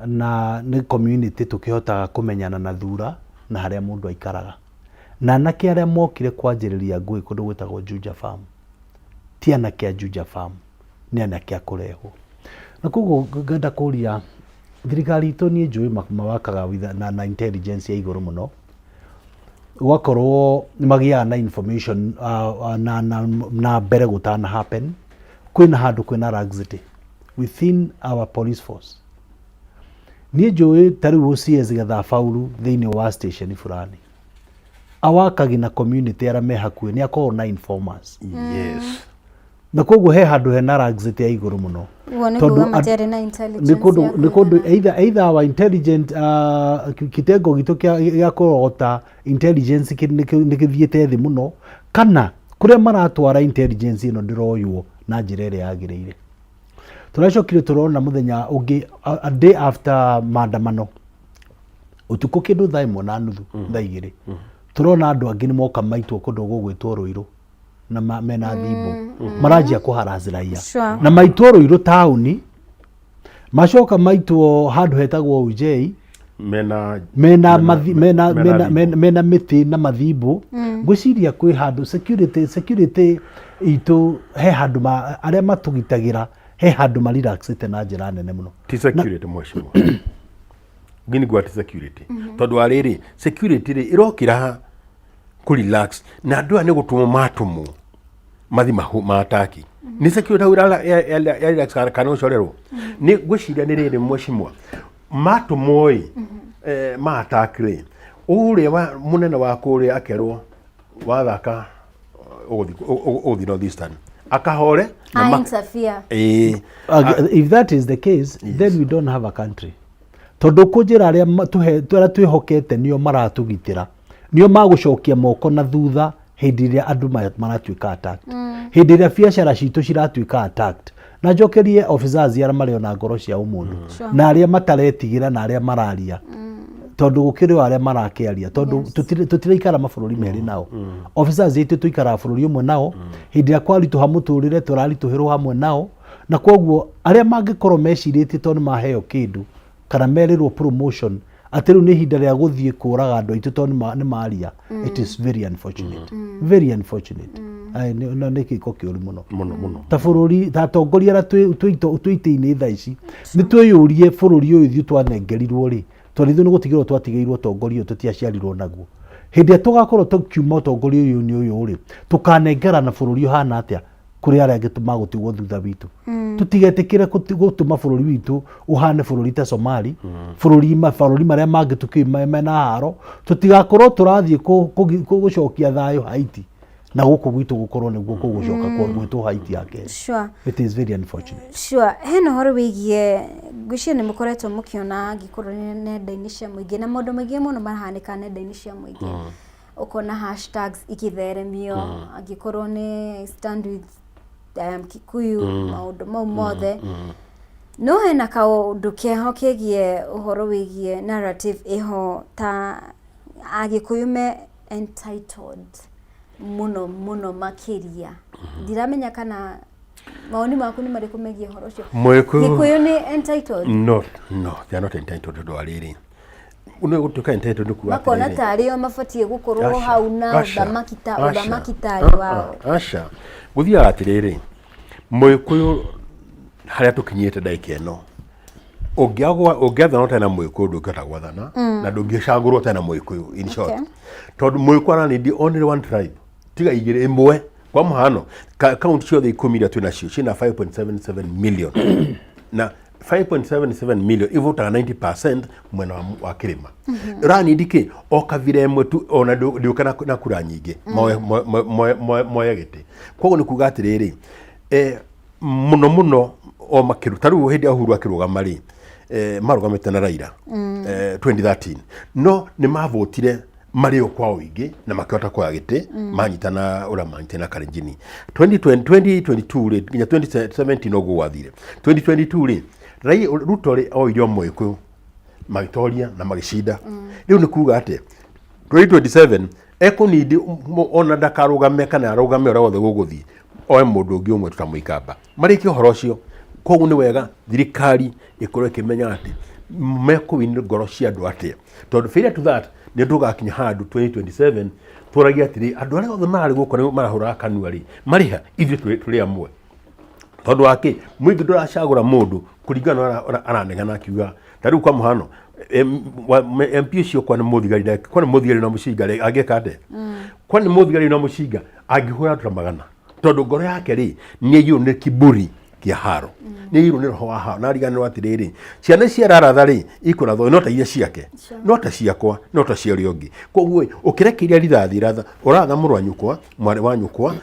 na nĩ community tũkĩhotaga kũmenyana na thura na harĩa mũndũ aikaraga. Na anake arĩa mokire kwanjĩrĩria ngũĩ kũndũ gwĩtagwo Juja Farm ti anake a Juja Farm, nĩ anake a kũrehwo. Na koguo ngenda kũria thirikari itũ niĩ njũĩ mawakaga na intelligence ya igũrũ mũno, ũgakorwo nĩ magĩaga na information na mbere gũtana happen, kwĩna handũ kwĩna laxity within our police force. Niĩ njũĩ ta rĩu OCS getha bauru thĩinĩ wa station fulani. Awakagi na community arĩa me hakuhĩ, nĩ akoragwo na informers. Yes. Na koguo he handũ hena laxity ya igũrũ mũno. Ũguo nĩ Tondũ kuga matiarĩ na intelligence nĩ kũndũ ya nĩ kũndũ either our intelligent kitengo gitũ gĩa kũrogota intelligence nĩ gĩthiĩte thĩ mũno, kana kũrĩa maratwara intelligence ĩno ndĩroywo na njĩra ĩrĩa yagĩrĩire. Tũracokire tũrona mũthenya ũngĩ, a day after maandamano, ũtukũ kĩndũ thaa ĩmwe na nuthu, thaa igĩrĩ, tũrona andũ angĩ nĩ moka maitwo kũndũ gũgwĩtwo Rũirũ na mena thimbo maranjia kũharass raia. Na maitwo Rũirũ taũni, macoka maitwo handũ hetagwo Ujei mena mena mena mena mena mĩtĩ na mathimbo. Ngwĩciria kwĩ handũ security itũ he handũ arĩa matũgitagĩra he handũ marelaxĩte na njĩra nene mũno. Ti security, mheshimiwa ngini gwa ti security, tondũ wa rĩrĩ security rĩ ĩrokĩra kũ relax na andũ aya nĩ gũtũmwo matũmwo mathi mataki nĩ security hau ya relax kana gũcorerwo nĩ ngwĩciria nĩ rĩrĩ, mheshimiwa, matũmwo ĩ ma attack rĩ, ũrĩa wa mũnene wa kũrĩa akerwo wathaka ũgũthiĩ North Eastern akahore na Interfere. Ĩĩ. If that is the case, then we don't have a country, tondũ kũnjĩra arĩa arĩa twĩhokete nĩo maratũgitĩra nĩo magũcokia moko na thutha hĩndĩ ĩrĩa andũ maratuĩka attacked, hĩndĩ ĩrĩa biacara citũ ciratuĩka attacked. Na njokerie officers arĩa marĩ ona ngoro cia ũmũndũ na arĩa mataretigĩra na arĩa mararia, tondũ gũkĩrĩ o arĩa marakĩaria, tondũ tũtiraikara mabũrũri merĩ nao. Officers aitũ tũikaraga bũrũri ũmwe nao. Hĩndĩ ĩrĩa kwaritũha mũtũrĩre tũraritũhĩrwo hamwe nao, na koguo arĩa mangĩkorwo mecirĩtie tondũ nĩ maheo kĩndũ kana merĩrwo promotion atĩ rĩu nĩ ihinda rĩa gũthiĩ kũraga andũ aitũ tondũ nĩ maria, it is very unfortunate, very unfortunate. Ai, nĩ gĩko kĩũru mũno. Mũno mũno. Ta bũrũri, ta atongoria arĩa twĩ itĩ-inĩ thaa ici, nĩ twĩyũrie bũrũri ũyũ ithuĩ twanengerirwo rĩ, tondũ ithuĩ nĩ gũtigĩrwo twatigĩirwo ũtongoria ũyũ, tũtiaciarirwo naguo. Hĩndĩ ĩrĩa tũgakorwo tũkiuma ũtongoria ũyũ nĩ ũyũ rĩ, tũkanengerana bũrũri ũhana atĩa kũrĩ arĩa angĩ magũtigwo thutha witũ? Tũtigetĩkĩre gũtũma bũrũri witũ ũhane bũrũri ta Somali, bũrũri mabũrũri marĩa mangĩ tũkĩũĩ mena haro. Tũtigakorwo tũrathiĩ gũcokia thayũ Haiti na gũkũ gwitũ gũkorwo nĩguo kũgũcoka gwĩtwo Haiti ya kerĩ. It is very unfortunate. Sure. Hena ũhoro wĩgiĩ, ngwĩciria nĩ mũkoretwo mũkĩona angĩkorwo nĩ nenda-inĩ cia mũingĩ na maũndũ maingĩ mũno marahanĩka nenda-inĩ cia mũingĩ, ũkona hashtags ikĩtheremio, angĩkorwo nĩ stand with Kikuyu, maũndũ mau mothe. No hena kaũndũ keho kegiĩ ũhoro wĩgiĩ narrative ĩho ta Agĩkũyũ me entitled mũno mũno makĩria. Ndiramenya kana mawoni maku nĩ marĩkũ megiĩ ũhoro ũcio. Mũgĩkũyũ. Gĩkũyũ nĩ entitled? No, they are not entitled, tondũ wa rĩrĩ nĩ gũtuĩka entitled nĩ kuga Makona atĩrĩrĩ, tarĩ o mabatiĩ gũkorwo Aca, hau na aca, ũthamaki ta aca, ũthamaki tarĩ wao. Aca, gũthiaga atĩrĩrĩ, mũgĩkũyũ harĩa tũkinyĩte ndagĩka ĩno, ũngĩathana ũtarĩ na mũgĩkũyũ ndũngĩhota gwathana na ndũngĩcagũrwo ũtarĩ na mũgĩkũyũ, in short. Tondũ mũgĩkũyũ aranindi only one tribe, tiga igĩrĩ, ĩmwe. Kwa mũhano, kaunti ciothe 10 iria twĩ nacio ciĩna 5.77 million, na 5.77 million ivotaga 90% mwena wa kĩrĩma. Ũranindi kĩ o kabira ĩmwe tu ona ndĩũka na kura nyingĩ moye gĩtĩ. Koguo nĩ kuga atĩrĩrĩ, mũno mũno o makĩru ta rĩu hĩndĩ ya Uhuru akĩrũgama rĩ, marũgamĩte na Raila 2013, no nĩ mavotire marĩ o kwa ũingĩ na makĩhota kuoya gĩtĩ, manyitana ũrĩa manyitana na Kalenjini 2020, 2022 rĩ, nginya 2017 noguo gwathire. 2022 rĩ, Ruto rĩ oire o Mũgĩkũyũ magĩtoria na magĩcinda. Rĩu nĩ kuga atĩ 2027 ekũnindi ona ndakarũgame kana arũgame ũrĩa wothe gũgũthiĩ, oe mũndũ ũngĩ ũmwe tũtamũikamba marĩkie ũhoro ũcio. Koguo nĩ wega thirikari ĩkorwo ĩkĩmenya atĩ mekũwin ngoro cia andũ atĩa, tondũ failure to that nĩ tũgakinya handũ 2027 tũragia atĩrĩ, andũ arĩa othe mararĩ gũkũ nĩ marahũraga kanua rĩ, marĩha ithuĩ tũrĩ amwe, tondũ wa kĩ mũingĩ ndũracagũra mũndũ kũringana na ũrĩa aranegena akiuga. Ta rĩu kwa mũhano, MP ũcio kwa nĩ mũthigari kwa nĩ mũthigari na mũcinga rĩ, angĩka atĩa? Kwa nĩ mũthigari na mũcinga angĩhũra andũ ta magana, tondũ ngoro yake rĩ nĩ aiyũrwo nĩ kiburi. Kĩa haro nĩ aiyũirwo nĩ roho wa haro na ariganĩrwo atĩrĩrĩ, ciana cia raratha rĩ, ikũrathwo no ta iria ciake, no ta ciakwa, no ta cia ũrĩa ũngĩ. Koguo ĩ, ũkĩrekeria rithathi ratha ũratha mũrũ wa nyũkwa, mwarĩ wa nyũkwa,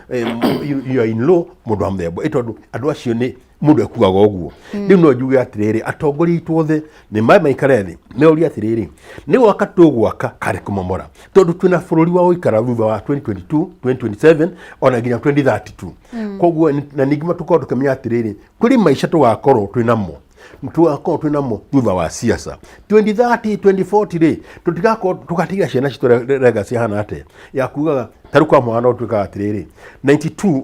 your in law, mũndũ wa mũthemba ĩ, tondũ andũ acio nĩ mũndũ ekuaga ũguo. Rĩu no njuge atĩrĩrĩ, atongoria aitũ othe nĩ maikare thĩ meũrie atĩrĩrĩ, nĩ gwaka tũgwaka karĩ kũmomora, tondũ twĩna bũrũri wa gũikara thutha wa 2022, 2027 ona nginya 2032. Koguo na ningĩ tũkorwo tũkĩmenya atĩrĩrĩ, kũrĩ maica tũgakorwo twĩ namo, tũgakorwo twĩ namo thutha wa siasa 2030, 2040 rĩ, tũtigakorwo tũgatigira ciana citũ legacy hana atĩa ya kugaga. Ta rĩu kwa mwana ũtuĩkaga atĩrĩrĩ, 92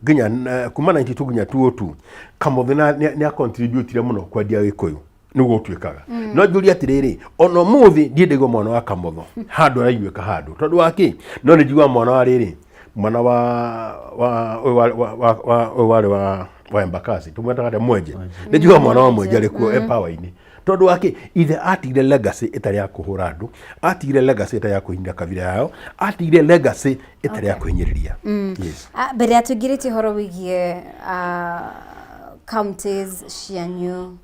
nginya kuma 92 nginya 202, Kamothe nĩ acontributire mũno kwendia Gĩkũyũ, nĩguo ũtuĩkaga. No njũrie atĩrĩrĩ, ona ũmũthĩ ndiĩ ndaigua mwana wa Kamotho handũ araiguĩka handũ tondũ wa kĩ, no nĩ njiguaga mwana wa rĩrĩ, mwana wa wa ũyũ wa wa wa ũyũ warĩ wa Embakasi, tũmwetaga atĩa, Mwenje, nĩ njiguaga mwana wa Mwenje arĩ kuo e power-inĩ tondũ wa kĩ, ithe atigire legacy ĩtarĩ ya kũhũra andũ, atigire legacy ĩtarĩ ya kũhinyĩrĩria kabira yao, atigire legacy ĩtarĩ ya kũhinyĩrĩria. Yes. Mbere ya tũingĩrĩtie ũhoro wĩgiĩ counties cianyu,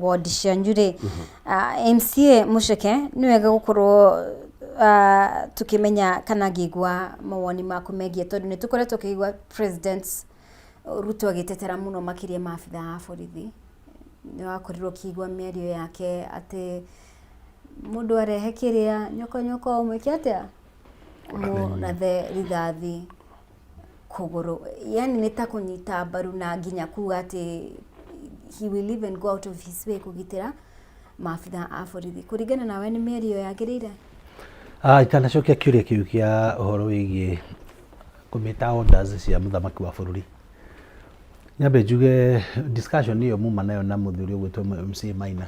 ward cianyu rĩ, MCA Mũceke, nĩ wega gũkorwo tũkĩmenya kana ngĩigua mawoni maku megiĩ, tondũ nĩ tũkoretwo tũkĩigua President Ruto agĩtetera mũno makĩria maabitha a borithi. Nĩ wakorirwo ũkĩigua mĩario yake atĩ mũndũ arehe kĩrĩa nyokonyoko ũmwĩke atĩa, mũrathe rithathi kũgũrũ, yani nĩ ta kũnyita mbaru na nginya kuga atĩ he will even go out of his way kũgitĩra maabitha a borithi. Kũringana nawe, nĩ mĩario yagĩrĩire? Itanacokia kĩũria kĩu kĩa ũhoro wĩgiĩ kũmĩta orders cia mũthamaki wa bũrũri, nyambe njuge discussion ĩyo muma nayo na mũthuri ũgwĩtwo MCA Maina,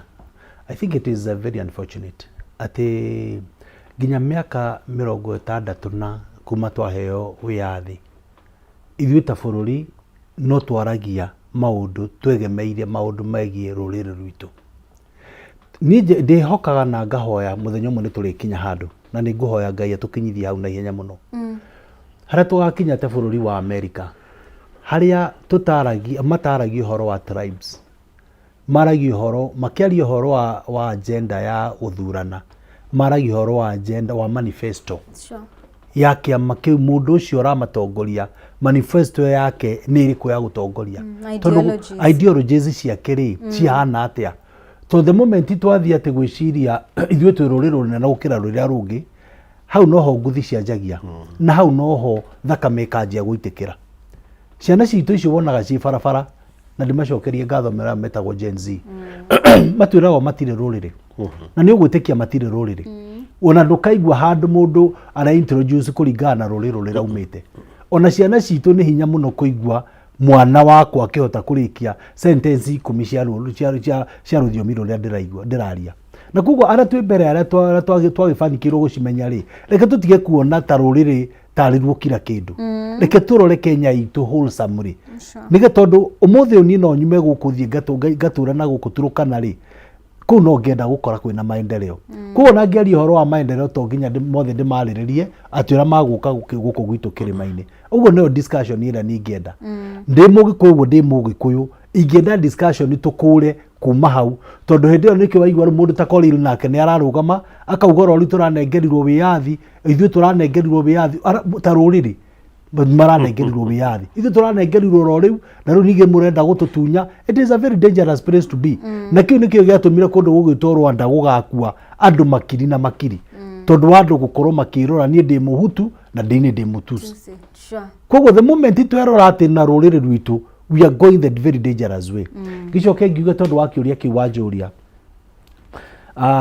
I think it is very unfortunate atĩ nginya mĩaka 60 na kuma twaheo wĩyathi, ithuĩ ta bũrũri no twaragia maũndũ twegemeire maũndũ megiĩ rũrĩrĩ rwitũ. Niĩ ndĩhokaga na ngahoya mũthenya ũmwe nĩ tũrĩkinya handũ, na nĩ ngũhoya Ngai atũkinyithie hau na ihenya mũno, harĩa tũgakinya ta bũrũri wa Amerika, harĩa tũtaragia, mataragia ũhoro wa tribes, maragia ũhoro, makĩaria ũhoro wa agenda ya gũthurana, maragia ũhoro wa agenda wa manifesto ya kĩama kĩu, mũndũ ũcio ũramatongoria, manifesto yake nĩ ĩrĩkũ ya gũtongoria. Tondũ Ideologies. Ideologies ciake rĩ, cihana atĩa? To the moment twathiĩ atĩ gwĩciria ithuĩ twĩ rũrĩrĩ rũnene gũkĩra rũrĩa rũngĩ, hau noho nguthi cianjagia, na hau noho thakame ĩkanjia gũitĩkĩra. Ciana citũ icio wonaga ciĩ barabara, na ndĩmacokerie ngatho mera metagwo Gen Z, matwĩraga matirĩ rũrĩrĩ, na nĩ ũgwĩtĩkia matirĩ rũrĩrĩ. Ona ndũkaigua handũ mũndũ ara introduce kũringana na rũrĩrĩ rũrĩa aumĩte. Ona ciana citũ nĩ hinya mũno kũigua mwana wakwa akĩhota kũrĩkia sentence 10 cia rũthiomi rũrĩa ndĩraigua ndĩraria. Na koguo arĩa twĩ mbere, arĩa twagĩbanikĩirwo gũcimenya rĩ, reke tũtige kuona ta rũrĩrĩ tarĩ ruo kira kĩndũ. Reke tũrore Kenya itũ wholesome rĩ, nĩge tondũ ũmũthĩ ũyũ niĩ no nyume gũkũ thiĩ ngatũra na gũkũ Turukana rĩ, kũu no ngĩenda gũkora kwĩna maendeleo. Koguo ona ngĩaria ũhoro wa maendeleo, to nginya mothe ndĩmarĩrĩrie atĩ ũrĩa magũka gũkũ gwitũ kĩrĩma-inĩ. Ũguo nĩyo discussion ĩrĩa niĩ ingĩenda. Ndĩ Mũgĩkũyũ, ũguo ndĩ Mũgĩkũyũ ingĩenda discussion tũkũre kuma hau, tondũ hĩndĩ ĩyo nĩkĩo waigua rĩu mũndũ ta Korir nake nĩ ararũgama akauga oro rĩu tũranengerirwo wĩyathi, ithuĩ tũranengerirwo wĩyathi ta rũrĩrĩ maranengerirwo wĩyathi, ithuĩ tũranengerirwo oro rĩu, na rĩu ningĩ mũrenda gũtũtunya. It is a very dangerous place to be. Na kĩu nĩkĩo gĩatũmire kũndũ gũgwĩtwo Rwanda gũgakua andũ makiri na makiri, tondũ wa andũ gũkorwo makĩrora niĩ ndĩ Mũhutu na ndĩ ndĩ Mũtusi. Koguo the moment twerora atĩ na rũrĩrĩ rwitũ, we are going the very dangerous way. Gĩcoke ngiuge, tondũ wa kĩũria kĩu wanjũria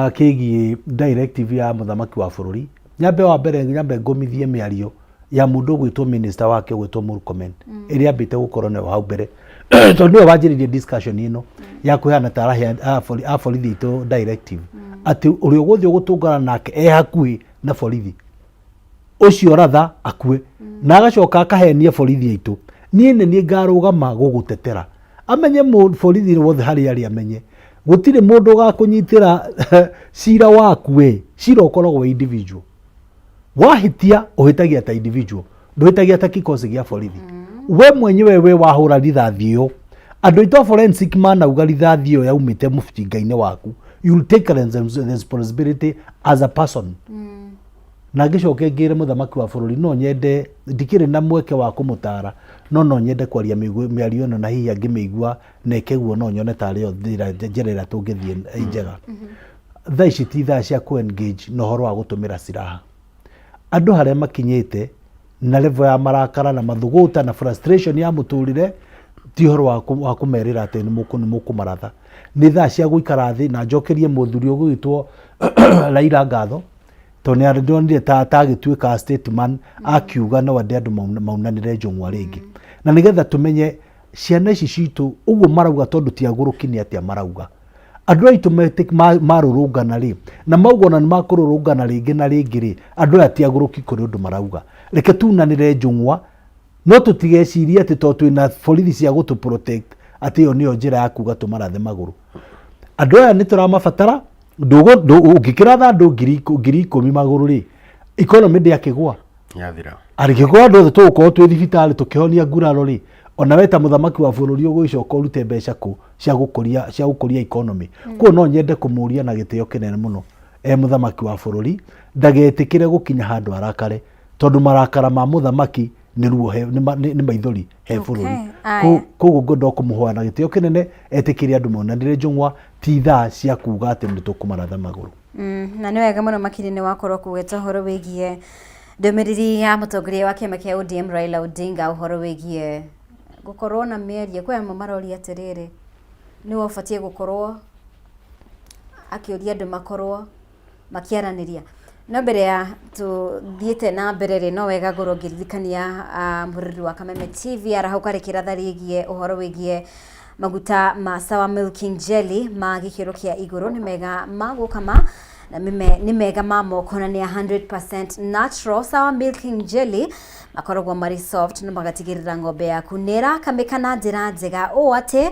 kĩgiĩ directive ya mũthamaki wa bũrũri, nyambe wa mbere nyambe ngũmithie mĩario ya mũndũ ũgwĩtwo minister wake ũgwĩtwo Murkomen, ĩrĩa ambĩte gũkorwo nayo hau mbere, tondũ nĩwe wanjĩrĩirie discussion ĩno ya kũheana ta arahe a borithi itũ directive atĩ ũrĩa ũgũthiĩ gũtũngana nake e hakuhĩ na borithi ũcio ratha akue, na agacoka akahenia borithi aitũ, niĩ nĩ niĩ ngarũgama gũgũtetera. Amenye borithi wothe harĩa arĩ, amenye gũtirĩ mũndũ ũgakũnyitĩra cira waku. We cira ũkoragwo wĩ individual. Wahĩtia ũhĩtagia ta individual, ndũhĩtagia ta kikosi gĩa borithi. We mwenyewe we wahũra rithathi ĩyo, Andũ aitũ a forensic manauga rithathi ĩyo yaumĩte mũbinga-inĩ waku, you will take responsibility as a person. Na ngĩcoke ngĩre mũthamaki wa bũrũri no nyende, ndikĩrĩ na mweke wa kũmũtara, no no nyende kwaria mĩario ĩno na hihi angĩmĩigua na eke guo no nyone tarĩ yo njĩra ĩrĩa tũngĩthiĩ njega. Thaa ici ti thaa cia kũ engage na ũhoro wa gũtũmĩra silaha. Andũ harĩa makinyĩte na level ya marakara na mathũgũta na frustration ya mũtũrĩre ti ũhoro wa kũmerĩra atĩ nĩ mũkũmaratha. Nĩ thaa cia gũikara thĩ na njokerie mũthuri ũgwĩtwo Raila ngatho tondũ nĩ ndonire ta agĩtuĩka statesman akiuga no ende andũ maunanĩre njũng'wa rĩngĩ. Na nĩgetha tũmenye ciana ici citũ ũguo marauga tondũ ti agũrũki nĩ atĩa marauga. Andũ aitũ marũrũngana rĩ, na mauga ona nĩ makũrũrũngana rĩngĩ na rĩngĩ rĩ, andũ aya ti agũrũki kũrĩ ũndũ marauga. Reke tunanĩre njũng'wa, no tũtigecirie atĩ tondũ twĩna borithi cia gũtũ protect atĩ ĩyo nĩyo njĩra ya kuga tũmarathe magũrũ. Andũ aya nĩ tũramabatara, ũngĩkĩratha andũ 10,000 magũrũ rĩ, economy ndĩakĩgũa. Yathira. Angĩkorwo andũ othe tũgũkorwo twĩ thibitarĩ tũkĩhonia nguraro rĩ, ona we ta mũthamaki wa bũrũri ũgũgĩcoka ũrute mbeca kũ cia gũkũria economy. Koguo no nyende kũmũria na gĩtĩo kĩnene mũno e mũthamaki wa bũrũri ndagetĩkĩre gũkinya handũ arakare, tondũ marakara ma mũthamaki nĩ ruo he, nĩ, nĩ, nĩ maithori he bũrũri. Koguo ngwenda o kũmũhoya na gĩtĩo kĩnene etĩkĩre andũ monanĩre njũng'wa, ti thaa cia kuga atĩ nĩ tũkũmaratha magũrũ. Na nĩ wega mũno makĩria nĩ wakorwo kũgweta ũhoro wĩgiĩ ndũmĩrĩri ya mũtongoria wa kĩama kĩa ODM Raila Odinga ũhoro wĩgiĩ gũkorwo na mĩario. Kwĩ amwe maroria atĩrĩrĩ, nĩwe ũbatiĩ gũkorwo akĩũria andũ makorwo makĩaranĩria. No mbere ya tũthiĩte na mbere rĩ, no wega ngorwo ngĩririkania mũrori wa Kameme TV arahũka rĩkĩratha rĩgiĩ ũhoro wĩgiĩ maguta ma Sawa Milking Jelly ma gĩkĩro kĩa igũrũ, nĩ mega ma gũkama na nĩ mega ma moko na nĩ 100% natural. Sawa Milking Jelly makoragwo marĩ soft na magatigĩrĩra ng'ombe yaku nĩ ĩrakamĩka na njĩra njega ũũ atĩ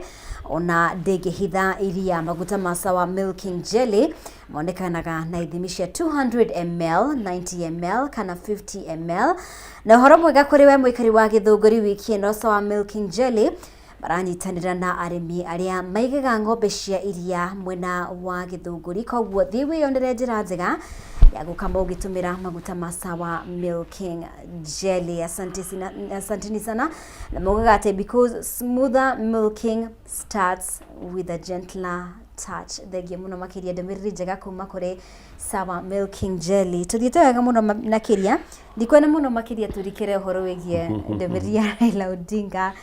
ona ndĩngĩhitha iria. Maguta ma Sawa Milking Jelly monekanaga na ithimi cia 200 ml, 90 ml kana 50 ml. Na ũhoro mwega kũrĩ we mũikari wa Gĩthũngũri, wiki ĩno Sawa Milking Jelly maranyitanĩra na arĩmi arĩa maigaga ng'ombe cia iria mwena wa Gĩthũngũri. Koguo thiĩ wĩyonere njĩra njega ya gũkama ũgĩtũmĩra maguta ma Sawa Milking Jelly. Asante sina, asanteni sana. Na maugaga atĩ because smoother milking starts with a gentler touch. Thengiũ mũno makĩria, ndũmĩrĩri njega kuma kũrĩ Sawa Milking Jelly. Tũthiĩte wega mũno makĩria, ndikwenda mũno makĩria tũrikĩre ũhoro wĩgiĩ ndũmĩrĩri ya Raila Odinga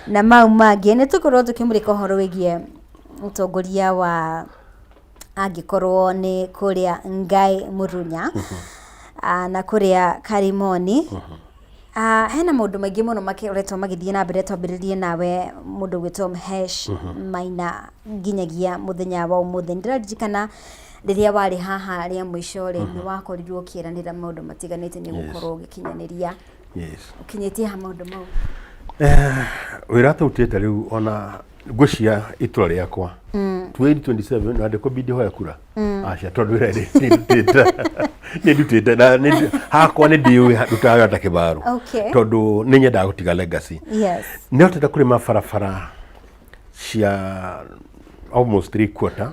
na mau mangĩ. Nĩ tũkorwo tũkĩmũrĩka ũhoro wĩgiĩ mũtongoria wa angĩkorwo nĩ kũrĩa Ngai Mũrunya na kũrĩa Karimoni. Hena maũndũ maingĩ mũno makoretwo magĩthiĩ na mbere, twambĩrĩrie nawe mũndũ ũgwĩtwo Mhesh Maina nginyagia mũthenya wa ũmũthĩ. Nĩndĩraririkana rĩrĩa warĩ haha rĩa mũico rĩ, nĩ wakorirwo ũkĩranĩra maũndũ matiganĩte nĩ ũgũkorwo ũgĩkinyanĩria. Ũkinyĩtie ha maũndũ mau? Wĩra tũrutĩte rĩu ona ngwĩciria itũra rĩakwa 2027 na ndĩkũbidi hoya kura aca tondũ wĩra nĩ ndutĩte na hakwa nĩ ndĩũĩ ndutaga wĩra ta kĩbaro tondũ nĩ nyendaga gũtiga legacy. Nĩ hotete kũrĩma barabara cia almost three quarter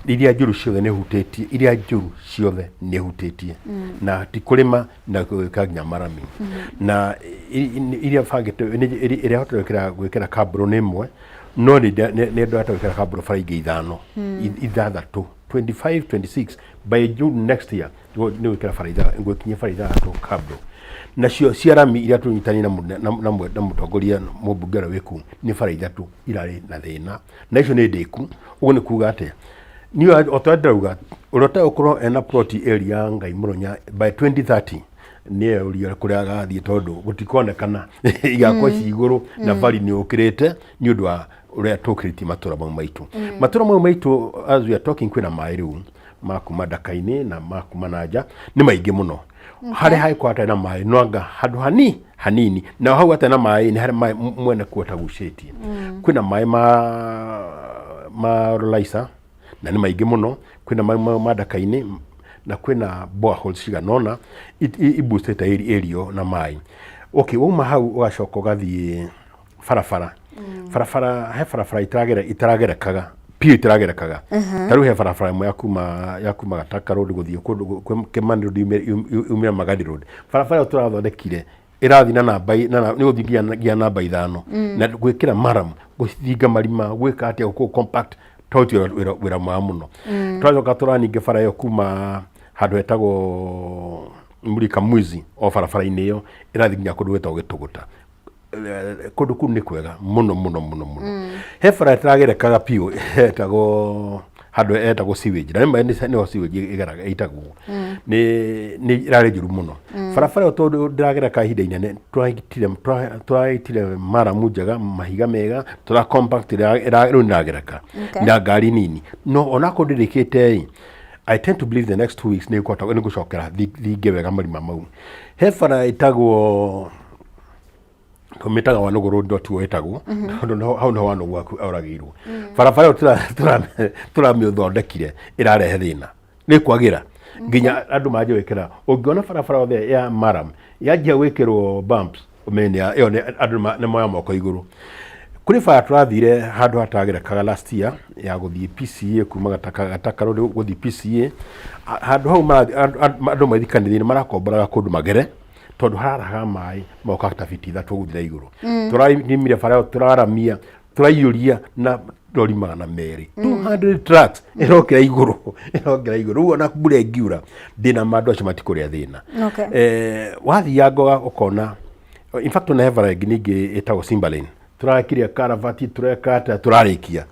iria njũru ciothe nĩ hutĩtie, iria njũru ciothe nĩ hutĩtie na ti kũrĩma na gwĩka nginya marami na iria bangĩte ĩrĩa hotete gwĩkĩra kambũrũ nĩ ĩmwe, no nĩ ndahota gwĩkĩra kambũrũ bara ingĩ ithano, ithathatũ, 25 26 by June next year nĩ gwĩkĩra bara ngũkinyia bara ithathatũ kambũrũ. Nacio cia rami iria tũnyitanĩire na mũtongoria mũmbunge ũrĩa wĩ kũu nĩ bara ithatũ irarĩ na thĩna na icio nĩ ndĩku. Ũguo nĩ kuga atĩa? Niĩ o ta ũrĩa ndĩrauga, ũrĩa ũtegũkorwo ena plot area ya Ngai Mũrũnya by 2030 nĩ eyũrie kũrĩa agathiĩ tondũ gũtikonekana igakorwo ci igũrũ na value nĩ ũkĩrĩte nĩ ũndũ wa ũrĩa tũkĩrĩtie matũra mau maitũ. Matũra mau maitũ as we are talking kwĩna maĩ rĩu ma kuma ndaka-inĩ na ma kuma na nja nĩ maingĩ mũno. Harĩa hangĩkorwo hatarĩ na maĩ no anga handũ hani hanini, na hau hatarĩ na maĩ nĩ harĩa maĩ mwene kuo atagucĩtie. Kwĩna maĩ ma Rolaisa na nĩ maingĩ mũno, kwĩna maĩ ma ndaka-inĩ na kwĩna boreholes cigana ũna iboostĩte area na maĩ. Okay, wauma hau ũgacoka ũgathiĩ barabara. Barabara, he barabara itaragerekaga piũ, itaragerekaga. Ta rĩu he barabara ĩmwe ya kuma Gataka Road gũthiĩ kũndũ Kĩmani Road, yumĩre Magadi Road. Barabara ĩyo tũrathondekire ĩrathiĩ na namba nĩ gũthiĩ nginya namba 5 na gwĩkĩra maram, gũthinga marima, gwĩka atĩa, gũkũ compact tũraruta wĩra mwega mũno. Tũracoka tũraningĩ bara ĩyo kuma handũ hetagwo Mulika Mwizi, o barabara-inĩ ĩyo ĩrathiĩ nginya kũndũ gwĩtagwo Gĩtũgũta. Kũndũ kũu nĩ kwega mũno mũno mũno mũno. He bara ĩtaragerekaga biũ hetagwo handũ hetagwo sewage, na nĩma nĩho sewage ĩgeraga ĩitagwo, nĩ ĩrarĩ njũru mũno barabara ĩyo tondũ ndĩragereka ihinda inene. Tũraitire maramu njega, mahiga mega, tũra compact, rĩu nĩragereka na ngari nini. No onakorwo ndĩrĩkĩte ĩ, I tend to believe the next 2 weeks nĩ gũcokera thinge wega marima mau. He bara ĩtagwo, tũmĩtaga Wanũgũ Road, no tiguo ĩtagwo, tondũ hau nĩho Wanũgũ oragĩirwo. Barabara ĩyo tũramĩthondekire ĩrarehe thĩna, nĩ kwagĩra nginya andũ manjia gwĩkĩra. Ũngĩona barabara yothe ya maram yanjia gwĩkĩrwo bumps, ũmenye ĩyo andũ nĩ moya moko igũrũ. Kũrĩ bara tũrathire handũ hatagerekaga last year ya gũthiĩ PCA, kuma Gataka Road gũthiĩ PCA. Handũ hau andũ mathiĩ kanitha-inĩ marakomboraga kũndũ magere tondũ hararahaga maĩ moka ta fiti 3 gũthira igũrũ. Tũrarimire bara ĩyo, tũraramia, tũraiyũria na rori 200, 200 trucks, ĩrokĩra igũrũ, ĩrokĩra igũrũ. Rĩu ona mbura ĩngiura, ndĩna ma andũ acio matikũrĩa thĩna. Wathianga ũkona, in fact, ona he bara ĩngĩ ningĩ ĩtagwo Simba Lane, tũrakire karavati, tũreka atĩa, tũrarĩkia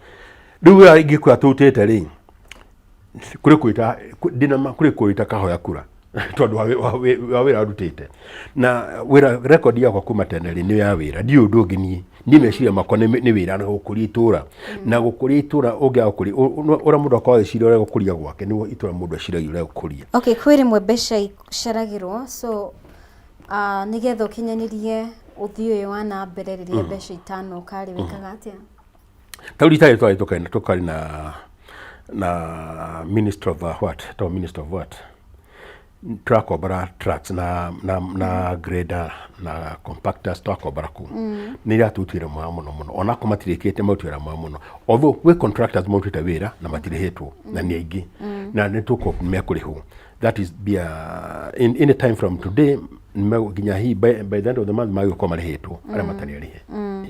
rĩu. Wĩra ingĩkwĩra tũrutĩte rĩ, kũrĩ kwĩta ndĩna ma kũrĩ kwĩta kahoya kura tondũ wa wĩra ndutĩte na wĩra. Record yakwa kuma tene rĩ, nĩ ya wĩra, ndiũĩ ũndũ ũngĩ. Niĩ meciria makwa nĩ wĩra na gũkũria itũra, na gũkũria itũra ũngĩaga gũkũria ũrĩa mũndũ akoragwo agĩciria ũrĩa gũkũria gwake, nĩguo itũra mũndũ eciragia ũrĩa gũkũria. Okay, kwĩ rĩmwe mbeca iceragĩrwo, so nĩgetha ũkinyanĩrie ũthiĩ ũyũ wa na mbere, rĩrĩa mbeca itanoka rĩ, wĩkaga atĩa? Ta rĩu rita rĩrĩ twarĩ tũkarĩ na minister of what to minister of what, tũrakombora trucks na grader na compactors, twakombora kuu nĩ iratũrutĩra mwega mũno mũno, onakorwo matirĩkĩte marutĩra mwega mũno, although gwĩ contractors marutĩte wĩra na matirĩhĩtwo na nĩ aingĩ, na nĩ tũkũ mekũrĩhwo. That is be a, in any time from today nginya hi by the end of the month magĩkorwo marĩhĩtwo arĩa matarĩ arĩhe. Ĩĩ.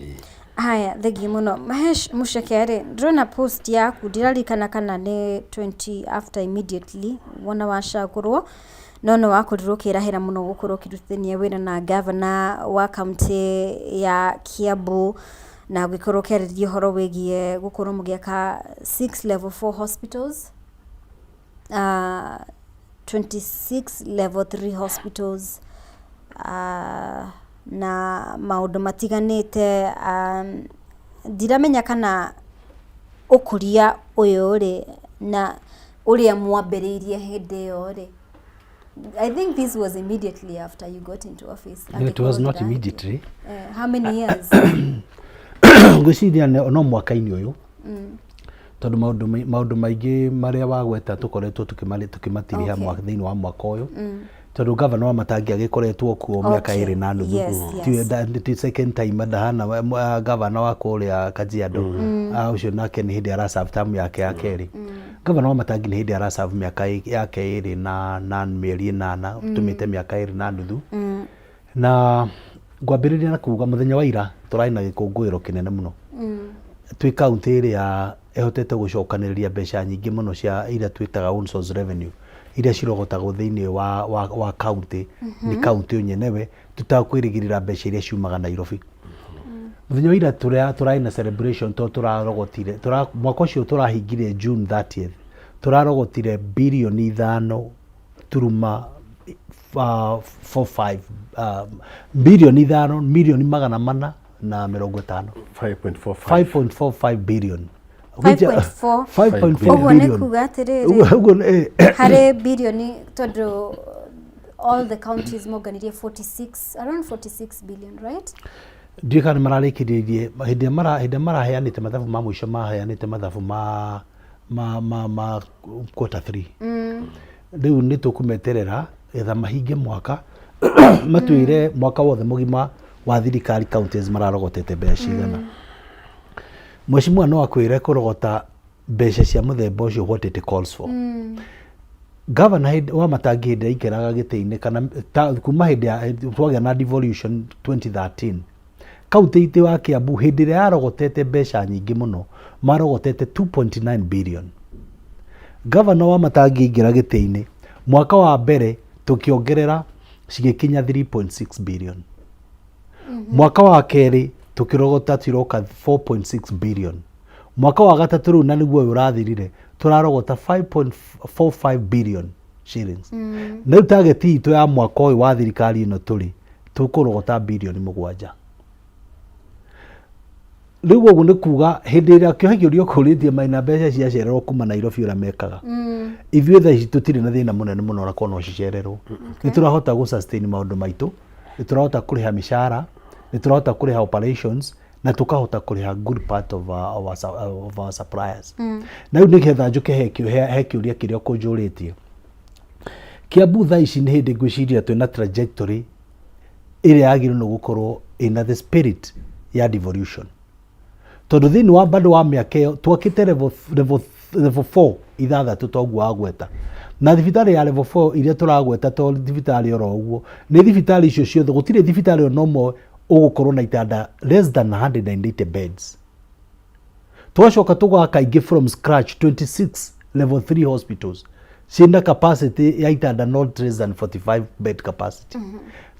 Haya, thengiũ mũno Mahesh Mũceke. Rĩ, ndĩrona post yaku, ndiraririkana kana nĩ 20 after immediately wona wacagũrwo, no nĩ wakorirwo ũkĩrahĩra mũno gũkorwo ũkĩrutithania wĩra na gavana wa kaunti ya Kiambu, na gũgĩkorwo ũkĩarĩrĩria ũhoro wĩgiĩ gũkorwo mũgĩaka 6 level 4 hospitals, 26 level 3 hospitals, na maũndũ matiganĩte. Ndiramenya kana ũkũria ũyũ rĩ, na ũrĩa mwambĩrĩirie hĩndĩ ĩyo rĩ, I think this was immediately after you got into office. No, it was not immediately. How many years? Ngwĩciria no mwaka-inĩ ũyũ, tondũ maũndũ maingĩ marĩa wagweta tũkoretwo tũkĩmatiriha thĩinĩ wa mwaka ũyũ, tondũ gavana wa Matangi agĩkoretwo kuo mĩaka 2.5. Ti second time ndahana gavana wa kũrĩa Kajiado. Ah, ũcio nake nĩ hĩndĩ araserve term yake ya kerĩ. Gavana wa Matangi nĩ hĩndĩ araserve mĩaka yake 2 na mĩeri 8, tũmĩte mĩaka 2.5. Na ngwambĩrĩria na kuga mũthenya wa ira tũrarĩ na gĩkũngũĩro kĩnene mũno twĩ kaunti ĩrĩa ĩhotete gũcokanĩrĩria mbeca nyingĩ mũno cia iria twĩtaga own source revenue, iria cirogotagwo thĩinĩ wa kaunti nĩ kaunti yo nyenewe, tũtakwĩrĩgĩrĩra mbeca iria ciumaga Nairobi. Mũthenya wa ira tũrarĩ na celebration tondũ tũrarogotire mwaka ũcio tũrahingire June 30th, tũrarogotire birioni 5 turuma 45, birioni 5 mirioni 450. 5.45. 5.45 billion. 5.4. 5.4 Ũguo nĩ billion. kuga atĩrĩrĩ, Ũguo harĩ birioni, tondũ all the counties monganirie 46, around 46 billion, right? Ndiũĩ kana nĩ mararĩkĩrĩirie hĩndĩ ĩrĩa maraheanĩte mathabu ma mũico, maheanĩte mathabu ma quarter three. Rĩu nĩ tũkũmeterera getha mahinge mwaka, matwĩre mwaka wothe mũgima wa thirikari counties mararogotete mbeca cigana. Mheshimiwa no akwĩre kũrogota mbeca cia mũthemba ũcio what it calls for. Gavana hĩndĩ wa Matangi hĩndĩ ĩrĩa aikaraga gĩtĩ-inĩ kana ta, kuma hĩndĩ ya twagĩa na devolution 2013 kaunti itũ ya Kiambu hĩndĩ ĩrĩa yarogotete mbeca nyingĩ mũno marogotete 2.9 billion. Gavana wa Matangi aingĩra gĩtĩ-inĩ mwaka wa mbere tũkĩongerera cigĩkinya 3.6 billion. Mwaka wa kerĩ tũkĩrogota ciroka 4.6 billion. Mwaka wa gatatũ rĩu na nĩguo ũyũ ũrathirire tũrarogota 5.45 billion shillings. Na rĩu target itũ ya mwaka ũyũ wa thirikari ĩno tũrĩ tũkũrogota bilioni 7. Rĩu ũguo nĩ kuga hĩndĩ ĩrĩa kĩohe kĩũria ũkũrĩtie maina mbeca ciacererwo kuma Nairobi ũrĩa mekaga. Ithuĩ thaa ici tũtirĩ na thĩna mũnene mũno ona korwo no cicererwo. Nĩ tũrahota gũ sustain maũndũ maitũ, nĩ tũrahota kũrĩha mĩcara, nĩ tũrahota kũrĩha operations na tũkahota kũrĩha good part of our suppliers. Na rĩu nĩgetha njũke he kĩũria kĩrĩa ũkũnjũrĩtie. Kiambu thaa ici nĩ hĩndĩ ngwĩciria twĩna trajectory ĩrĩa yagĩrĩirwo nĩ gũkorwo ĩna the spirit ya devolution. Tondũ thĩinĩ wa bado wa mĩaka ĩyo twakĩte level 4 ithathatũ toguo wagweta. Na thibitarĩ ya level 4 iria tũragweta to thibitarĩ oro ũguo, nĩ thibitarĩ icio ciothe, gũtirĩ thibitarĩ ona ũmwe ũgũkorwo na itanda less than 180 beds. Twacoka tũgaka ingĩ from scratch 26 level 3 hospitals ciĩna capacity ya itanda not less than 45 bed capacity.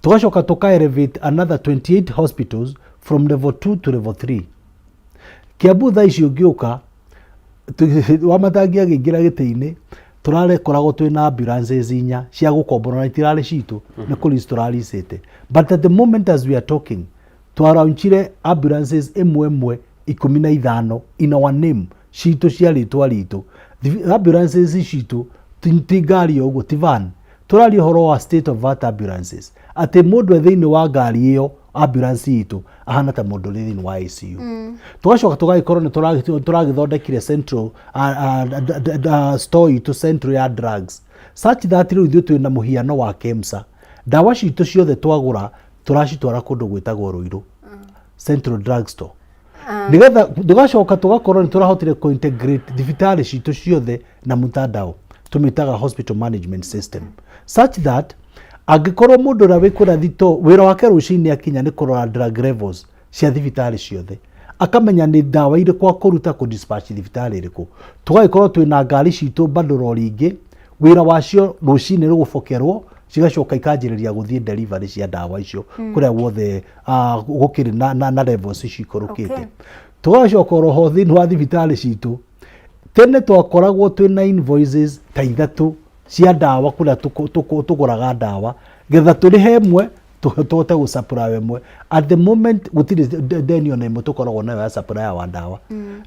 Tũgacoka tũka elevate another 28 hospitals from level 2 to level 3. Kiambu thaa ici ũngĩũka Wamatangi agĩingĩra gĩtĩ-inĩ tũrakoragwo twĩna ambulances inya cia gũkombora na itirarĩ citũ nĩ kũ lease tũralicĩte, but at the moment as we are talking twaraunchire ambulances ĩmwe ĩmwe 15 in our name, citũ cia rĩtwa ritũ. Ambulances citũ ti ngari o ũguo, ti van, tũraria ũhoro wa state of art ambulances, atĩ mũndũ e thĩinĩ wa ngari ĩyo ambulance itũ ahana ta mũndũ ũrĩ thĩinĩ wa ICU. Tũgacoka tũgagĩkorwo nĩ tũragĩthondekire central store itũ central ya drugs such that rĩu ithuĩ twĩna mũhiano wa KEMSA. Ndawa citũ ciothe twagũra tũracitwara kũndũ gwĩtagwo Ruiru Central Drug Store, nĩgetha tũgacoka tũgakorwo nĩ tũrahotire kũ-integrate thibitarĩ citũ ciothe na mtandao tũmĩtaga hospital management system, such that angĩkorwo mũndũ ũrĩa wĩ kũrĩa thito wĩra wake rũcinĩ akinya nĩ kũrora drug levels cia thibitarĩ ciothe, akamenya nĩ ndawa irĩkũ akũruta kũ dispatch thibitarĩ ĩrĩkũ. Tũgagĩkorwo twĩna ngari citũ bado rori ingĩ wĩra wacio rũcinĩ nĩ gũbokerwo, cigacoka ikanjĩrĩria gũthiĩ delivery cia ndawa icio kũrĩa guothe gũkĩrĩ na levels cikũrũkĩte. Tũgacoka oroho thĩinĩ wa thibitarĩ citũ, tene twakoragwo twĩna invoices ta ithatũ cia ndawa kũrĩa tũgũraga ndawa getha tũrĩhe ĩmwe tũhote gũ supply ĩmwe. At the moment gũtirĩ deni ona ĩmwe tũkoragwo nayo ya supplier wa ndawa.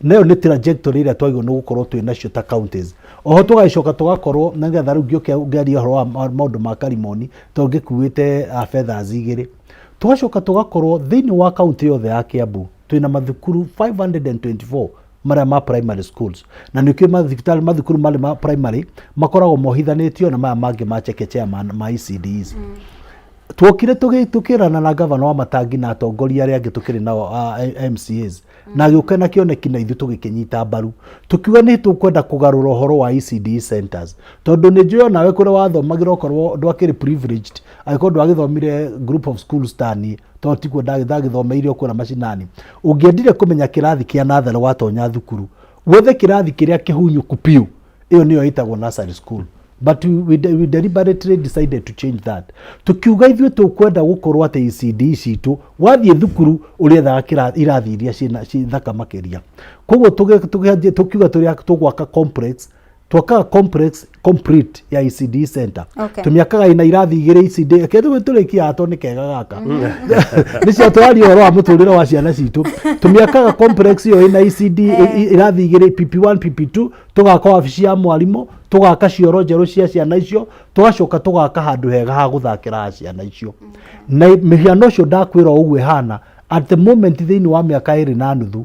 Nayo nĩ trajectory ĩrĩa twagĩrĩirwo nĩ gũkorwo twĩ nacio ta counties. Oho tũgagĩcoka tũgakorwo nĩgetha rĩu ngĩũke ngĩaria ũhoro wa maũndũ ma Karimoni tondũ ngĩkuĩte feathers igĩrĩ. Tũgacoka tũgakorwo thĩinĩ wa kaunti yothe ya Kiambu twĩna mathukuru 524 marĩa ma primary schools, na nĩkĩo mathibitarĩ mathukuru marĩ ma primary makoragwo mohithanĩtio na maya mangĩ ma chekechea ma ECDs. Tuokire tũkĩrana na gavana wa Matangi na atongoria arĩa angĩ tũkĩrĩ nao MCAs, na agĩũka na kĩoneki na ithuĩ tũgĩkĩnyita mbaru, tũkiuga nĩ tũkwenda kũgarũra ũhoro wa ECD centers, tondũ nĩ njũĩ onawe kũrĩa wathomagĩra okorwo ndwakĩrĩ privileged, angĩkorwo ndwagĩthomire group of schools tani, tondũ tikuo ndagĩthomeire o kũrĩa macinani, ũngĩendire kũmenya kĩrathi kĩa natharĩ watonya thukuru wethe kĩrathi kĩrĩa kĩhunyũku biũ, ĩyo nĩyo ĩtagwo nursery school. But we deliberately decided to change that. Tukiuga ithuĩ tũkwenda gũkorwo atĩ ECD citũ wathiĩ thukuru ũrĩethaga irathi iria ciĩ thaka makĩria. Koguo tukiuga tũrĩa tũgwaka complex, twakaga complex complete ya ECD center. Tũmĩakaga ĩna irathi igĩrĩ ECD kĩndũ tũrĩkia tondũ nĩ kega gaka nĩcio tũraria ũhoro wa mũtũrĩre wa ciana citũ. Tũmĩakaga complex ĩyo ĩna ECD irathi igĩrĩ, PP1 PP2, tũgaka wabici ya mwarimũ, tũgaka cioro njerũ cia ciana icio, tũgacoka tũgaka handũ hega ha gũthakĩra ciana icio. Na mĩhiano ũcio ndakwĩra o ũguo ĩhana at the moment thĩinĩ wa mĩaka 2.5,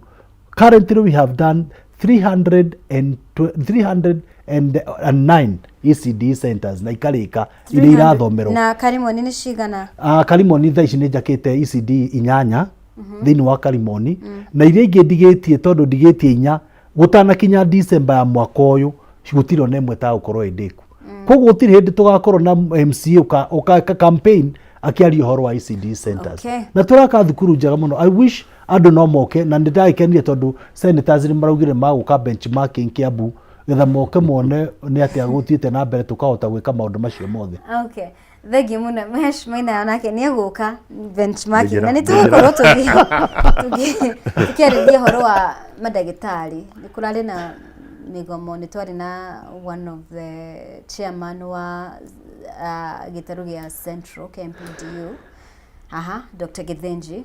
currently we have done 309 ECD centers na ikarĩka iria irathomerwo. Na Karimoni nĩ cigana? Karimoni thaa ici nĩ njakĩte ECD inyanya. Thĩinĩ wa Karimoni na iria ingĩ ndigĩtie tondũ ndigĩtie inya gũtanakinya December ya mwaka ũyũ, gũtirĩ ona ĩmwe ĩtagũkorwo ĩ ndĩku. Koguo gũtirĩ hĩndĩ tũgakorwo na MCA ũka campaign akĩaria ũhoro wa ECD centers. Na tũraka thukuru njega mũno. I wish andũ no moke, na nĩ ndagĩkenire tondũ senators nĩ maraugire magũka benchmarking Kiambu getha moke mone nĩ atĩa gũthiĩte na mbere tũkahota gwĩka maũndũ macio mothe. Okay. Thengiũ mũno Mesh Maina, onake nĩ egũka benchmarking na nĩ Ndĩnjĩra. tũgũkorwo tũkĩarĩria ũhoro wa mandagĩtarĩ. Nĩ kũrarĩ na mĩgomo, nĩ twarĩ na one of the chairman wa gĩtarũ gĩa Central KMPDU haha, Dr. Githinji,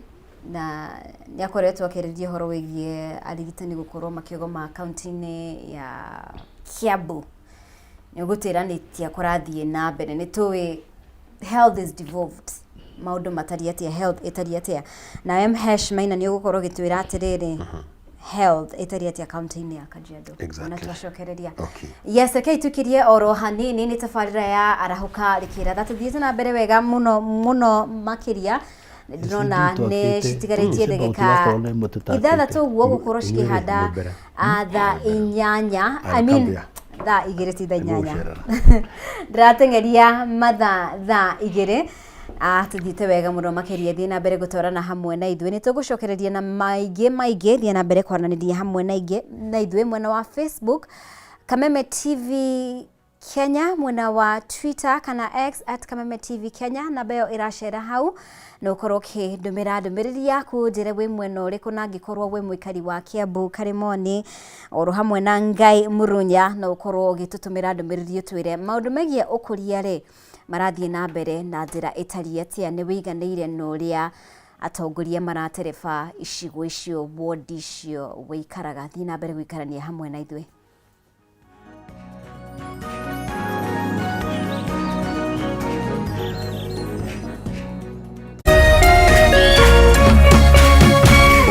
na nĩ akoretwo akĩarĩria ũhoro wĩgiĩ arigitani gũkorwo makĩgoma kaunti-inĩ ya Kiambu. Nĩ ũgũtwĩra nĩ tia kũrathiĩ na mbere. Nĩ tũĩ health is devolved, maũndũ matariĩ atĩa, health ĩtariĩ atĩa? Nawe Mhesh Maina nĩ ũgũkorwo ũgĩtwĩra atĩrĩrĩ, health ĩtariĩ atĩa kaunti-inĩ ya Kajiado? Ona twacokereria. Yes, rekei tũkirie oro hanini. Nĩ tabarĩra ya Arahũka Rĩkĩratha, tũthiĩte na mbere wega mũno mũno makĩria. Ndĩrona nĩ citigarĩtie ndagĩka 6 ũguo gũkorwo cikĩhanda thaa 8, I mean thaa 2, ti thaa 8, ndĩrateng'eria mathaa, thaa 2. Tũthiĩte wega mũno makĩria. Thiĩ na mbere gũtwarana hamwe na ithuĩ, nĩ tũgũcokereria na maingĩ maingĩ. Thiĩ na mbere kwaranĩria hamwe na ingĩ na ithuĩ mwena wa Facebook, Kameme TV Kenya, mwena wa Twitter kana X at Kameme TV Kenya. Namba ĩyo ĩracera hau, na ũkorwo ũkĩndũmĩra ndũmĩrĩri yaku, njĩre wĩ mwena ũrĩkũ, na angĩkorwo wĩ mũikari wa Kiambu Karimoni oro hamwe na Ngai Murunya, no ũkorwo ũgĩtũtũmĩra ndũmĩrĩri ũtwĩre maũndũ megiĩ ũkũria rĩ marathiĩ na mbere na njĩra ĩtariĩ atĩa, nĩ wĩiganĩire na ũrĩa atongoria maratereba icigo icio, wodi icio wĩikaraga. Thiĩ na mbere gũikarania hamwe na ithuĩ.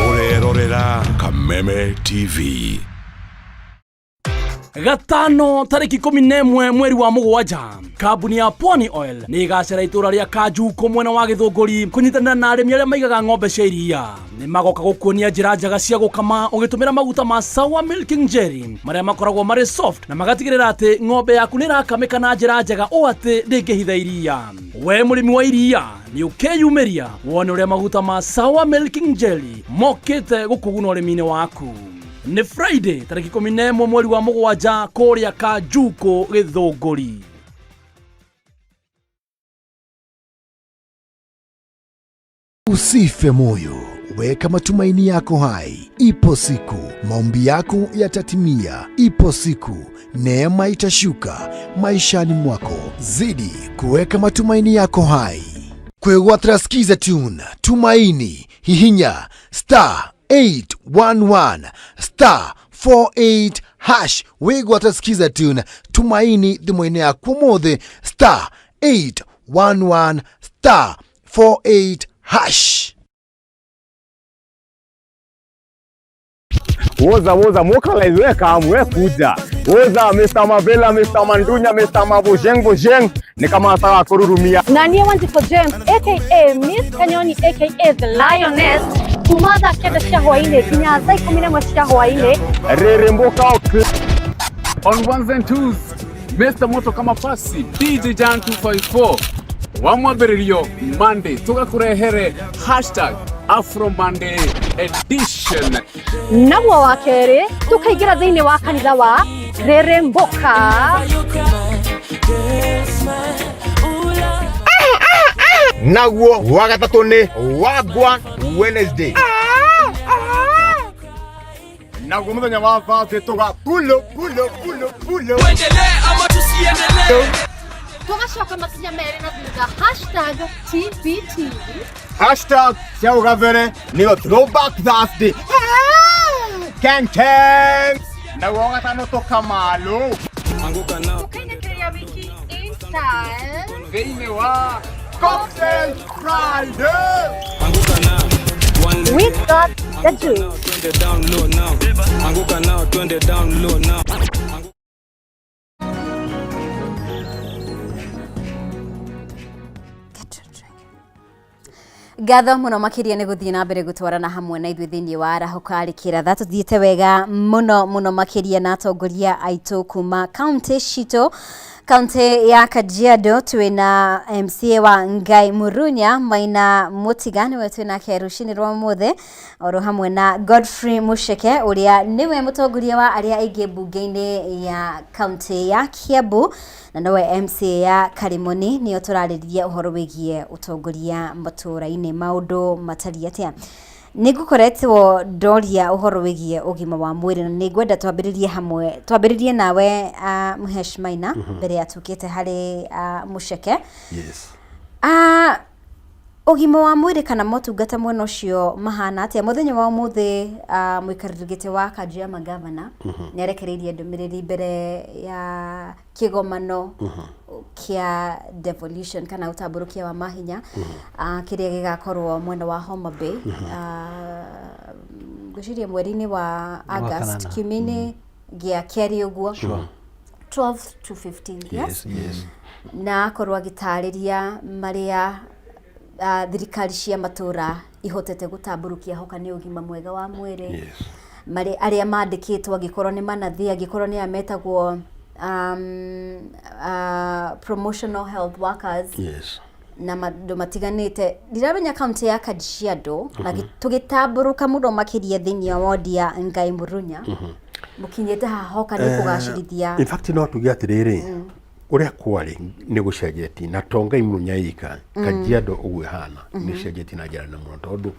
Ũrerorera Kameme TV. Gatano tarĩki 11 mweri wa mũgwanja, kambuni ya Pwani Oil nĩ ĩgacera itũra rĩa Kanjuko mwena wa Gĩthũngũri kũnyitanĩra na arĩmi arĩa maigaga ng'ombe cia iria. Nĩ magoka gũkuonia njĩra njega cia gũkama ũgĩtũmĩra maguta ma Sawa Milking Jelly marĩa makoragwo marĩ soft na magatigĩrĩra atĩ ng'ombe yaku nĩ ĩrakamĩka na njĩra njega ũũ atĩ ndĩngĩhitha iria. We mũrĩmi wa iria nĩ ũkeyumĩria wone ũrĩa maguta ma Sawa Milking Jelly mokĩte gũkũguna ũrĩmi-inĩ waku. Nĩ Friday tarĩki 11 mweri wa mũgwanja kũrĩa Kanjuko Gĩthũngũri. Usife moyo, weka matumaini yako hai. Ipo siku maombi yako yatatimia. Ipo siku neema itashuka maishani mwako. Zidi kuweka matumaini yako hai. Kwegwatira Skiza Tune Tumaini, hihinya star 811 star 48 hash. Wigwatira Skiza Tune Tumaini thimũ-inĩ yaku ũmũthĩ, star 811 star 48 hash. Woza woza mokalize, we kam we kuja woza Mr. Mavela, Mr. Mandunya, Mr. Mabojeng Bojeng ni kama sawa kururumia. Na niĩ Wanjikũ James aka Miss Kanyoni aka The Lioness, kuma thaa 9 cia hwainĩ nginya thaa 11 cia hwainĩ. Reremboka. On ones and twos, Mr. Moto kama pasi DJ Jan 254 wa mwambĩrĩrio Monday tũgakũrehere hashtag Afro Monday edition. Naguo wa kerĩ tũkaingĩra thĩinĩ wa kanitha wa Reremboka. Naguo wa gatatũ nĩ Wagwan Wednesday, naguo mũthenya wa Thursday tũga pulo pulo pulo pulo. Tũgacoka makinya merĩ na thutha, hashtag TBT. Hashtag cia ũgabere nĩyo Throwback Thursday ken ken, naguo wa gatano tũkamalo. Tũkainĩkĩria wiki in style thĩinĩ wa Cocktail Friday. We got the juice. Down low now. Anguka nao, twende down low now. Ngatho mũno makĩria nĩ gũthiĩ na mbere gũtwarana hamwe na ithuĩ thĩinĩ wa arahũka rĩkĩratha. Tũthiĩte wega mũno mũno makĩria na atongoria aitũ kuma kaunti citũ. Kaunti ya Kajiado twĩna MCA wa Ngai Murunya Maina Mũtiga nĩwe twĩnake rũcinĩ rwa ũmũthĩ oro hamwe na Godfrey Musheke ũrĩa nĩwe mũtongoria wa arĩa aingĩ mbunge-inĩ ya kaunti ya Kiambu na nowe MCA ya Karimoni. Nĩo tũrarĩrĩria ũhoro wĩgiĩ ũtongoria matũũra-inĩ, maũndũ matariĩ atĩa. Nĩ ngũkoretwo ndoria ũhoro wĩgiĩ ũgima wa mwĩrĩ na nĩ ngwenda twambĩrĩrie hamwe, twambĩrĩrie nawe Mhesh Maina mbere ya tũkĩte harĩ Mũceke. Yes. Ũgima wa mwĩrĩ kana motungata mwena ũcio mahana atĩa? Mũthenya wa ũmũthĩ mũikarĩri gĩtĩ wa kanjũ ya mangavana nĩ arekereirie ndũmĩrĩri mbere ya kĩgomano kĩa devolution kana ũtambũrũkia wa mahinya kĩrĩa gĩgakorwo mwena wa Homa Bay, ngwĩciria mweri-inĩ wa August, kanana. kiumia-inĩ gĩa kerĩ ũguo. 12 to 15. Yes. Yes. Na akorwo agĩtarĩria marĩa thirikari cia matũra ihotete gũtambũrũkia hoka nĩ ũgima mwega wa mwĩrĩ. Marĩ arĩa mandĩkĩtwo, angĩkorwo nĩ manathi, angĩkorwo nĩ aya metagwo promotional health workers na maũndũ matiganĩte. Ndiramenya kaunti ya Kajiado na tũgĩtambũrũka mũno makĩria thĩinĩ wa wodi ya Ngai Murunya, mũkinyĩte haha hoka nĩ kũgacĩrithia? In fact, no tuge atĩrĩrĩ, ũrĩa kwarĩ nĩ gũcenjetie, na to Ngai Murunya ika, Kajiado ũguo ĩhana nĩ cenjetie na njĩra nene mũno, tondũ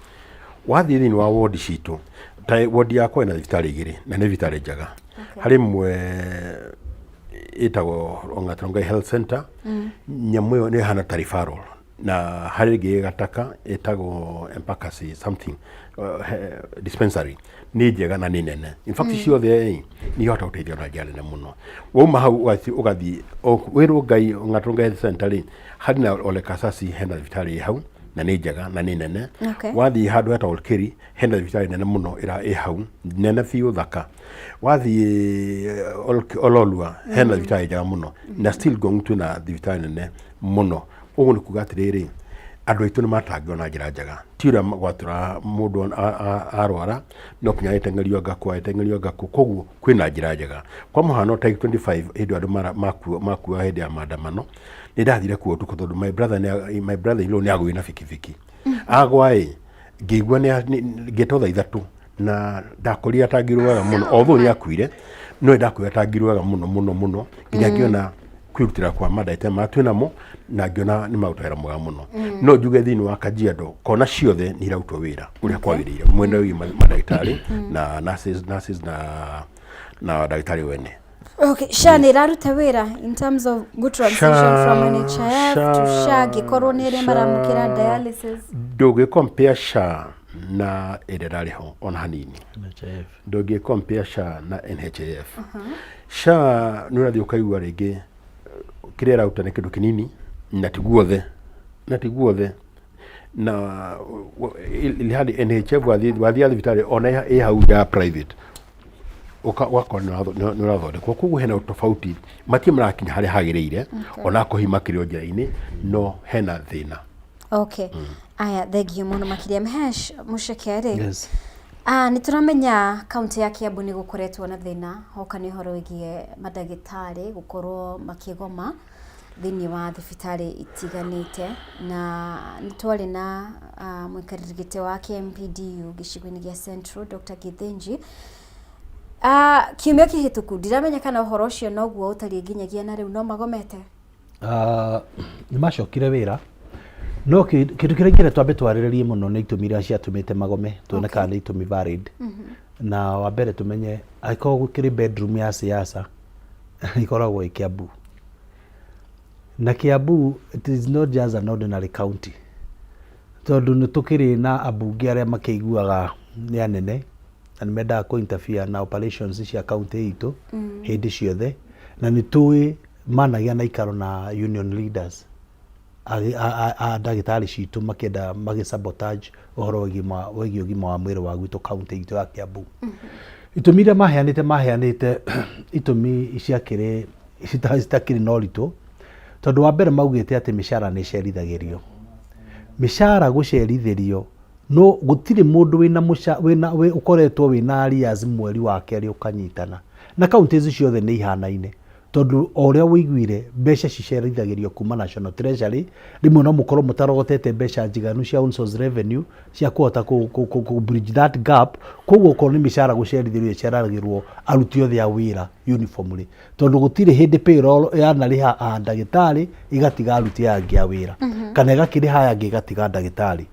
wathiĩ thĩinĩ wa wodi citũ, ta wodi yakwa ĩna thibitarĩ igĩrĩ na nĩ thibitarĩ njega. Harĩ ĩmwe ĩtagwo Ong'at Rongai Health Center, nyamũ ĩyo nĩ ĩhana ta referral, na harĩ ĩngĩ ĩ Gataka ĩtagwo Embakasi something dispensary, nĩ njega na nĩ nene. In fact, ciothe ĩ nĩ ihota gũteithia na njĩra nene mũno. Wauma hau ũgathiĩ wĩrwo Ngai Ong'at Rongai Health Center rĩ, harĩ na Ole Kasasi, hena thibitarĩ ĩ hau na nĩ njega na nĩ nene. Wathiĩ handũ hetagwo Olkeri, hena thibitarĩ nene mũno ĩra ĩ hau, nene biũ, thaka. Wathiĩ Ololua, hena thibitarĩ njega mũno, na still Ngong twĩna thibitarĩ nene mũno. Ũguo nĩ kuga atĩrĩrĩ, andũ aitũ nĩ matangĩrwo na njĩra njega, ti ũrĩa gwatũra mũndũ arwara no kinya agĩteng'erio ngakũ, agĩteng'erio ngakũ. Koguo kwĩna njĩra njega. Kwa mũhano, tarĩki 25, hĩndĩ ĩyo andũ makua hĩndĩ ya maandamano, nĩ ndathire kuo ũtukũ tondũ my brother my brother in law nĩ agũire na bikibiki. Agwa ĩ, ngĩigua ngĩtwo thaa 3 na ndakorire atangirwo wega mũno, although nĩ akuire, no nĩ ndakorire atangirwo wega mũno mũno mũno, nginya ngĩona kwĩrutĩra kwa mandagĩtarĩ marĩa twĩ namo na ngĩona nĩ maruta wĩra mwega mũno. No njuge thĩinĩ wa Kajiado kona ciothe nĩ irarutwo wĩra ũrĩa kwagĩrĩire mwena wĩgiĩ mandagĩtarĩ na nurses na ndagĩtarĩ wene. Okay, SHA nĩ ĩraruta wĩra in terms of good transition from NHIF to SHA, angĩkorwo nĩ arĩa maramũkĩra dialysis? Ndũngĩ compare SHA na ĩrĩa ĩrarĩ ho ona hanini. NHIF. Ndũngĩ compare SHA na NHIF. SHA nĩ ũrathiĩ ũkaigua rĩngĩ kĩrĩa ĩraruta nĩ kĩndũ kĩnini, na ti guothe, na ti guothe, na ilhali NHIF wathiĩ thibitarĩ ona ĩ hau ya private ũgakora nĩ ũrathondekwo. Koguo hena tofauti, matirĩ marakinya harĩa hagĩrĩire, ona akorwo hihi makĩrĩ o njĩra-inĩ, no hena thĩna. Okay. Aya, thengio mũno makĩria Mhesh Mũceke rĩ. Yes. Ah, nĩ tũramenya kaunti ya Kiambu nĩ gũkoretwo na thĩna hoka nĩ ũhoro wĩgiĩ mandagĩtarĩ gũkorwo makĩgoma thĩinĩ wa thibitarĩ itiganĩte, na nĩ twarĩ na mũikarĩri gĩtĩ wa KMPDU gĩcigo-inĩ gĩa Central, Dr. Githinji, kiumia kĩhĩtũku. Ndiramenya kana ũhoro ũcio noguo ũtariĩ nginyagia na rĩu, no magomete? Nĩ macokire wĩra, no kĩndũ kĩrĩa ingĩenda twambe twarĩrĩrie mũno nĩ itũmi iria ciatũmĩte magome, tuone kana nĩ itũmi valid. Na wa mbere, tũmenye angĩkorwo gũkĩrĩ bedroom ya siasa ĩkoragwo ĩ Kiambu, na Kiambu it is not just an ordinary county, tondũ nĩ tũkĩrĩ na ambunge arĩa makĩiguaga nĩ anene na nĩ mendaga kũ interfere na operations cia county itũ hĩndĩ ciothe, na nĩ tũĩ managĩa na ikaro na union leaders a ndagĩtarĩ citũ makĩenda magĩ sabotage ũhoro wĩgiĩ ũgima wa mwĩrĩ wa gwitũ county itũ ya Kiambu. Itũmi iria maheanĩte itũmi ciakĩrĩ citakĩrĩ na ũritũ, tondũ wa mbere maugĩte atĩ mĩcara nĩ ĩcerithagĩrio. Mĩcara gũcerithĩrio no gũtirĩ mũndũ wĩna mũca, wĩna, wĩ, ũkoretwo wĩna arrears mweri wa kerĩ ũkanyitana. Na counties ciothe nĩ ihanaine. Tondũ o ũrĩa ũiguire mbeca cicerithagĩrio kuma National Treasury, rĩmwe no mũkorwo mũtarogotete mbeca njiganu cia own source revenue cia kũhota kũ, kũ, kũ, kũ bridge that gap, koguo okorwo nĩ mĩcara gũcerithĩrio ĩceragĩrwo aruti othe a wĩra uniformly. Tondũ gũtirĩ hĩndĩ payroll yanarĩha a ndagĩtarĩ ĩgatiga aruti aya angĩ a wĩra kana ĩgakĩrĩha aya angĩ ĩgatiga ndagĩtarĩ.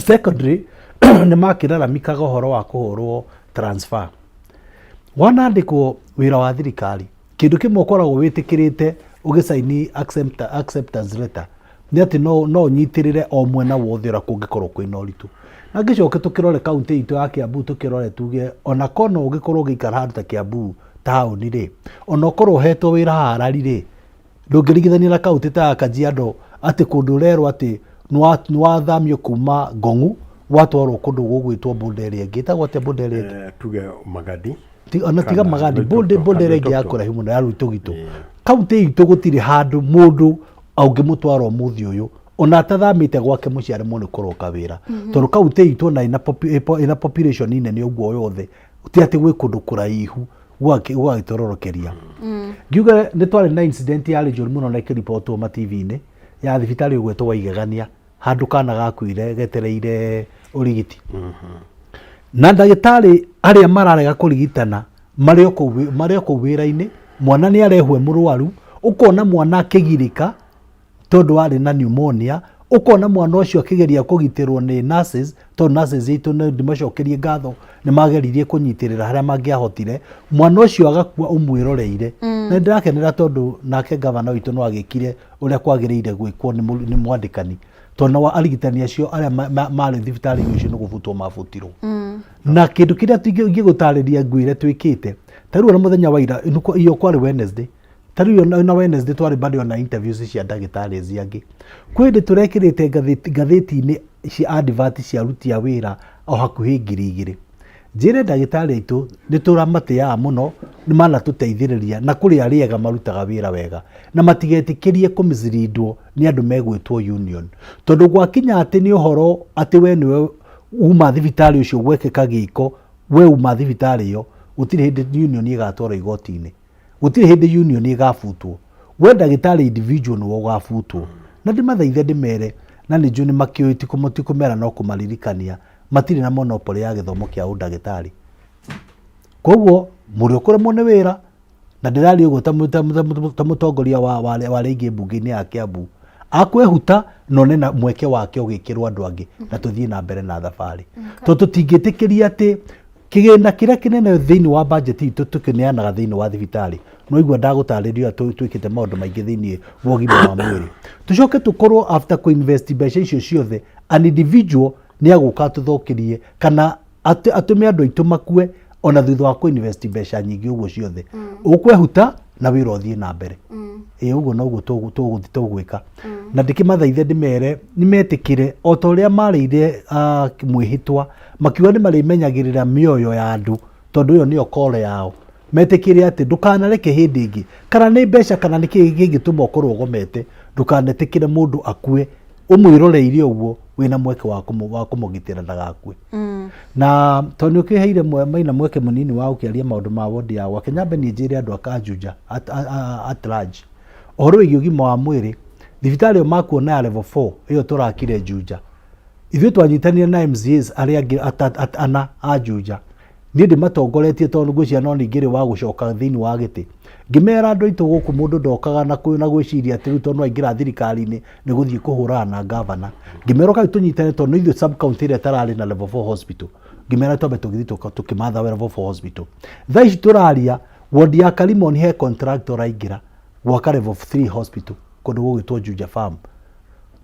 Secondly, nĩ makĩraramikaga ũhoro wa kũhũrwo transfer. Wanandĩkwo wĩra wa thirikari, kĩndũ kĩmwe ũkoragwo wĩtĩkĩrĩte ũgĩcaini acceptance letter nĩ atĩ no, no ũnyitĩrĩre o mwena wothe ũrĩa kũngĩkorwo kwĩna ũritũ. Na ngĩcoke tũkĩrore kaũntĩ itũ ya Kiambu tũkĩrore tuge ona korwo no ũgĩkorwo ũgĩikara handũ ta Kiambu taũni rĩ, ona ũkorwo ũhetwo wĩra haha Lari rĩ, ndũngĩringithania na kaũntĩ ta ya Kajiado atĩ kũndũ ũrerwo atĩ nĩwathamio kuma Ngong'u watwarwo kũndũ gũgwĩtwo boda ĩrĩa ĩngĩ ĩtagwo atĩa boda ĩrĩa ĩngĩ? Eh, tuge Magadi. Ona tiga Kana Magadi, Loitoktok, boda ĩrĩa ĩngĩ ya Loitoktok. kũraihu mũno ya Loitogito. Kaũntĩ itũ gũtirĩ handũ mũndũ ũngĩmũtwara ũmũthĩ ũyũ ona atathamĩte gwake mũciĩ aremwo nĩ kũroka wĩra. Tondũ kaũntĩ itũ ona ĩna population nene ũguo yothe, ti atĩ gwĩ kũndũ kũraihu gũgagĩtororokeria. Ngiuga nĩ twarĩ na incident yarĩ njũru mũno na ĩkĩribotwo ma TV-inĩ ya thibitarĩ ũgwetwo Waigegania handũ kana gakuire getereire ũrigiti. Na ndagĩtarĩ arĩa mararega kũrigitana marĩ o kũu wĩra-inĩ, mwana nĩ arehwo e mũrwaru, ũkona mwana akĩgirĩka tondũ arĩ na pneumonia, ũkona mwana ũcio akĩgeria kũgitĩrwo nĩ nurses, tondũ nurses aitũ nĩ ndĩmacokerie ngatho nĩ mageririe kũnyitĩrĩra harĩa mangĩahotire, mwana ũcio agakua ũmwĩroreire. Na nĩ ndĩrakenera tondũ nake gavana witũ no agĩkire ũrĩa kwagĩrĩire gwĩkwo nĩ mwandĩkani, tondũ nao arigitani acio arĩa marĩ thibitarĩ-inĩ ũcio nĩ gũbutwo mabutirwo. Na kĩndũ kĩrĩa ingĩgũtarĩria ngwĩre twĩkĩte, ta rĩu ona mũthenya wa ira, iyo kwarĩ Wednesday, ta rĩu ona Wednesday twarĩ bado na interviews cia ndagĩtarĩ acio angĩ. Kwĩ hĩndĩ tũrekĩrĩte ngathĩti-inĩ cia advert cia aruti a wĩra o hakuhĩ 2000. Njĩre ndagĩtarĩ aitũ nĩ tũramatĩaga mũno, nĩ manatũteithĩrĩria na kũrĩ arĩa ega marutaga wĩra wega. Na matigetĩkĩrie kũmisleadwo nĩ andũ megwĩtwo union. Tondũ gwakinya atĩ nĩ ũhoro atĩ we nĩwe uma thibitarĩ ũcio gwekĩka gĩko, we uma thibitarĩ ĩyo, gũtirĩ hĩndĩ union ĩgatwarwo igoti-inĩ. Gũtirĩ hĩndĩ union ĩgabutwo. We ndagĩtarĩ individual nĩwe ũgabutwo. Na ndĩmathaithe ndĩmere, na nĩ njũĩ nĩ makĩũĩ ti kũmera no kũmaririkania, matirĩ na monopoly ya gĩthomo kĩa ũndagĩtarĩ. Koguo mũrĩ ũkũremwo nĩ wĩra, na ndĩraria ũguo ta mũtongoria wa arĩa aingĩ mbunge-inĩ ya Kiambu, akwehuta na one na mweke wake ũgĩkĩrwo andũ angĩ na tũthiĩ na mbere na thabarĩ. Tondũ tũtingĩtĩkĩria atĩ kĩgĩna kĩrĩa kĩnene thĩinĩ wa budget itũ tũkĩneanaga thĩinĩ wa thibitarĩ, no igua ndagũtarĩria ũrĩa twĩkĩte maũndũ maingĩ thĩinĩ wa ũgima wa mwĩrĩ. Tũcoke tũkorwo after kũ-invest mbeca icio ciothe, an individual nĩ agũka atũthũkĩrie kana atũme andũ aitũ makue ona thutha wa kũ-invest mbeca nyingĩ ũguo ciothe. Ũkwehuta na wĩra ũthiĩ na mbere. Ĩĩ ũguo noguo tũgwĩka. Na ndĩkĩmathaithe ndĩmere nĩmetĩkĩre o ta ũrĩa marĩire mwĩhĩtwa makiuga nĩ marĩmenyagĩrĩra mĩoyo ya andũ tondũ ĩyo nĩyo call yao. Metĩkĩre atĩ ndũkanareke hĩndĩ ĩngĩ kana nĩ mbeca kana nĩ kĩĩ kĩngĩtũma ũkorwo ũgomete, ndũkanetĩkĩre mũndũ akue ũmwĩroreire ũguo wĩna mweke wa kũmũgitĩra ndagakue. Na tondũ nĩ ũkĩheire Maina mweke mũnini wa gũkĩaria maũndũ ma wodi ya gwake, nyambe niĩ njĩre andũ a Juja at large ũhoro wĩgiĩ ũgima wa mwĩrĩ, thibitarĩ ĩyo makuona ya level 4 ĩyo tũrakire Juja, ithuĩ twanyitanire na MCAs arĩa angĩ ana a Juja, niĩ ndĩmatongoretie tondũ ngwĩciria no ningĩ wa gũcoka thĩinĩ wa gĩtĩ, ngĩmera andũ aitũ gũkũ mũndũ ndokaga na gwĩciria atĩ rĩu tondũ aingĩra thirikari-inĩ nĩ gũthiĩ kũhũrana na gavana, ngĩmera ũkai tũnyitane tondũ nĩ ithuĩ sub county ĩrĩa ĩtararĩ na level 4 hospital, ngĩmera twambe tũgĩthiĩ tũkĩmatha level 4 hospital. Thaa ici tũraria wodi ya Karimoni he contractor ũraingĩra gwaka level 3 hospital kũndũ gũgwĩtwo Juja Farm,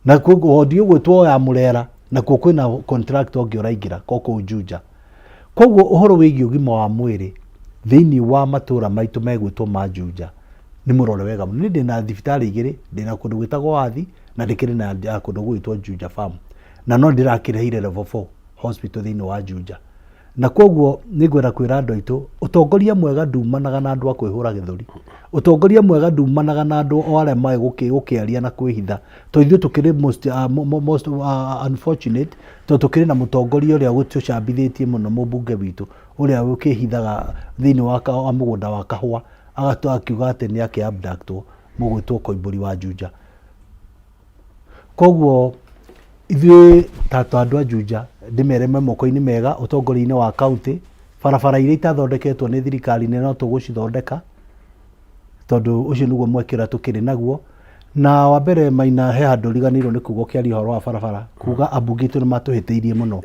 na wodi ũgwĩtwo ya Murera nakuo kwĩna contractor ũngĩ ũraingĩra ko kũu Juja. Koguo ũhoro wĩgiĩ ũgima wa mwĩrĩ thĩinĩ wa matũra maitũ megwĩtwo ma Juja nĩ mũrore wega mũno. Niĩ ndĩna thibitarĩ igĩrĩ, ndĩna kũndũ gwĩtagwo Wathi na ndĩkĩrĩ na kũndũ gũgwĩtwo Juja Farm, na no ndĩrakĩreheire level 4 hospital thĩinĩ wa Juja. Na kwoguo nĩ ngwenda kwĩra andũ aitũ, ũtongoria mwega ndumanaga na andũ a kwĩhũra gĩthũri. Ũtongoria mwega ndumanaga na andũ o arĩa maĩ gũkĩaria na kwĩhitha. Tondũ ithuĩ tũkĩrĩ most, most unfortunate tondũ tũkĩrĩ na mũtongoria ũrĩa ũtũcambithĩtie mũno mũmbunge witũ ũrĩa ũkĩhithaga thĩinĩ wa, wa mũgũnda wa kahũa agatũ akiuga atĩ nĩ akĩ abductwo mũgwĩtwo Koimbũri wa Juja. Koguo ithuĩ ta andũ a Juja ndĩmere me moko-inĩ mega ũtongoria-inĩ wa kaũntĩ, barabara iria itathondeketwo nĩ thirikari nene no tũgũcithondeka tondũ ũcio nĩguo mweke ũrĩa tũkĩrĩ naguo. Na wa mbere Maina he handũ ũriganĩirwo nĩ kuga ũkĩaria ũhoro wa barabara, kuga ambunge aitũ nĩ matũhĩtĩirie mũno.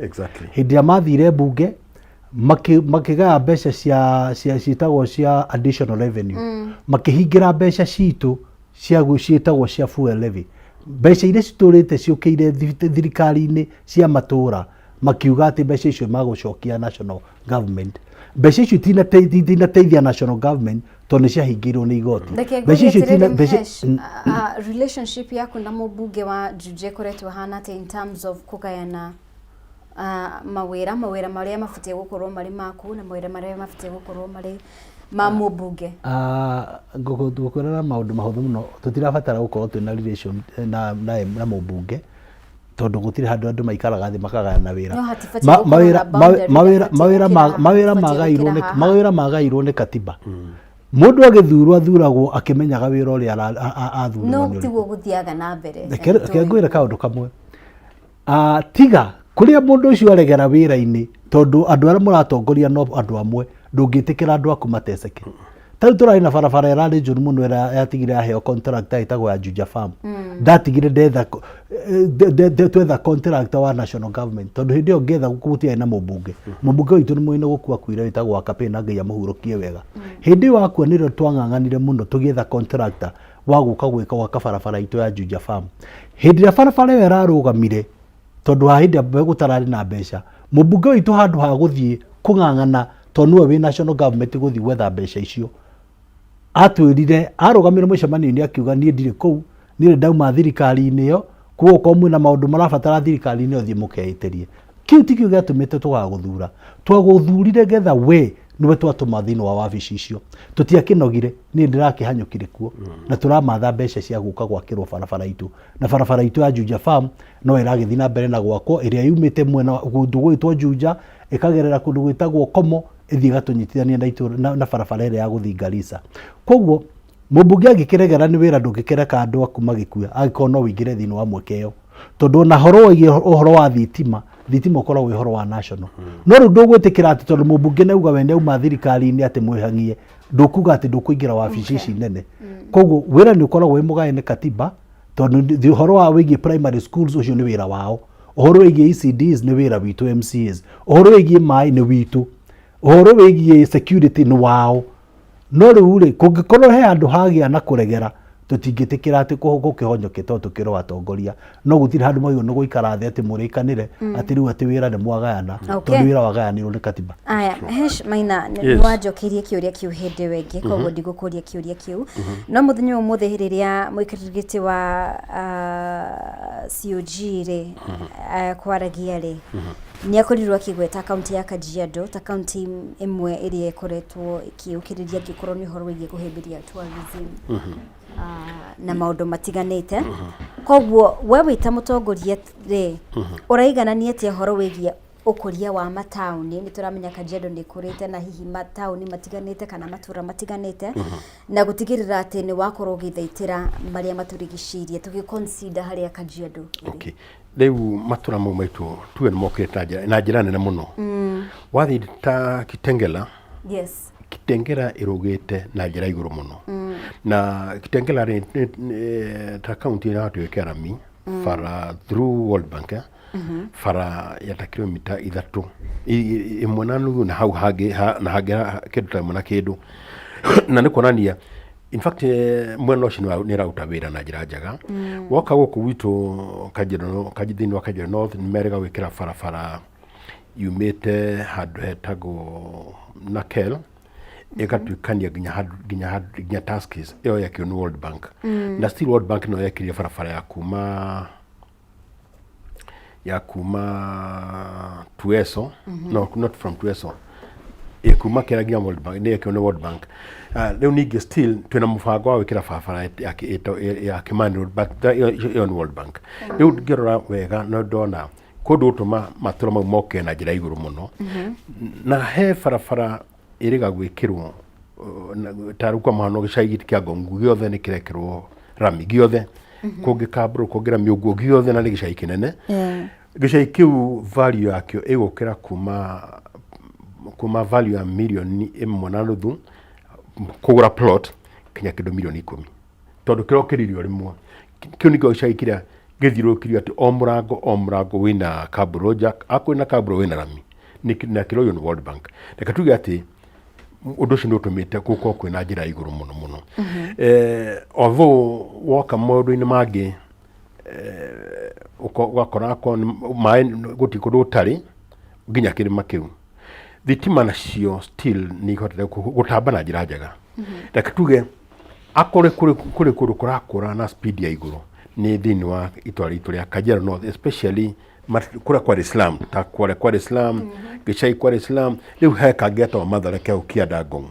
Hĩndĩ ĩrĩa mathire mbunge makĩgaya mbeca cia cia ciĩtagwo cia additional revenue, makĩhingĩra mbeca citũ cia ciĩtagwo cia fuel levy, mbeca iria citũrĩte ciũkĩire thirikari-inĩ cia matũra, makiuga atĩ mbeca icio magũcokia national government. Mbeca icio itinateithia national government tondũ nĩ ciahingĩirwo nĩ igoti. Reke Mbeca ngũrie icio atĩrĩrĩ itina mbeca Mhesh, relationship yaku na mũmbunge wa Juja ĩkoretwo ĩhana atĩa in terms of kũgayana mawĩra mawĩra marĩa mabatiĩ gũkorwo marĩ maku na mawĩra marĩa mabatiĩ gũkorwo marĩ ma mũmbunge? Ngũkwĩra na maũndũ mahũthũ mũno, tũtirabatara gũkorwo twĩna relation na, na, na mũmbunge tondũ gũtirĩ handũ andũ maikaraga thĩ makagayana wĩra. No hatibatiĩ gũkorwo na boundary, Mawĩra ndabatiĩ mawĩra gũkĩra haha, mawĩra ndabatiĩ magairwo gũkĩra nĩ haha. mawĩra magairwo nĩ katiba. Mũndũ agĩthurwo athuragwo akĩmenyaga wĩra ũrĩa athurwo No nĩ ũrĩkũ. tiguo gũthiaga na mbere. Reke reke ngwĩre kaũndũ kamwe. Tiga kũrĩa mũndũ ũcio aregera wĩra-inĩ tondũ andũ arĩa mũratongoria no andũ amwe, ndũngĩtĩkĩra andũ aku mateceke. Ta rĩu tũrarĩ na barabara ĩrarĩ njũru mũno ĩrĩa yatigire yaheo contractor ĩtagwo ya Juja Farm. Ndatigire ndetha twetha contractor wa national government tondũ hĩndĩ ĩyo ngĩetha gũtiarĩ na mũmbunge. Mũmbunge witũ nĩ mũĩ nĩ gũkua akuire wĩtagwo Wakapee na Ngai amũhurũkie wega. Hĩndĩ ĩyo akua nĩrĩo twang'ang'anire mũno tũgĩetha contractor wa gũka gwĩka gwaka barabara itũ ya Juja Farm. Hĩndĩ ĩrĩa barabara ĩyo ĩrarũgamire tondũ wa hĩndĩ ĩrĩa gũtararĩ na mbeca, mũmbunge witũ handũ ha gũthiĩ kũng'ang'ana tondũ nĩwe wĩ national government gũthiĩ gwetha mbeca icio, atwĩrire, arũgamire mũcemanio-inĩ akiuga niĩ ndirĩ kũu, niĩ nĩ ndauma thirikari-inĩ ĩyo, koguo okorwo mwĩna maũndũ marabatara thirikari-inĩ ĩyo thiĩ mũkeĩtĩrie. Kĩu tikĩo gĩatũmĩte tũgagũthura, twagũthurire getha we nĩwe twatũma thĩinĩ wa wabici icio. Tũtiakĩnogire, niĩ ndĩrakĩhanyũkire kuo na tũramatha mbeca cia gũka gwakĩrwo barabara itũ. Na barabara itũ ya Juja Farm no ĩragĩthiĩ na mbere na gwakwo, ĩrĩa yumĩte mwena wa kũndũ gwĩtwo Juja, ĩkagerera kũndũ gwĩtagwo Komo, ĩthiĩ ĩgatũnyitithania na itũra, na barabara ĩrĩa ya gũthiĩ Garissa. Koguo mũmbunge angĩkĩregera nĩ wĩra ndũngĩkĩreka andũ aku magĩkue angĩkorwo no ũingĩre thĩinĩ wa mweke ĩyo. Tondũ ona horo wĩgiĩ ũhoro wa thitima, thitima ũkoragwo wĩ ũhoro wa national. No rĩu ndũgwĩtĩkĩra atĩ tondũ mũmbunge nĩ auga we nĩ auma thirikari-inĩ atĩ mwĩhang'ie, ndũkuga atĩ ndũkũingĩra wabici ici nene. Koguo wĩra nĩ ũkoragwo wĩ mũgae nĩ katiba, tondũ ũhoro wa wĩgiĩ primary schools ũcio nĩ wĩra wao. Ũhoro wĩgiĩ ECDs nĩ wĩra witũ MCAs. Ũhoro wĩgiĩ maĩ nĩ witũ. Ũhoro wĩgiĩ security nĩ wao. No rĩu rĩ, kũngĩkorwo he handũ hagĩa na kũregera, tũtingĩtĩkĩra atĩ gũkĩhonyoke tondũ tũkĩrĩ o atongoria. No gũtirĩ handũ mwagĩrĩirwo nĩ gũikara thĩ atĩ mũrĩkanĩre atĩ rĩu atĩ wĩra nĩ mwagayana, tondũ wĩra wagayanirwo nĩ katiba. Aya, Hesh Maina, nĩ wanjokeirie kĩũria kĩu hĩndĩ ĩyo ĩngĩ, koguo ndigũkũria kĩũria kĩu. No mũthenya wa ũmũthĩ rĩrĩa mũikarĩri gĩtĩ wa COG rĩ, kwaragia rĩ, nĩ akorirwo akĩgweta kaunti ya Kajiado ta kaunti ĩmwe ĩrĩa ĩkoretwo ĩkĩũkĩrĩria angĩkorwo nĩ ũhoro wĩgiĩ kũhĩmbĩria tourism na maũndũ matiganĩte. Koguo we wĩ ta mũtongoria rĩ, ũraiganania atĩa ũhoro wĩgiĩ ũkũria wa mataũni? Nĩ tũramenya Kajiado nĩ ĩkũrĩte na hihi mataũni matiganĩte kana matũra matiganĩte, na gũtigĩrĩra atĩ nĩ wakorwo ũgĩthaitĩra marĩa matũrigicĩirie tũgĩ consider harĩa Kajiado ĩrĩ. Okay. Rĩu matũra mau maitũ tuge nĩ mokĩte na njĩra nene mũno. Wathiĩ ta Kitengela, Kitengela ĩrũgĩte na njĩra igũrũ mũno. Na Kitengela rĩ, ta kaunti ĩrĩa yatuĩka rami, bara through World Bank, bara ya ta kilomita 3, 1.5 na hau hangĩ, na hangĩ kĩndũ ta ĩmwe na kĩndũ. Na nĩ kuonania in fact mwena ũcio nĩ ũraruta wĩra na njĩra njega. Woka gũkũ gwitũ Kajiado, thĩinĩ wa Kajiado North nĩ merĩga gwĩkĩra barabara yumĩte handũ hetagwo Nakel ĩgatuĩkania nginya handũ nginya handũ nginya Tuskys ĩyo yekirwo nĩ World Bank. Na still World Bank no yekirire barabara ya kuma ya kuma Tueso no not from Tueso ĩ kuma kĩra nginya World Bank nĩ ĩkĩrwo nĩ World Bank. Ah, rĩu ningĩ still twĩna mũbango wa gwĩkĩra barabara ya Kimani Road but ĩyo nĩ World Bank. Rĩu ngĩrora wega no ndona kũndũ gũtũma matũra mau moke na njĩra ya igũrũ mũno na he barabara ĩrĩga gwĩkĩrwo ta rĩu kwa mũhano gĩcagi kĩa Ngongu gĩothe nĩ kĩrekĩrwo rami gĩothe kũngĩ Kamburu kũngĩ rami ũguo gĩothe na nĩ gĩcagi kĩnene. Gĩcagi kĩu value yakĩo ĩgũkĩra kuma value ya 1.5 mirioni kũgũra plot kinya kĩndũ 10 mirioni tondũ kĩrokĩririo rĩmwe. Kĩu nĩkĩo gĩcagi kĩrĩa gĩthiũrũrũkĩirio atĩ o mũrango o mũrango wĩna kaburo jack akorwo wĩna kaburo wĩna rami. Na kĩroywo nĩ World Bank. Reke tuge atĩ ũndũ ũcio nĩ ũtũmĩte gũkorwo kwĩna njĩra ya igũrũ mũno mũno. Although woka maũndũ-inĩ mangĩ ũgakora akorwo nĩ maĩ gũtirĩ kũndũ gũtarĩ nginya kĩrĩma kĩu thitima nacio still nĩ ihotete gũtamba na njĩra njega. Reke tuge akorwo kũrĩ kũndũ kũrakũra na speed ya igũrũ nĩ thĩinĩ wa itũra ritũ rĩa Kajiado North, especially kũrĩa kwarĩ slum, ta kũrĩa kwarĩ slum gĩcagi kwarĩ slum. Rĩu he kangĩ getagwo Mathare kau kĩanda Ngong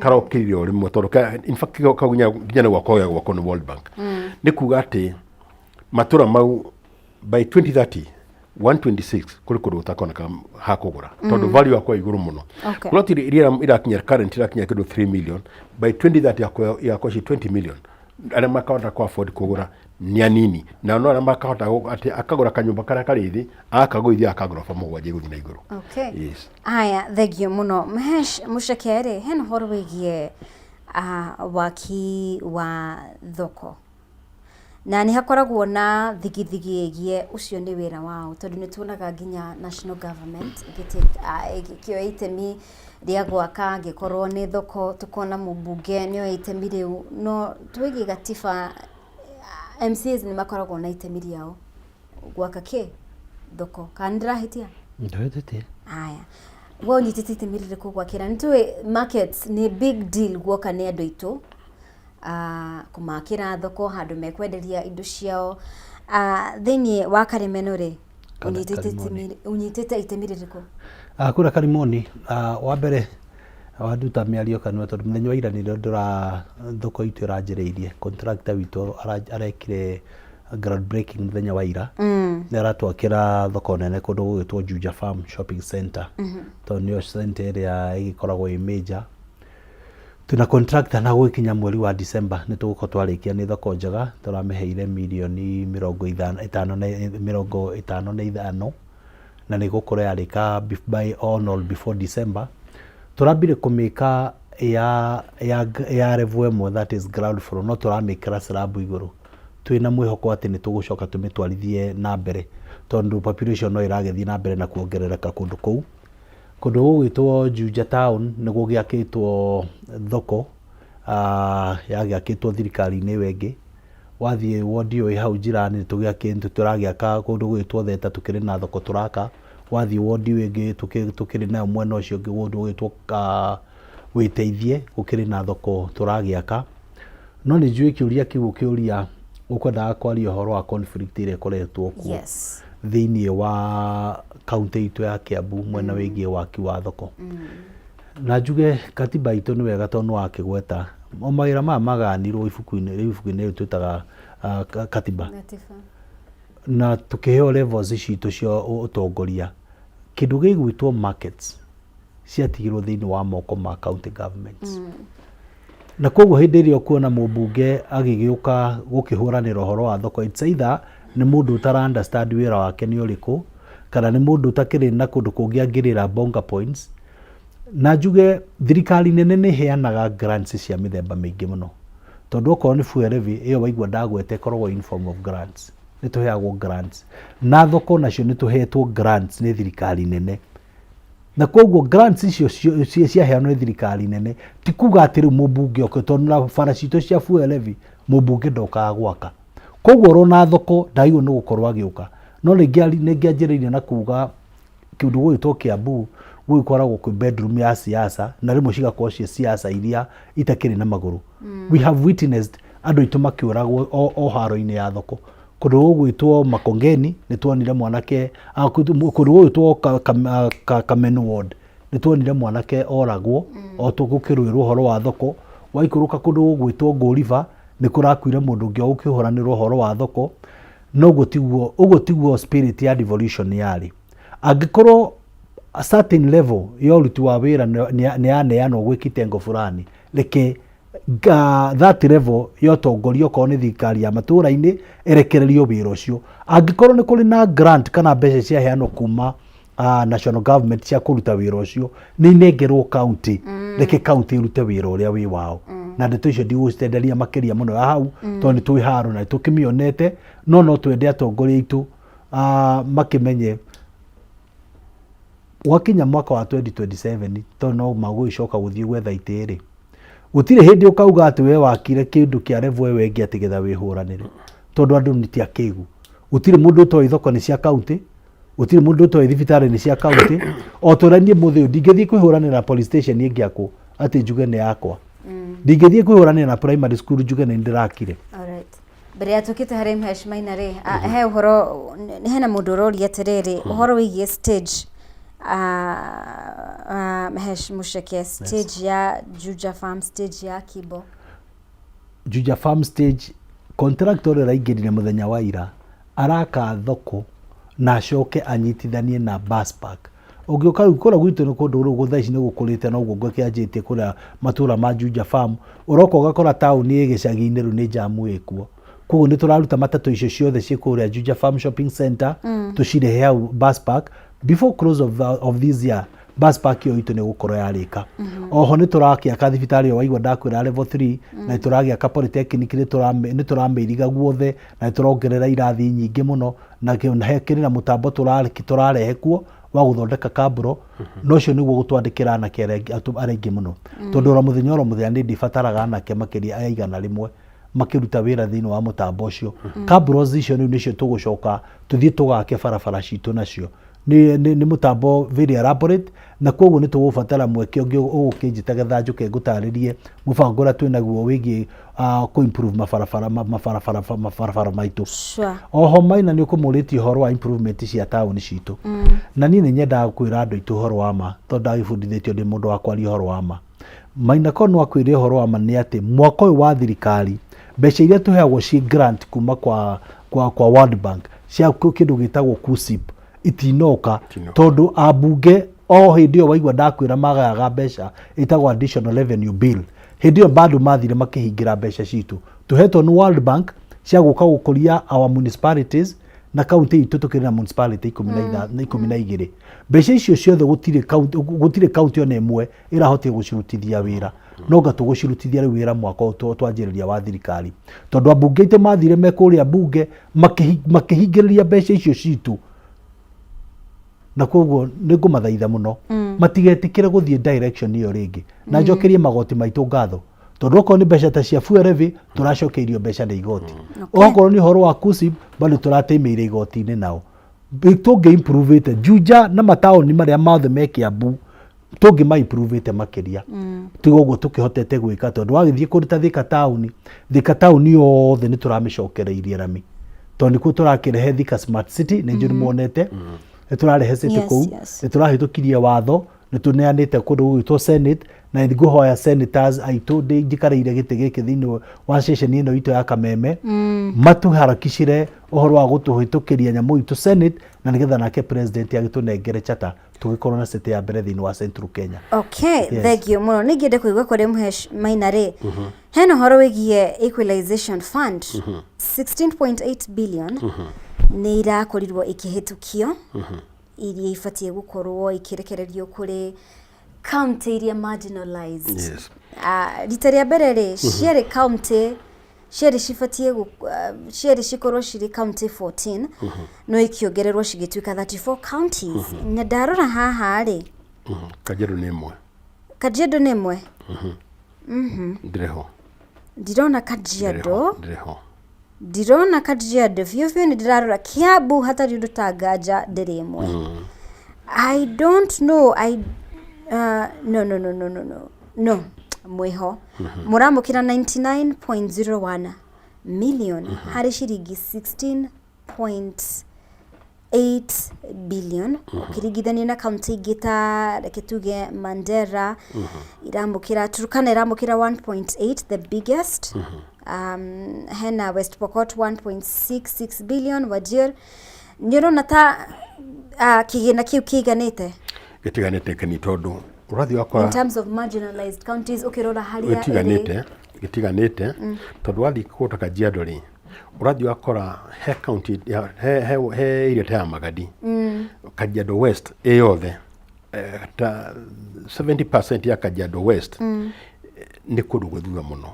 karokĩrire o rĩmwe tondũ in fact kau nginya nĩ gwakwo gĩa gwakwo nĩ World Bank. Nĩ kuga atĩ matũra mau by 2030 126 kũrĩ kũndũ gũtakoneka ha kũgũra tondũ value yakwa ĩ igũrũ mũno. Plot iria irakinya current irakinya kĩndũ 3 million, by 2030 yakwa ci 20 million. Arĩa makahota ku afford kũgũra nĩ anini na no arĩa makahota atĩ akagũra kanyũmba karĩa karĩ thĩ akagũithia akagoroba 7 igũthiĩ na igũrũ. Yes. Aya, thengio mũno Mhesh Mũceke. Hena ũhoro wĩgiĩ waki wa thoko na nĩ hakoragwo na thigithigi ĩgiĩ ũcio nĩ wĩra wao tondũ nĩ tuonaga nginya national government ĩgĩkĩoya itemi rĩa gwaka angĩkorwo nĩ thoko tũkona mũmbunge nĩ oya itemi rĩu no twĩgiĩ gatiba MCAs nĩ makoragwo na itemi rĩao gwaka kĩ thoko kana nĩ ndĩrahĩtia? Ndũhĩtĩtie. Aya, we ũnyitĩte itemi rĩrĩkũ gwakĩra? Nĩ tũĩ markets nĩ big deal guoka nĩ andũ aitũ kũmakĩra thoko handũ mekwenderia indo ciao. Thĩinĩ wa Karimeno rĩ ũnyitĩte Karimoni. Ũnyitĩte itemi rĩrĩkũ? Kũrĩa Karimoni, wa mbere wanduta mĩario kanua tondũ mũthenya wa ira nĩrĩo ndĩra thoko itũ ĩranjĩrĩirie. Contractor witũ arekire ground breaking mũthenya wa ira. Nĩ aratwakĩra thoko nene kũndũ gũgĩtwo Juja Farm Shopping Center tondũ nĩyo center ĩrĩa ĩgĩkoragwo ĩ major. Twĩna contractor na gũgĩkinya mweri wa December nĩ tũgũkorwo twarĩkia. Nĩ thoko njega tũramĩheire mirioni mĩrongo ithano, ĩtano na 55 na nĩ ĩgũkorwo yarĩka by on or before December. Tũrambire kũmĩka ya level 1, that is ground floor, no tũramĩkĩra slab igũrũ twĩna mwĩhoko atĩ nĩ tũgũcoka tũmĩtwarithie na mbere tondũ population no ĩragĩthiĩ na mbere na kuongerereka kũndũ kũu. Kũndũ gũgwĩtwo Juja Town nĩ gũgĩakĩtwo thoko yagĩakĩtwo thirikari-inĩ ĩyo ĩngĩ. Wathiĩ ward ĩyo ĩ hau njirani nĩ tũragĩaka kũndũ gũgwĩtwo Theta tũkĩrĩ na thoko tũraka. Wathiĩ ward ĩyo ĩngĩ tũkĩrĩ nayo mwena ũcio ũngĩ kũndũ gũgwĩtwo Wĩteithie gũkĩrĩ na thoko tũragĩaka. No nĩ njũĩ kĩũria kĩu ũkĩũria ũkwendaga kwaria ũhoro wa conflict ĩrĩa ĩkoretwo kuo thĩinĩ wa kaunti itũ ya Kiambu mwena wĩgiĩ waki wa thoko. Na njuge katiba itũ nĩ wega tondũ nĩ wakĩgweta o mawĩra maya maganirwo ibuku-inĩ rĩu ibuku-inĩ rĩu twĩtaga katiba. Gatiba. Na tũkĩheo levels citũ cia ũtongoria kĩndũ gĩgwĩtwo markets ciatigirwo thĩinĩ wa moko ma county governments. Na koguo hĩndĩ ĩrĩa ũkuona mũmbunge agĩgĩũka gũkĩhũranĩra ũhoro wa thoko, it's either nĩ mũndũ ũtara understand wĩra wake nĩ ũrĩkũ kana nĩ mũndũ ũtakĩrĩ na kũndũ kũngĩ angĩrĩra bonga points. Na njuge thirikari nene nĩ ĩheanaga grants cia mĩthemba mĩingĩ mũno tondũ okorwo nĩ fuel levy ĩyo waigua ndagweta ĩkoragwo in form of grants. Nĩ tũheagwo grants na thoko nacio nĩ tũhetwo grants nĩ thirikari nene na koguo grants icio ciaheanwo nĩ thirikari nene ti kuga atĩ rĩu mũmbunge oke tondũ na bara citũ cia fuel levy mũmbunge ndokaga gwaka. Koguo orona thoko ndagĩrĩirwo nĩ gũkorwo agĩũka. No nĩngĩanjĩrĩirie na kuga kĩndũ gũgĩtwo Kiambu gũgĩkoragwo kwĩ bedroom ya siasa na rĩmwe cigakorwo ciĩ siasa iria itakĩrĩ na magũrũ. We have witnessed andũ aitũ makĩũragwo o haro-inĩ ya thoko. Kũndũ gũgwĩtwo Makongeni nĩ tuonire mwanake, kũndũ gũgwĩtwo Kamenu ward nĩ tuonire mwanake oragwo o gũkĩrũĩrwo ũhoro wa thoko. Waikũrũka kũndũ gũgwĩtwo Ngũriba nĩ kũrakuire mũndũ ũngĩ o gũkĩhũranĩrwo ũhoro wa thoko. No ũguo tiguo, ũguo tiguo spirit ya devolution yarĩ. Angĩkorwo a certain level ya ũruti wa wĩra nĩ yaneanwo gwĩ kitengo fulani, reke that level ya ũtongoria okorwo nĩ thirikari ya matũra-inĩ ĩrekererio wĩra ũcio. Angĩkorwo nĩ kũrĩ na grant kana mbeca ciaheanwo kuma national government cia kũruta wĩra ũcio, nĩ inengerwo county, reke county ĩrute wĩra ũrĩa wĩ wao. Na ndeto icio ndigũcitenderia makĩria mũno ya hau, tondũ nĩ twĩ haro na nĩ tũkĩmĩonete, no no twende atongoria aitũ makĩmenye gwakinya mwaka wa 2027, tondũ no magũgĩcoka gũthiĩ gwetha itĩ rĩ, gũtirĩ hĩndĩ ũkauga atĩ we wakire kĩndũ kĩa level ĩyo ĩngĩ atĩ getha wĩhũranĩre, tondũ andũ nĩ ti akĩgu. Gũtirĩ mũndũ ũtoĩ thoko nĩ cia county, gũtirĩ mũndũ ũtoĩ thibitarĩ nĩ cia county. O ta ũrĩa niĩ mũthĩ ũyũ ndingĩthiĩ kwĩhũranĩra na police station ĩngĩakwo atĩ njuge nĩ yakwa, ndingĩthiĩ kwĩhũranĩra na primary school njuge nĩ ndĩrakire. Alright. Mbere ya tũkĩte harĩ Mhesh Maina rĩ, he ũhoro, hena mũndũ ũroria atĩrĩrĩ, ũhoro wĩgiĩ stage, Mhesh Mucheke, stage ya Juja Farm, stage ya Kibo. Juja Farm stage contractor ũrĩa ũraingĩrire mũthenya wa ira araka thoko na acoke anyitithanie na bus park. Ũngĩũka rĩu kũrĩa gwitũ nĩ kũndũ rĩu thaa ici nĩ gũkũrĩte noguo ngũkĩanjĩtie kũrĩa matũra ma Juja Farm, ũroka ũgakora taũni ĩ gĩcagi-inĩ rĩu nĩ jamu ĩkuo. Koguo nĩ tũraruta matatũ icio ciothe ciĩ kũrĩa Juja Farm Shopping Center, tũcirehe hau bus park before close of this year. Bus park ĩyo itũ nĩ gũkorwo yarĩka. Oho nĩ tũrakĩaka thibitarĩ ĩyo waigua ndakwĩra level 3, na nĩ tũragĩaka polytechnic, nĩ tũramĩiriga guothe na nĩ tũrongerera irathi nyingĩ mũno, na hekĩrĩ na mũtambo tũrarehe kuo wa gũthondeka kamburo, na ũcio nĩguo gũtwandĩkĩra anake arĩa aingĩ mũno, tondũ oro mũthenya oro mũthenya nĩ ndĩbataraga anake makĩria ya 100 makĩruta wĩra thĩinĩ wa mũtambo ũcio. Kabros icio rĩu nĩcio tũgũcoka tũthiĩ tũgake barabara citũ nacio. Nĩ mũtambo very elaborate, na koguo nĩ tũgũbatara mweke ũngĩ ũgũkĩnjĩta getha njũke ngũtarĩrie mũbango ũrĩa twĩnaguo wĩgiĩ kũ improve mabarabara maitũ. Oho Maina nĩ ũkũmũrĩtie ũhoro wa improvement cia taũni citũ. Na niĩ nĩ nyendaga kwĩra andũ aitũ ũhoro wa ma, tondũ ndagĩbundithĩtio ndĩ mũndũ wa kwaria ũhoro wa ma. Maina korwo no akwĩre ũhoro wa ma nĩ atĩ mwaka ũyũ wa thirikari mbeca iria tũheagwo ciĩ grant kuma kwa World Bank cia kĩndũ gĩtagwo KUSIP itinoka, tondũ ambunge o hĩndĩ ĩyo waigua ndakwĩra magayaga mbeca ĩtagwo additional revenue bill, hĩndĩ ĩyo bado mathire makĩhingĩra mbeca citũ tũhetwo nĩ World Bank cia gũka gũkũria our municipalities na kaunti itũ. Tũkĩrĩ na municipality 12. Mbeca icio ciothe gũtirĩ kaunti ona ĩmwe ĩrahotire gũcirutithia wĩra, no nga tũgũcirutithia rĩu wĩra mwaka ũyũ twanjĩrĩria wa thirikari, tondũ ambunge aitũ mathire me kũrĩa mbunge makĩhingĩrĩria mbeca icio citũ. Na koguo nĩ ngũmathaitha mũno matigetĩkĩre gũthiĩ direction ĩyo rĩngĩ, na njokerie magoti maitũ ngatho, tondũ okorwo nĩ mbeca ta cia fuel levy tũracokeirio mbeca nĩ igoti, okorwo nĩ ũhoro wa KUSIP bado tũratĩmĩire igoti-inĩ nao. Tũngĩ improve Juja na mataũni marĩa mothe me Kiambu, tũngĩ ma improve makĩria tiga ũguo tũkĩhotete gwĩka, tondũ wagĩthiĩ kũndũ ta Thika taũni, Thika taũni yothe nĩ tũramĩcokereirie rami, tondũ nĩkuo tũrakĩrehe Thika Smart City. Nĩ njũĩ nĩ muonete nĩ tũrarehe city kũu. Nĩ tũrahĩtũkirie watho, nĩ tũneanĩte kũndũ gũgwĩtwo Senate, na nĩ ngũhoya senators aitũ ndĩ njikarĩire gĩtĩ gĩkĩ thĩinĩ wa ceceni ĩno itũ ya Kameme matũharakicire ũhoro wa gũtũhĩtũkĩria nyamũ itũ Senate, na nĩgetha nake president agĩtũnengere charter tũgĩkorwo na city ya mbere thĩinĩ wa Central Kenya. Okay, Yes. Thank you mũno. Nĩ ingĩenda kũigua kũrĩ Mhesh Maina rĩ, hena ũhoro wĩgiĩ equalization fund, 16.8 billion nĩ irakorirwo ikĩhĩtũkio, iria ibatiĩ gũkorwo ikĩrekererio kũrĩ county iria marginalized. Rita rĩa mbere rĩ, ciarĩ county ciarĩ cibatiĩ ciarĩ cikorwo cirĩ county 14, no ikĩongererwo cigĩtuĩka 34 counties. Na ndarora haha rĩ, Kajiado nĩ ĩmwe. Kajiado nĩ ĩmwe? Ndĩrĩ ho. Ndirona Kajiado. Ndĩrĩ ho. Ndirona Kajiado biũ biũ. Nĩ ndĩrarora Kiambu, hatarĩ ũndũ ta nganja ndĩrĩ ĩmwe. I don't know, I no, no, no, no, no, no, no, mwĩho mũramũkĩra 99.01. million harĩ ciringi 16.8 billion ũkĩringithania na kaunti ingĩ ta reke tuge Mandera iramũkĩra Turkana iramũkĩra 1.8 the biggest hena West Pokot 1.66 billion Wajir nĩ ũrona ta kĩgĩna kĩu kĩiganĩte Gĩtiganĩte kĩni tondũ ũrathiĩ wakora in terms of marginalized counties ũkĩrora harĩa ĩrĩ gĩtiganĩte gĩtiganĩte tondũ wathiĩ kũndũ ta Kajiado rĩ ũrathiĩ wakora he county he he he area ta ya Magadi Kajiado West ĩ yothe ta 70% ya Kajiado West nĩ kũndũ gwĩ thutha mũno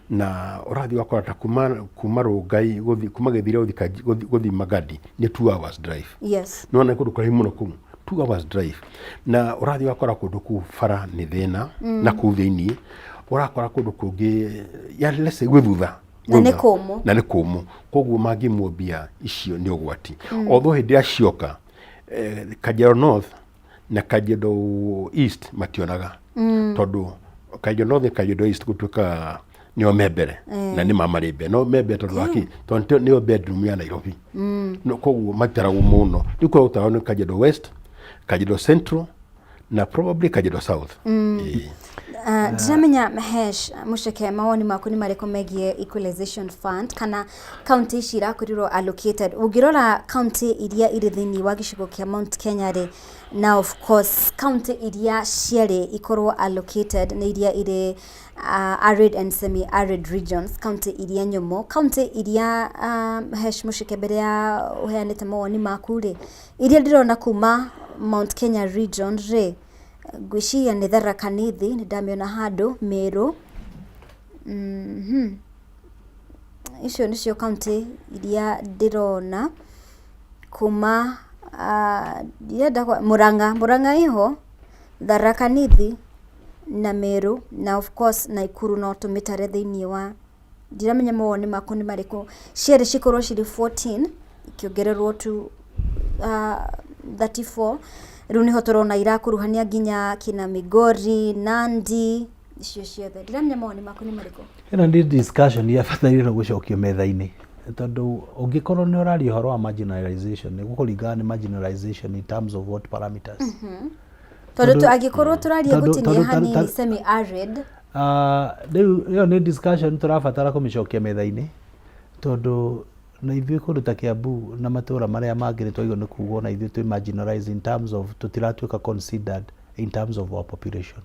na ũrathiĩ wakora ta kuma Rongai gũthiĩ kuma Gĩthira gũthiĩ Magadi nĩ 2 hours drive. Nĩwona nĩ kũndũ kũraihu mũno kũu 2 hours drive na ũrathiĩ wakora kũndũ kũu bara nĩ thĩna na kũu thĩiniĩ ũrakora kũndũ kũngĩ yani let's say gwĩ thutha Na nĩ kũmũ. Na nĩ kũmũ koguo mangĩmwo mbia icio nĩ ũgwati although hĩndĩ ĩrĩa cioka Kajiado North na Kajiado East mationaga tondũ Kajiado North na Kajiado East gũtuĩkaga nĩo me mbere na nĩ ma marĩ mbere no me mbere tondũ waki tondũ nĩo bedroom ya Nairobi no koguo mataragwo mũno rĩu kũrĩa gũtaragwo nĩ Kajiado West, Kajiado Central na probably Kajiado South. Ĩĩ. Ndiramenya Mahesh Muceke mawoni maku nĩ marĩkũ megiĩ equalization fund kana county ici irakorirwo allocated ũngĩrora county iria irĩ thĩinĩ wa gĩcigo kĩa Mount Kenya rĩ na of course county iria ciarĩ ikorwo allocated nĩ iria irĩ arid and semi arid regions county iria nyũmũ county iria Mahesh Muceke mbere ya ũheanĩte mawoni maku rĩ iria ndĩrona kuma Mount Kenya region rĩ ngwĩciria nĩ Tharaka Nithi nĩ ndamĩona handũ Meru icio nĩcio county iria ndĩrona kuma ndirenda Murang'a Murang'a ĩho Tharaka Nithi na Meru na of course Nakuru no tũmĩtare thĩinĩ wa ndiramenya mawoni maku nĩ marĩkũ cierĩ cikorwo cirĩ 14 ikĩongererwo tu 34 rĩu nĩho tũrona irakuruhania nginya kina Migori, Nandi icio ciothe ndiramenya mawoni maku nĩ marĩkũ. Ĩno nĩ discussion yabataire gũcokio metha-inĩ tondũ ũngĩkorwo nĩ ũraria ũhoro wa marginalization nĩ gũkũringana nĩ marginalization in terms of what parameters. Tondũ angĩkorwo tũraria gũtinia hanini semi arid Rĩu ĩyo nĩ discussion tũrabatara kũmĩcokia metha-inĩ tondũ na ithuĩ kũndũ ta Kiambu na matũra marĩa mangĩ nĩ twagĩrĩirwo nĩ kuga ona ithuĩ twĩ marginalized in terms of tũtiratuĩka considered in terms of our population.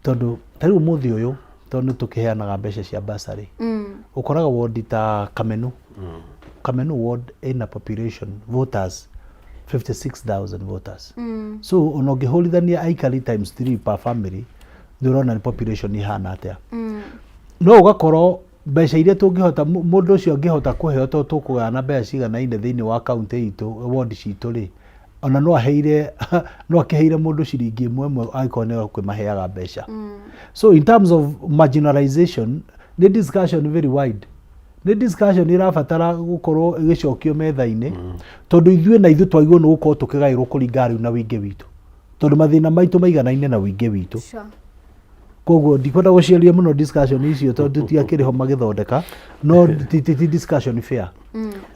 Tondũ ta rĩu ũmũthĩ ũyũ tondũ nĩ tũkĩheanaga mbeca cia bursary ũkoraga ward ta Kamenu Kamenu ward ĩna population voters 56,000 voters so ona ũngĩhũrithania aikari times 3 per family nĩ ũrona nĩ population ihana atĩa no ũgakorwo mbeca iria tũngĩhota mũndũ ũcio angĩhota kũheo tondũ tũkũgayana mbeca ciganaine thĩinĩ wa kaunti itũ ward citũ rĩ ona no aheire no akĩheire mũndũ ciringi ĩmwe ĩmwe angĩkorwo nĩ kwĩmaheaga mbeca so in terms of marginalization nĩ discussion very wide nĩ discussion ĩrabatara gũkorwo ĩgĩcokio metha-inĩ tondũ ithuĩ na ithuĩ twagĩrĩirwo nĩ gũkorwo tũkĩgaĩrwo kũringana rĩu na wĩingĩ witũ tondũ mathĩna maitũ maiganaine na wĩingĩ witũ koguo ndikwenda gũciaria mũno discussion icio tondũ tiakĩrĩ ho magĩthondeka no ti discussion fair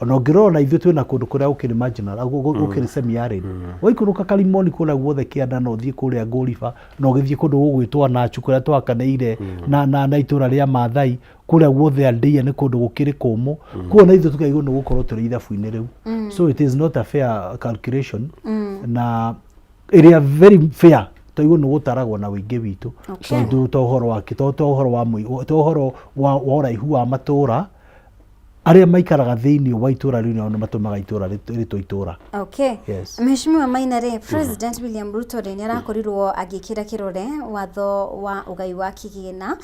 ona ũngĩrora na ithuĩ twĩna kũndũ kũrĩa gũkĩrĩ marginal gũkĩrĩ semi arid waikũrũka Karimoni kũrĩa guothe kĩanda na ũthiĩ kũrĩa Ngũriba na ũgĩthiĩ kũndũ gũgwĩtwo Nachu kũrĩa twakanĩire na itũra rĩa Maathai kũrĩa guothe Andeia nĩ kũndũ gũkĩrĩ kũmũ kuo na ithuĩ tũkaigwo nĩ gũkorwo tũrĩ ithabu-inĩ rĩu so it is not a fair calculation na ĩrĩa very fair twaigwo nĩ gũtaragwo na wĩingĩ witũ tondũ to ũhoro wa to ũhoro wa to ũhoro wa ũraihu wa matũra arĩa maikaraga thĩinĩ wa itũra rĩu nĩo matũmaga itũra rĩtwo itũra. Okay. Yes. Mheshimiwa Maina rĩ, President William Ruto rĩ nĩ arakorirwo agĩkĩra kĩrore watho wa ũgai wa kĩgĩna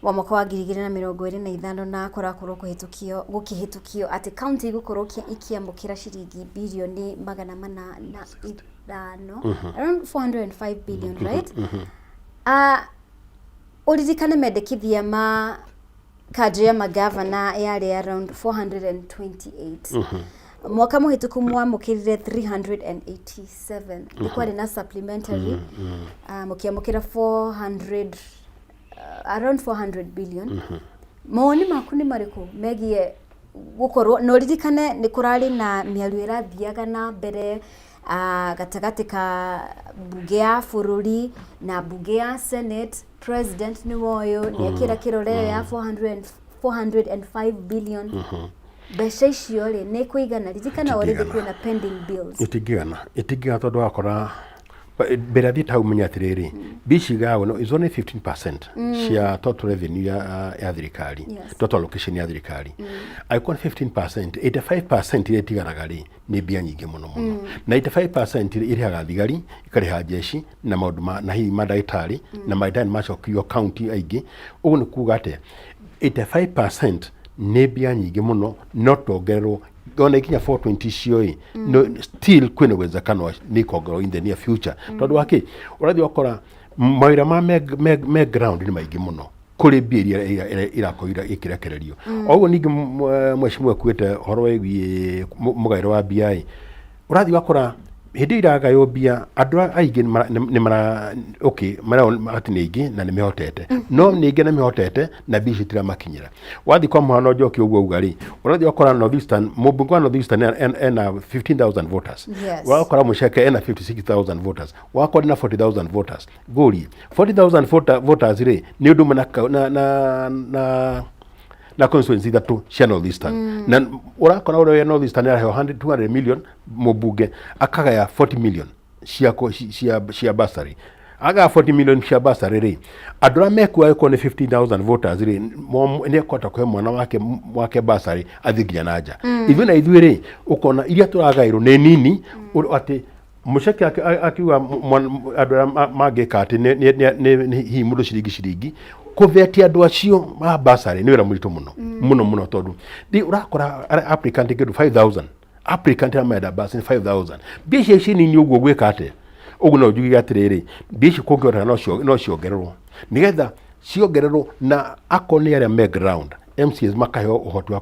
wa mwaka wa 2025 na kũrakorwo kũhĩtũkio gũkĩhĩtũkio atĩ county igũkorwo ikĩamũkĩra ciringi birioni 405 around 405 billion right ũririkane mendekithia ma kanjũ ya magavana yarĩ around 428 mwaka mũhĩtũku mwamũkĩrire 387 nĩ kwarĩ na supplementary mũkĩamũkĩra 400 around 400 billion. Mawoni maku nĩ marĩkũ megiĩ gũkorwo na ũririkane nĩ kũrarĩ na mĩario ĩrathiaga na mbere gatagatĩ ka mbunge ya bũrũri na mbunge ya Senate, president nĩwe ũyũ nĩ ekĩra kĩrore ĩyo ya 400 405 billion. Mbeca icio rĩ nĩ kũigana? Ririkana already Itingĩigana. kwĩna pending bills. Itingĩgana, itingĩgana, tondũ wakora mbere athiĩte hau menya atĩrĩrĩ, mbia ici igayagwo no is only 15% cia total revenue ya thirikari, total allocation ya thirikari. Angĩkorwo nĩ 15%, 85% iria itigaraga rĩ nĩ mbia nyingĩ mũno mũno, na 85% rĩ ĩrĩhaga thigari, ĩkarĩha jeshi na maũndũ ma na hihi mandagĩtarĩ, na mandagĩtarĩ nĩ macokirio county aingĩ. Ũguo nĩ kuga atĩa? 85% nĩ mbia nyingĩ mũno, no tuongererwo ona ikinya 420 icio ĩ, no still kwĩna uwezekano nĩ ikongererwo in the near future, tondũ wa kĩ? Ũrathiĩ ũgakora mawĩra ma me ground nĩ maingĩ mũno kũrĩ mbia iria irakorwo ikĩrekererio. O ũguo ningĩ mheshimiwa akuĩte ũhoro wĩgiĩ mũgaĩre wa mbia ĩ, ũrathiĩ ũgakora hĩndĩ ĩyo iragaywo mbia andũ aingĩ nĩ mara okay marona atĩ nĩ aingĩ na nĩ mehotete, no nĩ aingĩ na mehotete na mbia icio itiramakinyĩra. Wathiĩ kwa mũhano Njoki ũguo auga rĩ, ũrathiĩ ũgakora North Eastern, mũmbunge wa North Eastern ena 15,000 voters. Ũgakora Mũceke ena 56,000 voters, wakwa na 40,000 voters. Ngũrie, 40,000 voters rĩ nĩ ũndũ ũmwe na constituency ithatũ cia North Eastern. Na ũrakora ũrĩa wĩ North Eastern araheo 100 200 million, mũmbunge akagaya 40 million cia bursary, agaya 40 million cia bursary rĩ, andũ arĩa mekuo angĩkorwo nĩ 15,000 voters rĩ, nĩ ekũhota kũhe mwana wake bursary athiĩ nginya na nja. Ithuĩ na ithuĩ rĩ, ũkona iria tũragaĩrwo nĩ nini, atĩ Mũceke akiuga andũ arĩa mangĩka atĩ nĩ hihi mũndũ ciringi ciringi kũvetia andũ acio ma bursary nĩ wĩra mũritũ mũno mũno mũno, tondũ thi ũrakora applicant kĩndũ 5000 applicant arĩa marenda bursary nĩ 5000. Mbia icio ici nini ũguo gwĩka atĩa? Ũguo no njuge atĩrĩrĩ, mbia ici kũngĩhoteka no ciongererwo, nĩgetha ciongererwo na akorwo nĩ arĩa me ground MCAs makaheo ũhoti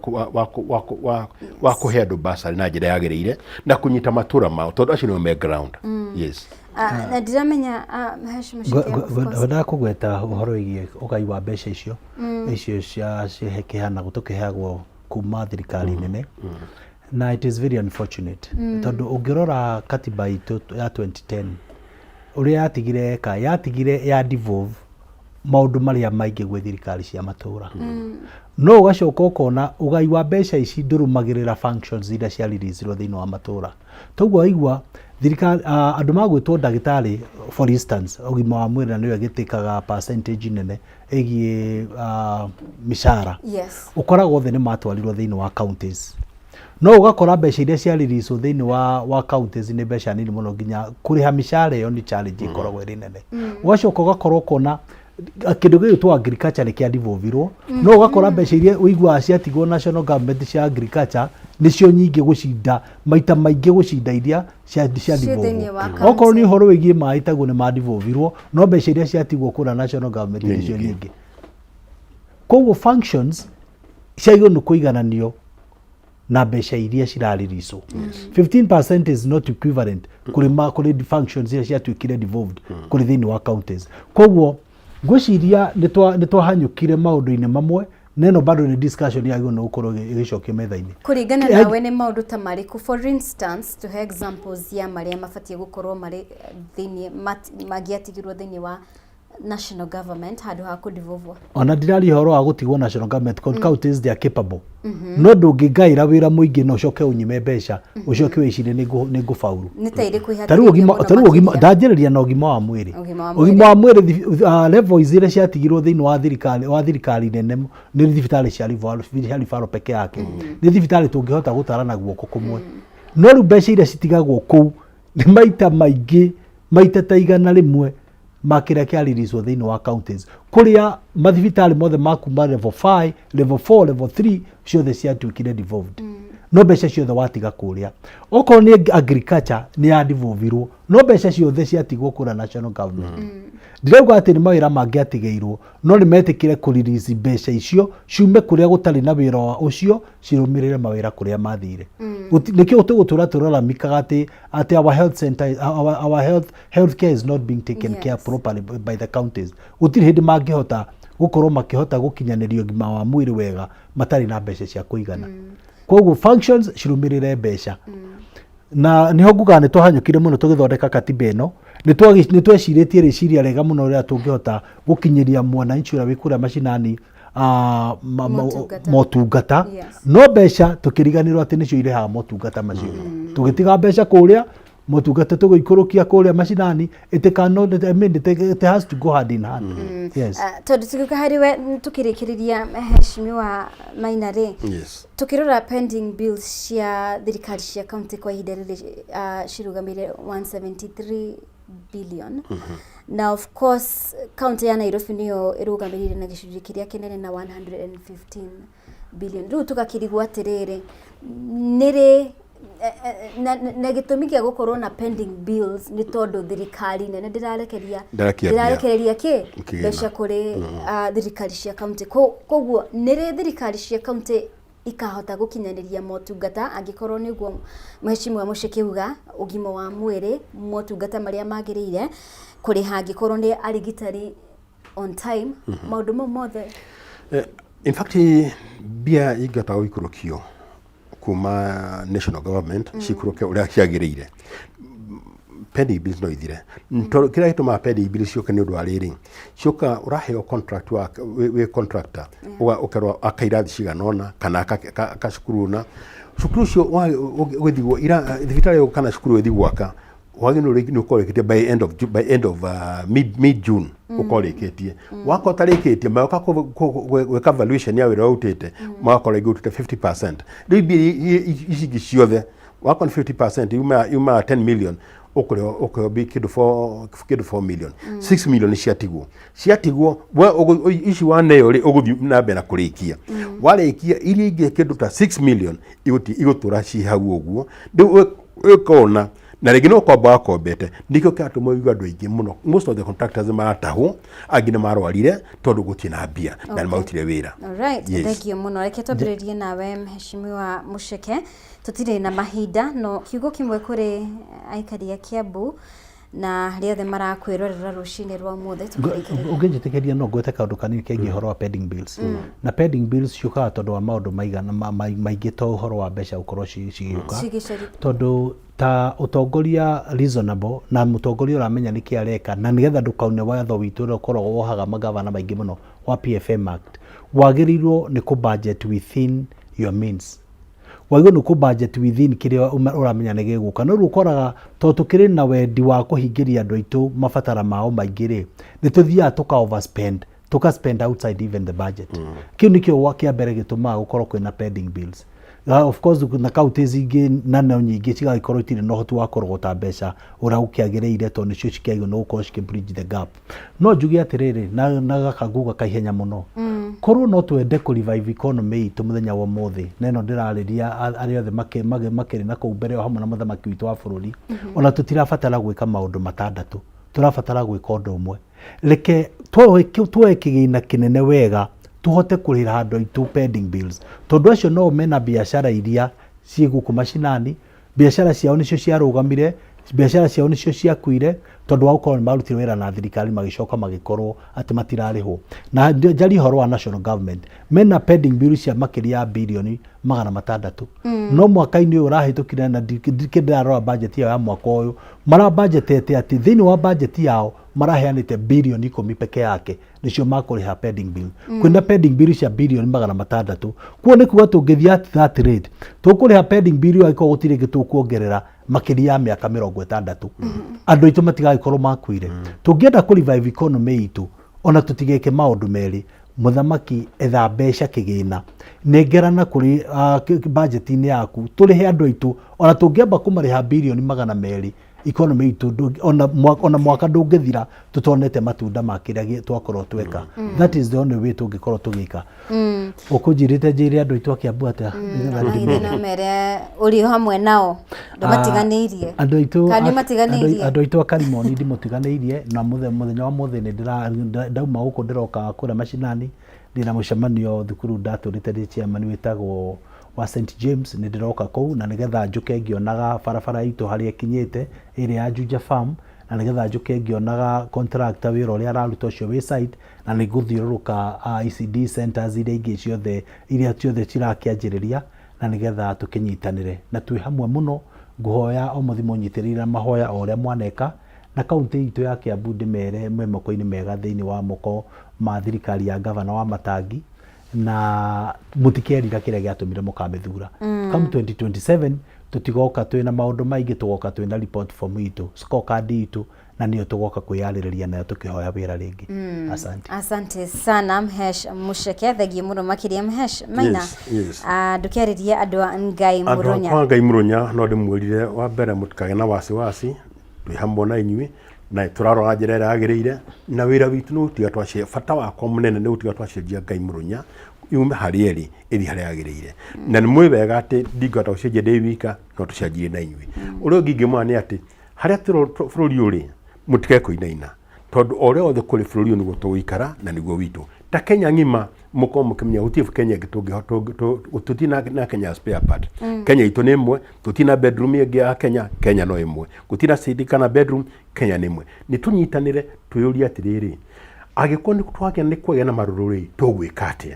wa kũhe andũ bursary na njĩra yagĩrĩire na kũnyita matũra mao, tondũ acio nĩo me ground, yes. Na ndiramenya, Mheshimiwa Sheke, of course. Ngwendaga kũgweta ũhoro wĩgiĩ ũgai wa mbeca icio icio cia ciheanagwo tũkĩheagwo kuma thirikari nene, na it is very unfortunate, tondũ ũngĩrora katiba itũ ya 2010 ũrĩa yatigire eka yatigire ya devolve maũndũ marĩa maingĩ gwĩ thirikari cia matũra, no ũgacoka ũkona ũgai wa mbeca ici ndũrũmagĩrĩra functions iria cia release thĩinĩ wa matũra. Toguo waigua thirikari, andũ magwĩtwo ndagĩtarĩ, for instance, ũgima wa mwĩrĩ, na nĩyo ĩgĩtĩkaga percentage nene ĩgiĩ mĩcara, ũkoraga othe nĩ matwarirwo thĩinĩ wa counties, no ũgakora mbeca iria cia release thĩinĩ wa counties nĩ mbeca nini mũno, nginya kũrĩha mĩcara ĩyo nĩ challenge ĩkoragwo ĩrĩ nene. Ũgacoka ũgakorwo ũkona kĩndũ gĩgwĩtwo agriculture nĩ kĩa devolvirwo, no ũgakora mbeca iria ũiguaga ciatigwo national government cia agriculture nĩcio nyingĩ gũcinda maita maingĩ gũcinda iria cia Ciĩ thĩinĩ devolvwo. wa Okorwo nĩ county. ũhoro wĩgiĩ maĩ taguo nĩ ma devolvirwo, no mbeca iria ciatigwo kũrĩa national government Nĩ nĩcio nyingĩ. nyingĩ. Koguo functions ciagĩrĩirwo nĩ kũigananio na mbeca iria ciraririswo. 15% is not equivalent kũrĩ functions iria ciatuĩkire devolved kũrĩ thĩinĩ wa counties. Koguo ngwĩciria nĩ twahanyũkire maũndũ-inĩ mamwe, na ĩno bado nĩ discussion yagĩrĩirwo nĩ gũkorwo ĩgĩcokio metha-inĩ. Kũringana nawe nĩ maũndũ ta marĩkũ, for instance, tũhe examples ya marĩa mabatiĩ gũkorwo marĩ thĩinĩ mangĩatigirwo thĩinĩ wa national government handũ ha kũdevolvwo? Ona ndiraria ũhoro wa gũtigwo national government, counties they are capable, no ndũngĩngaĩra wĩra mũingĩ na ũcoke ũnyime mbeca, ũcoke wĩcirie nĩ ngũbauru. Nĩ ta irĩkũ? Ta rĩu ũgima ihatĩrĩirio ta rĩu mũno ũgima makĩria? Ndanjĩrĩria na ũgima wa mwĩrĩ. Ũgima wa Ũgima wa mwĩrĩ, levels iria ciatigirwo thĩinĩ wa thirikari nene nĩ thibitarĩ cia referral peke yake, nĩ thibitarĩ tũngĩhota gũtara na guoko kũmwe, no rĩu mbeca iria citigagwo kũu nĩ maita maingĩ, maita ta 100 ma kĩrĩa kĩaririicwo thĩinĩ wa counties, kũrĩa mathibitarĩ mothe ma kuma level 5, level 4, level 3 ciothe ciatuĩkire devolved, no mbeca ciothe watiga kũrĩa. Okorwo nĩ agriculture nĩ ya devolvirwo, no mbeca ciothe ciatigwo kũrĩa national government. Ndirauga atĩ nĩ mawĩra mangĩatigĩirwo, no nĩ metĩkĩre kũ release mbeca icio ciume kũrĩa gũtarĩ na wĩra wa ũcio cirũmĩrĩre mawĩra kũrĩa mathire. Nĩkĩo tũgũtũra tũraramikaga atĩ our health center, our health care is not being taken care properly by the counties. Gũtirĩ hĩndĩ mangĩhota. gũkorwo makĩhota gũkinyanĩria ũgima wa mwĩrĩ wega matarĩ na mbeca cia kũigana. Koguo functions cirũmĩrĩre mbeca. Na nĩho ngugaga nĩ twahanyũkire mũno tũgĩthondeka katiba ĩno, nĩ twecirĩtie rĩciria rĩega mũno rĩrĩa tũngĩhota gũkinyĩria mwananchi ũrĩa wĩ kũrĩa macinani Motungata. motungata no mbeca tũkĩriganĩrwo atĩ nĩcio irehaga motungata macio. Tũgĩtiga mbeca kũrĩa motungata tũgĩikũrũkia kũrĩa macinani. It cannot, I mean, it has to go hand in hand. Yes. Ah, tondũ tũgĩũka harĩ we tũkĩrĩkĩrĩria Mheshimiwa Maina rĩ, tũkĩrora pending bills cia thirikari cia county kwa ihinda rĩrĩ cirũgamĩire 173 billion. Na of course county ya Nairobi nĩyo ĩrũgamĩrĩire na gĩcunjĩ kĩrĩa kĩnene na 115 billion. Rĩu tũgakĩrigwo atĩrĩrĩ, nĩrĩ na gĩtũmi gĩa gũkorwo na pending bills nĩ tondũ thirikari nene ndĩrarekeria Ndĩrarekia mbia. Ndĩrarekereria kĩ Kĩgĩna. Mbeca kũrĩ thirikari cia county. Koguo nĩrĩ thirikari cia county ikahota gũkinyanĩria motungata, angĩkorwo nĩguo Mheshimiwa Mũceke uga, ũgima wa mwĩrĩ, motungata marĩa magĩrĩire, kũrĩha angĩkorwo nĩ arigitani on time, maũndũ mau mothe? In fact, mbia ingĩhota gũikũrũkio kuma national government, cikũrũke ũrĩa ciagĩrĩire, pending bills no ithire, tondũ kĩrĩa gĩtũmaga pending bills ciũke nĩ ũndũ wa rĩrĩ, ciũkaga ũraheo contract wa wĩ contractor, ũkerwo aka irathi cigana ũna kana aka cukuru ũna, cukuru ũcio ũgĩthiĩ thibitarĩ ĩyo kana cukuru ũgĩthiĩ gwaka wagĩrĩirwo nĩ ũkorwo ũrĩkĩtie by end of mid June, ũkorwo ũrĩkĩtie. Wakorwo ũtarĩkĩtie, magoka gwĩka valuation ya wĩra ũrĩa ũrutĩte, magakorwo rĩngĩ ũrutĩte 50%. Rĩu mbia ici ingĩ ciothe, wakorwo nĩ 50% yumaga 10 million, ũkũrĩhwo kĩndũ 4, kĩndũ 4 million, 6 million ciatigwo we ici waneo rĩ, ũgũthiĩ na mbere na kũrĩkia. Warĩkia, iria ingĩ kĩndũ ta 6 million igũtũra ci hau ũguo. Rĩu ũkona na rĩngĩ no komba wakombete, nĩkĩo kĩratũma ũigue andũ aingĩ mũno, most of the contractors maratahwo, angĩ nĩ marwarire tondũ gũtirĩ na mbia na nĩ marutire wĩra. Alright, Yes. Thank you mũno. Reke twambĩrĩrie nawe Mheshimiwa Mũceke. Tũtirĩ na mahinda, no kiugo kĩmwe kũrĩ aikari a Kiambu na arĩa othe marakwĩrorera rũcinĩ rwa ũmũthĩ tũkĩrĩkĩrĩria. Ũngĩnjĩtĩkĩria no ngwete kaũndũ kanini kegiĩ ũhoro wa pending bills. Na pending bills ciũkaga tondũ wa maũndũ maigana maingĩ, to ũhoro wa mbeca gũkorwo cigĩũka. Cigĩcerithio. Tondũ ta ũtongoria reasonable na mũtongoria ũramenya nĩkĩ areka, na nĩgetha ndũkaune watho witũ ũrĩa ũkoragwo wohaga magavana maingĩ mũno wa PFM Act, wagĩrĩirwo nĩ kũ budget within your means, wagĩrĩirwo nĩ kũ budget within kĩrĩa ũramenya nĩ gĩgũka. No rĩu ũkoraga tondũ tũkĩrĩ na wendi wa kũhingĩria andũ aitũ mabatara mao maingĩ rĩ, nĩ tũthiaga tũka overspend, tũka spend outside even the budget. Kĩu nĩkĩo kĩa mbere gĩtũmaga gũkorwo kwĩna pending bills. Of course na counties ingĩ na no nyingĩ cigagĩkorwo itirĩ na ũhoti wa kũrogota mbeca ũrĩa gũkĩagĩrĩire, tondũ nĩcio cikĩagĩrĩirwo nĩ gũkorwo cikĩ bridge the gap. No njuge atĩrĩrĩ, na gaka nguga kaihenya mũno, korwo no twende kũ revive economy itũ mũthenya wa ũmũthĩ, na ĩno ndĩrarĩria arĩa othe makĩrĩ na kũu mbere o hamwe na mũthamaki witũ wa bũrũri, ona tũtirabatara gwĩka maũndũ matandatũ, tũrabatara gwĩka ũndũ ũmwe. Reke tuoe kĩgĩna kĩnene wega tũhote kũrĩhĩra andũ aitũ pending bills, tondũ acio no mena biacara iria ciĩ gũkũ macinani, biacara ciao nĩcio ciarũgamire, biacara ciao nĩcio ciakuire tondũ wa gũkorwo nĩ marutire wĩra na thirikari, magĩcoka magĩkorwo atĩ matirarĩhwo. Na njarie ũhoro wa national government, mena pending bill cia makĩria ya birioni 600. No mwaka-inĩ ũyũ ũrahĩtũkire, na ndikĩ ndĩrarora budget yao ya mwaka ũyũ, mara budgetete atĩ thĩinĩ wa budget yao maraheanĩte birioni 10 peke yake nĩcio makũrĩha pending bill. Kwĩna pending bill cia birioni 600, kuo nĩ kuga tũngĩthiĩ at that rate tũkũrĩha pending bill ĩyo, angĩkorwo gũtirĩ ĩngĩ tũkuongerera makĩria ya mĩaka 60, andũ aitũ matigagĩkorwo makuire. Tũngĩenda kũ revive economy itũ, ona tũtigeke maũndũ merĩ. Mũthamaki, etha mbeca kĩgĩna, nengerana kũrĩ budget-inĩ yaku, tũrĩhe andũ aitũ. Ona tũngĩamba kũmarĩha birioni 200, economy itũ ona mwaka ndũngĩthira tũtonete matunda ma kĩrĩa twakorwo tweka. That is the only way tũngĩkorwo tũgĩka. Ũkũnjĩrĩte njĩre andũ aitũ a Kiambu atĩa? Nĩgetha Na ndĩmere. hihi no mere ũrĩ hamwe nao, ndũmatiganĩirie? Andũ aitũ Kana nĩmatiganĩirie? Andũ aitũ a Karimoni, ndimũtiganĩirie. Na mũthenya wa mũthĩ nĩ ndauma gũkũ, ndĩroka kũrĩa macinani, ndĩna mũcemanio thukuru ndatũrĩte ndĩ chairman wĩtagwo wa St James. Nĩ ndĩroka kũu na nĩgetha njũke ngĩonaga barabara itũ harĩa ĩkinyĩte, ĩrĩa ya Juja Farm. Na nĩgetha njũke ngĩonaga contractor wĩra ũrĩa araruta ũcio wĩ site, na nĩ ngũthiũrũrũka ECD centers iria ingĩ ciothe iria ciothe cirakĩanjĩrĩria, na nĩgetha tũkĩnyitanĩre na twĩ hamwe mũno. Ngũhoya o mũthi mũnyitĩrĩire na mahoya o ũrĩa mwaneka, na kaunti itũ ya Kiambu ndĩmere mwĩ moko-inĩ mega thĩinĩ wa moko ma thirikari ya gavana wa Matangi, na mũtikerira kĩrĩa gĩatũmire mũkamĩthura. Come 2027 tũtigoka twĩna maũndũ maingĩ, tũgoka twĩna report form itũ, scorecard itũ, na nĩyo tũgoka kwĩyarĩrĩria nayo tũkĩhoya wĩra rĩngĩ. Asante. Asante sana Mhesh Musheke, thengiũ mũno makĩria Mhesh Maina. Yes. Ndũkĩarĩrie andũ a Ngai Andũ Mũrũnya. akwa Ngai Mũrũnya, no ndĩmwĩrire wa mbere mũtikagĩe na wasiwasi, twĩ hamwe na inyuĩ na tũrarora njĩra ĩrĩa yagĩrĩire, na wĩra witũ nĩ gũtiga twacie, bata wakwa mũnene nĩ gũtiga twacenjia Ngai Mũrũnya yume harĩa ĩrĩ ĩthiĩ harĩa yagĩrĩire, na nĩ mwĩ wega atĩ ndingĩhota gũcenjia ndĩ wika, no tũcenjie na inyuĩ. Ũrĩa ũngĩ ingĩmwĩra nĩ atĩ harĩa bũrũri ũrĩ mũtige kũinaina, tondũ o ũrĩa wothe kũrĩ bũrũri ũyũ nĩguo tũgũikara na nĩguo witũ ta Kenya ng'ima. Mũkorwo mũkĩmenya gũtirĩ Kenya ĩngĩ tũtirĩ na Kenya spare part. Kenya itũ nĩ ĩmwe, tũtirĩ na bedroom ĩngĩ ya Kenya, Kenya no ĩmwe, gũtirĩ na city kana bedroom, Kenya nĩ ĩmwe. Nĩ tũnyitanĩre twĩyũrie atĩrĩrĩ, angĩkorwo nĩ twagĩa nĩ kwagĩa na marũrũ rĩ, tũgwĩka atĩa?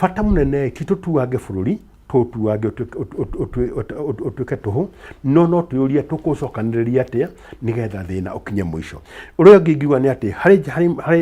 Bata mũnene ti tũtuange bũrũri, tũtuange ũtuĩke tũhũ, no twĩyũrie tũkũcokanĩrĩria atĩa nĩgetha thĩna ũkinye mũico. Ũrĩa ũngĩ ingiuga nĩ atĩ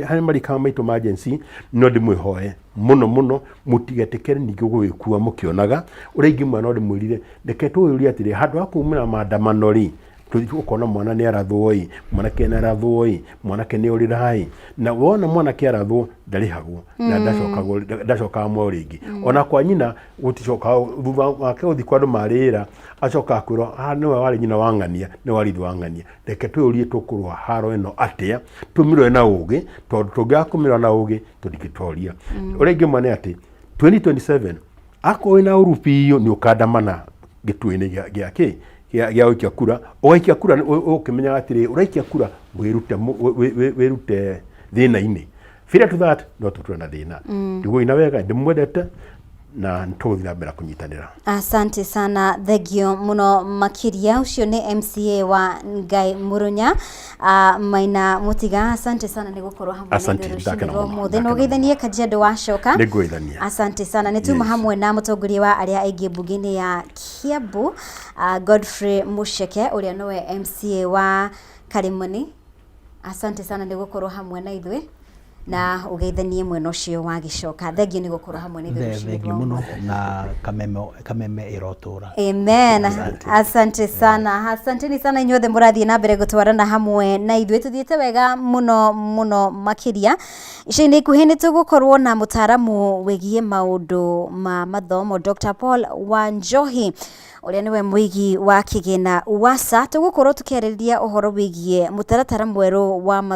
harĩ marika maitũ ma Gen Z, no ndĩmwĩhoe mũno mũno mũtigetĩkĩre ningĩ gũgĩkua mũkĩonaga. Ũrĩa ingĩmwĩra no ndĩmwĩrire, reke tũyũrie atĩrĩ, handũ ha kumĩra maandamano rĩ, tũthiĩ ũkona mwana nĩ arathwo ĩ, mwanake nĩ arathwo ĩ, mwanake nĩ orĩra ĩ, na wona mwanake arathwo ndarĩhagwo na ndacokagwo, ndacokaga muoyo rĩngĩ. Ona kwa nyina gũticokaga, thutha wake gũthiĩ kwa andũ marĩra, acokaga kwĩrwo, "Ah, nĩwe warĩ nyina wa ng'ania, nĩwe warĩ ithe wa ng'ania." Reke twĩyũrie tũkũrũa haro ĩno atĩa, tũmĩrũe na ũgĩ, tondũ tũngĩaga kũmĩrũa na ũgĩ tũtingĩtoria. Ũrĩa ingĩmwĩra nĩ atĩ 2027 akorwo wĩna ũru biũ nĩ ũkandamana gĩtuo-inĩ gĩa kĩ gĩa gũikia kura, ũgaikia kura ũkĩmenyaga atĩrĩ ũraikia kura wĩrute wĩrute thĩna-inĩ. Failure to that no tũtũre na thĩna. Ndiguoina wega, ndĩmwendete na nĩtũgũthiĩ na mbere kũnyitanĩra. Asante sana, thengio muno makiria. Ucio nĩ MCA wa Ngai Murunya, Maina Mutiga, asante sana nĩ gũkorwo hamwe na Asante, ithuĩ rũcinĩ ndakena rwa mũno, ũmũthĩ na ndakena ũgeithanie Kajiado wacoka. Nĩngũgeithania. Asante sana. Nĩ tuma Yes. hamwe na mũtongoria wa arĩa aingĩ mbunge-inĩ ya Kiambu, Godfrey Musheke, ũrĩa nĩwe MCA wa Karimuni. Asante sana nĩ gũkorwo hamwe na ithuĩ na ũgeithanie mwena ũcio wa gĩcoka. Thengio nĩ gũkorwo hamwe na ithuĩ rũcinĩ Thengiũ rwa mũno ũmũthĩ. na Kameme, Kameme ĩrotũra. Amen. Asante. Asante sana. Asanteni sana inyuothe mũrathiĩ na mbere gũtwarana hamwe na ithuĩ, tũthiĩte wega mũno mũno makĩria. Ica-inĩ ikuhĩ nĩ tũgũkorwo na mũtaaramu wĩgiĩ maũndũ ma mathomo, Dr. Paul Wanjohi, ũrĩa nĩwe mũigi wa kĩgĩna UASA. Tũgũkorwo tũkĩarĩrĩria ũhoro wĩgiĩ mũtaratara mwerũ wa mathomo.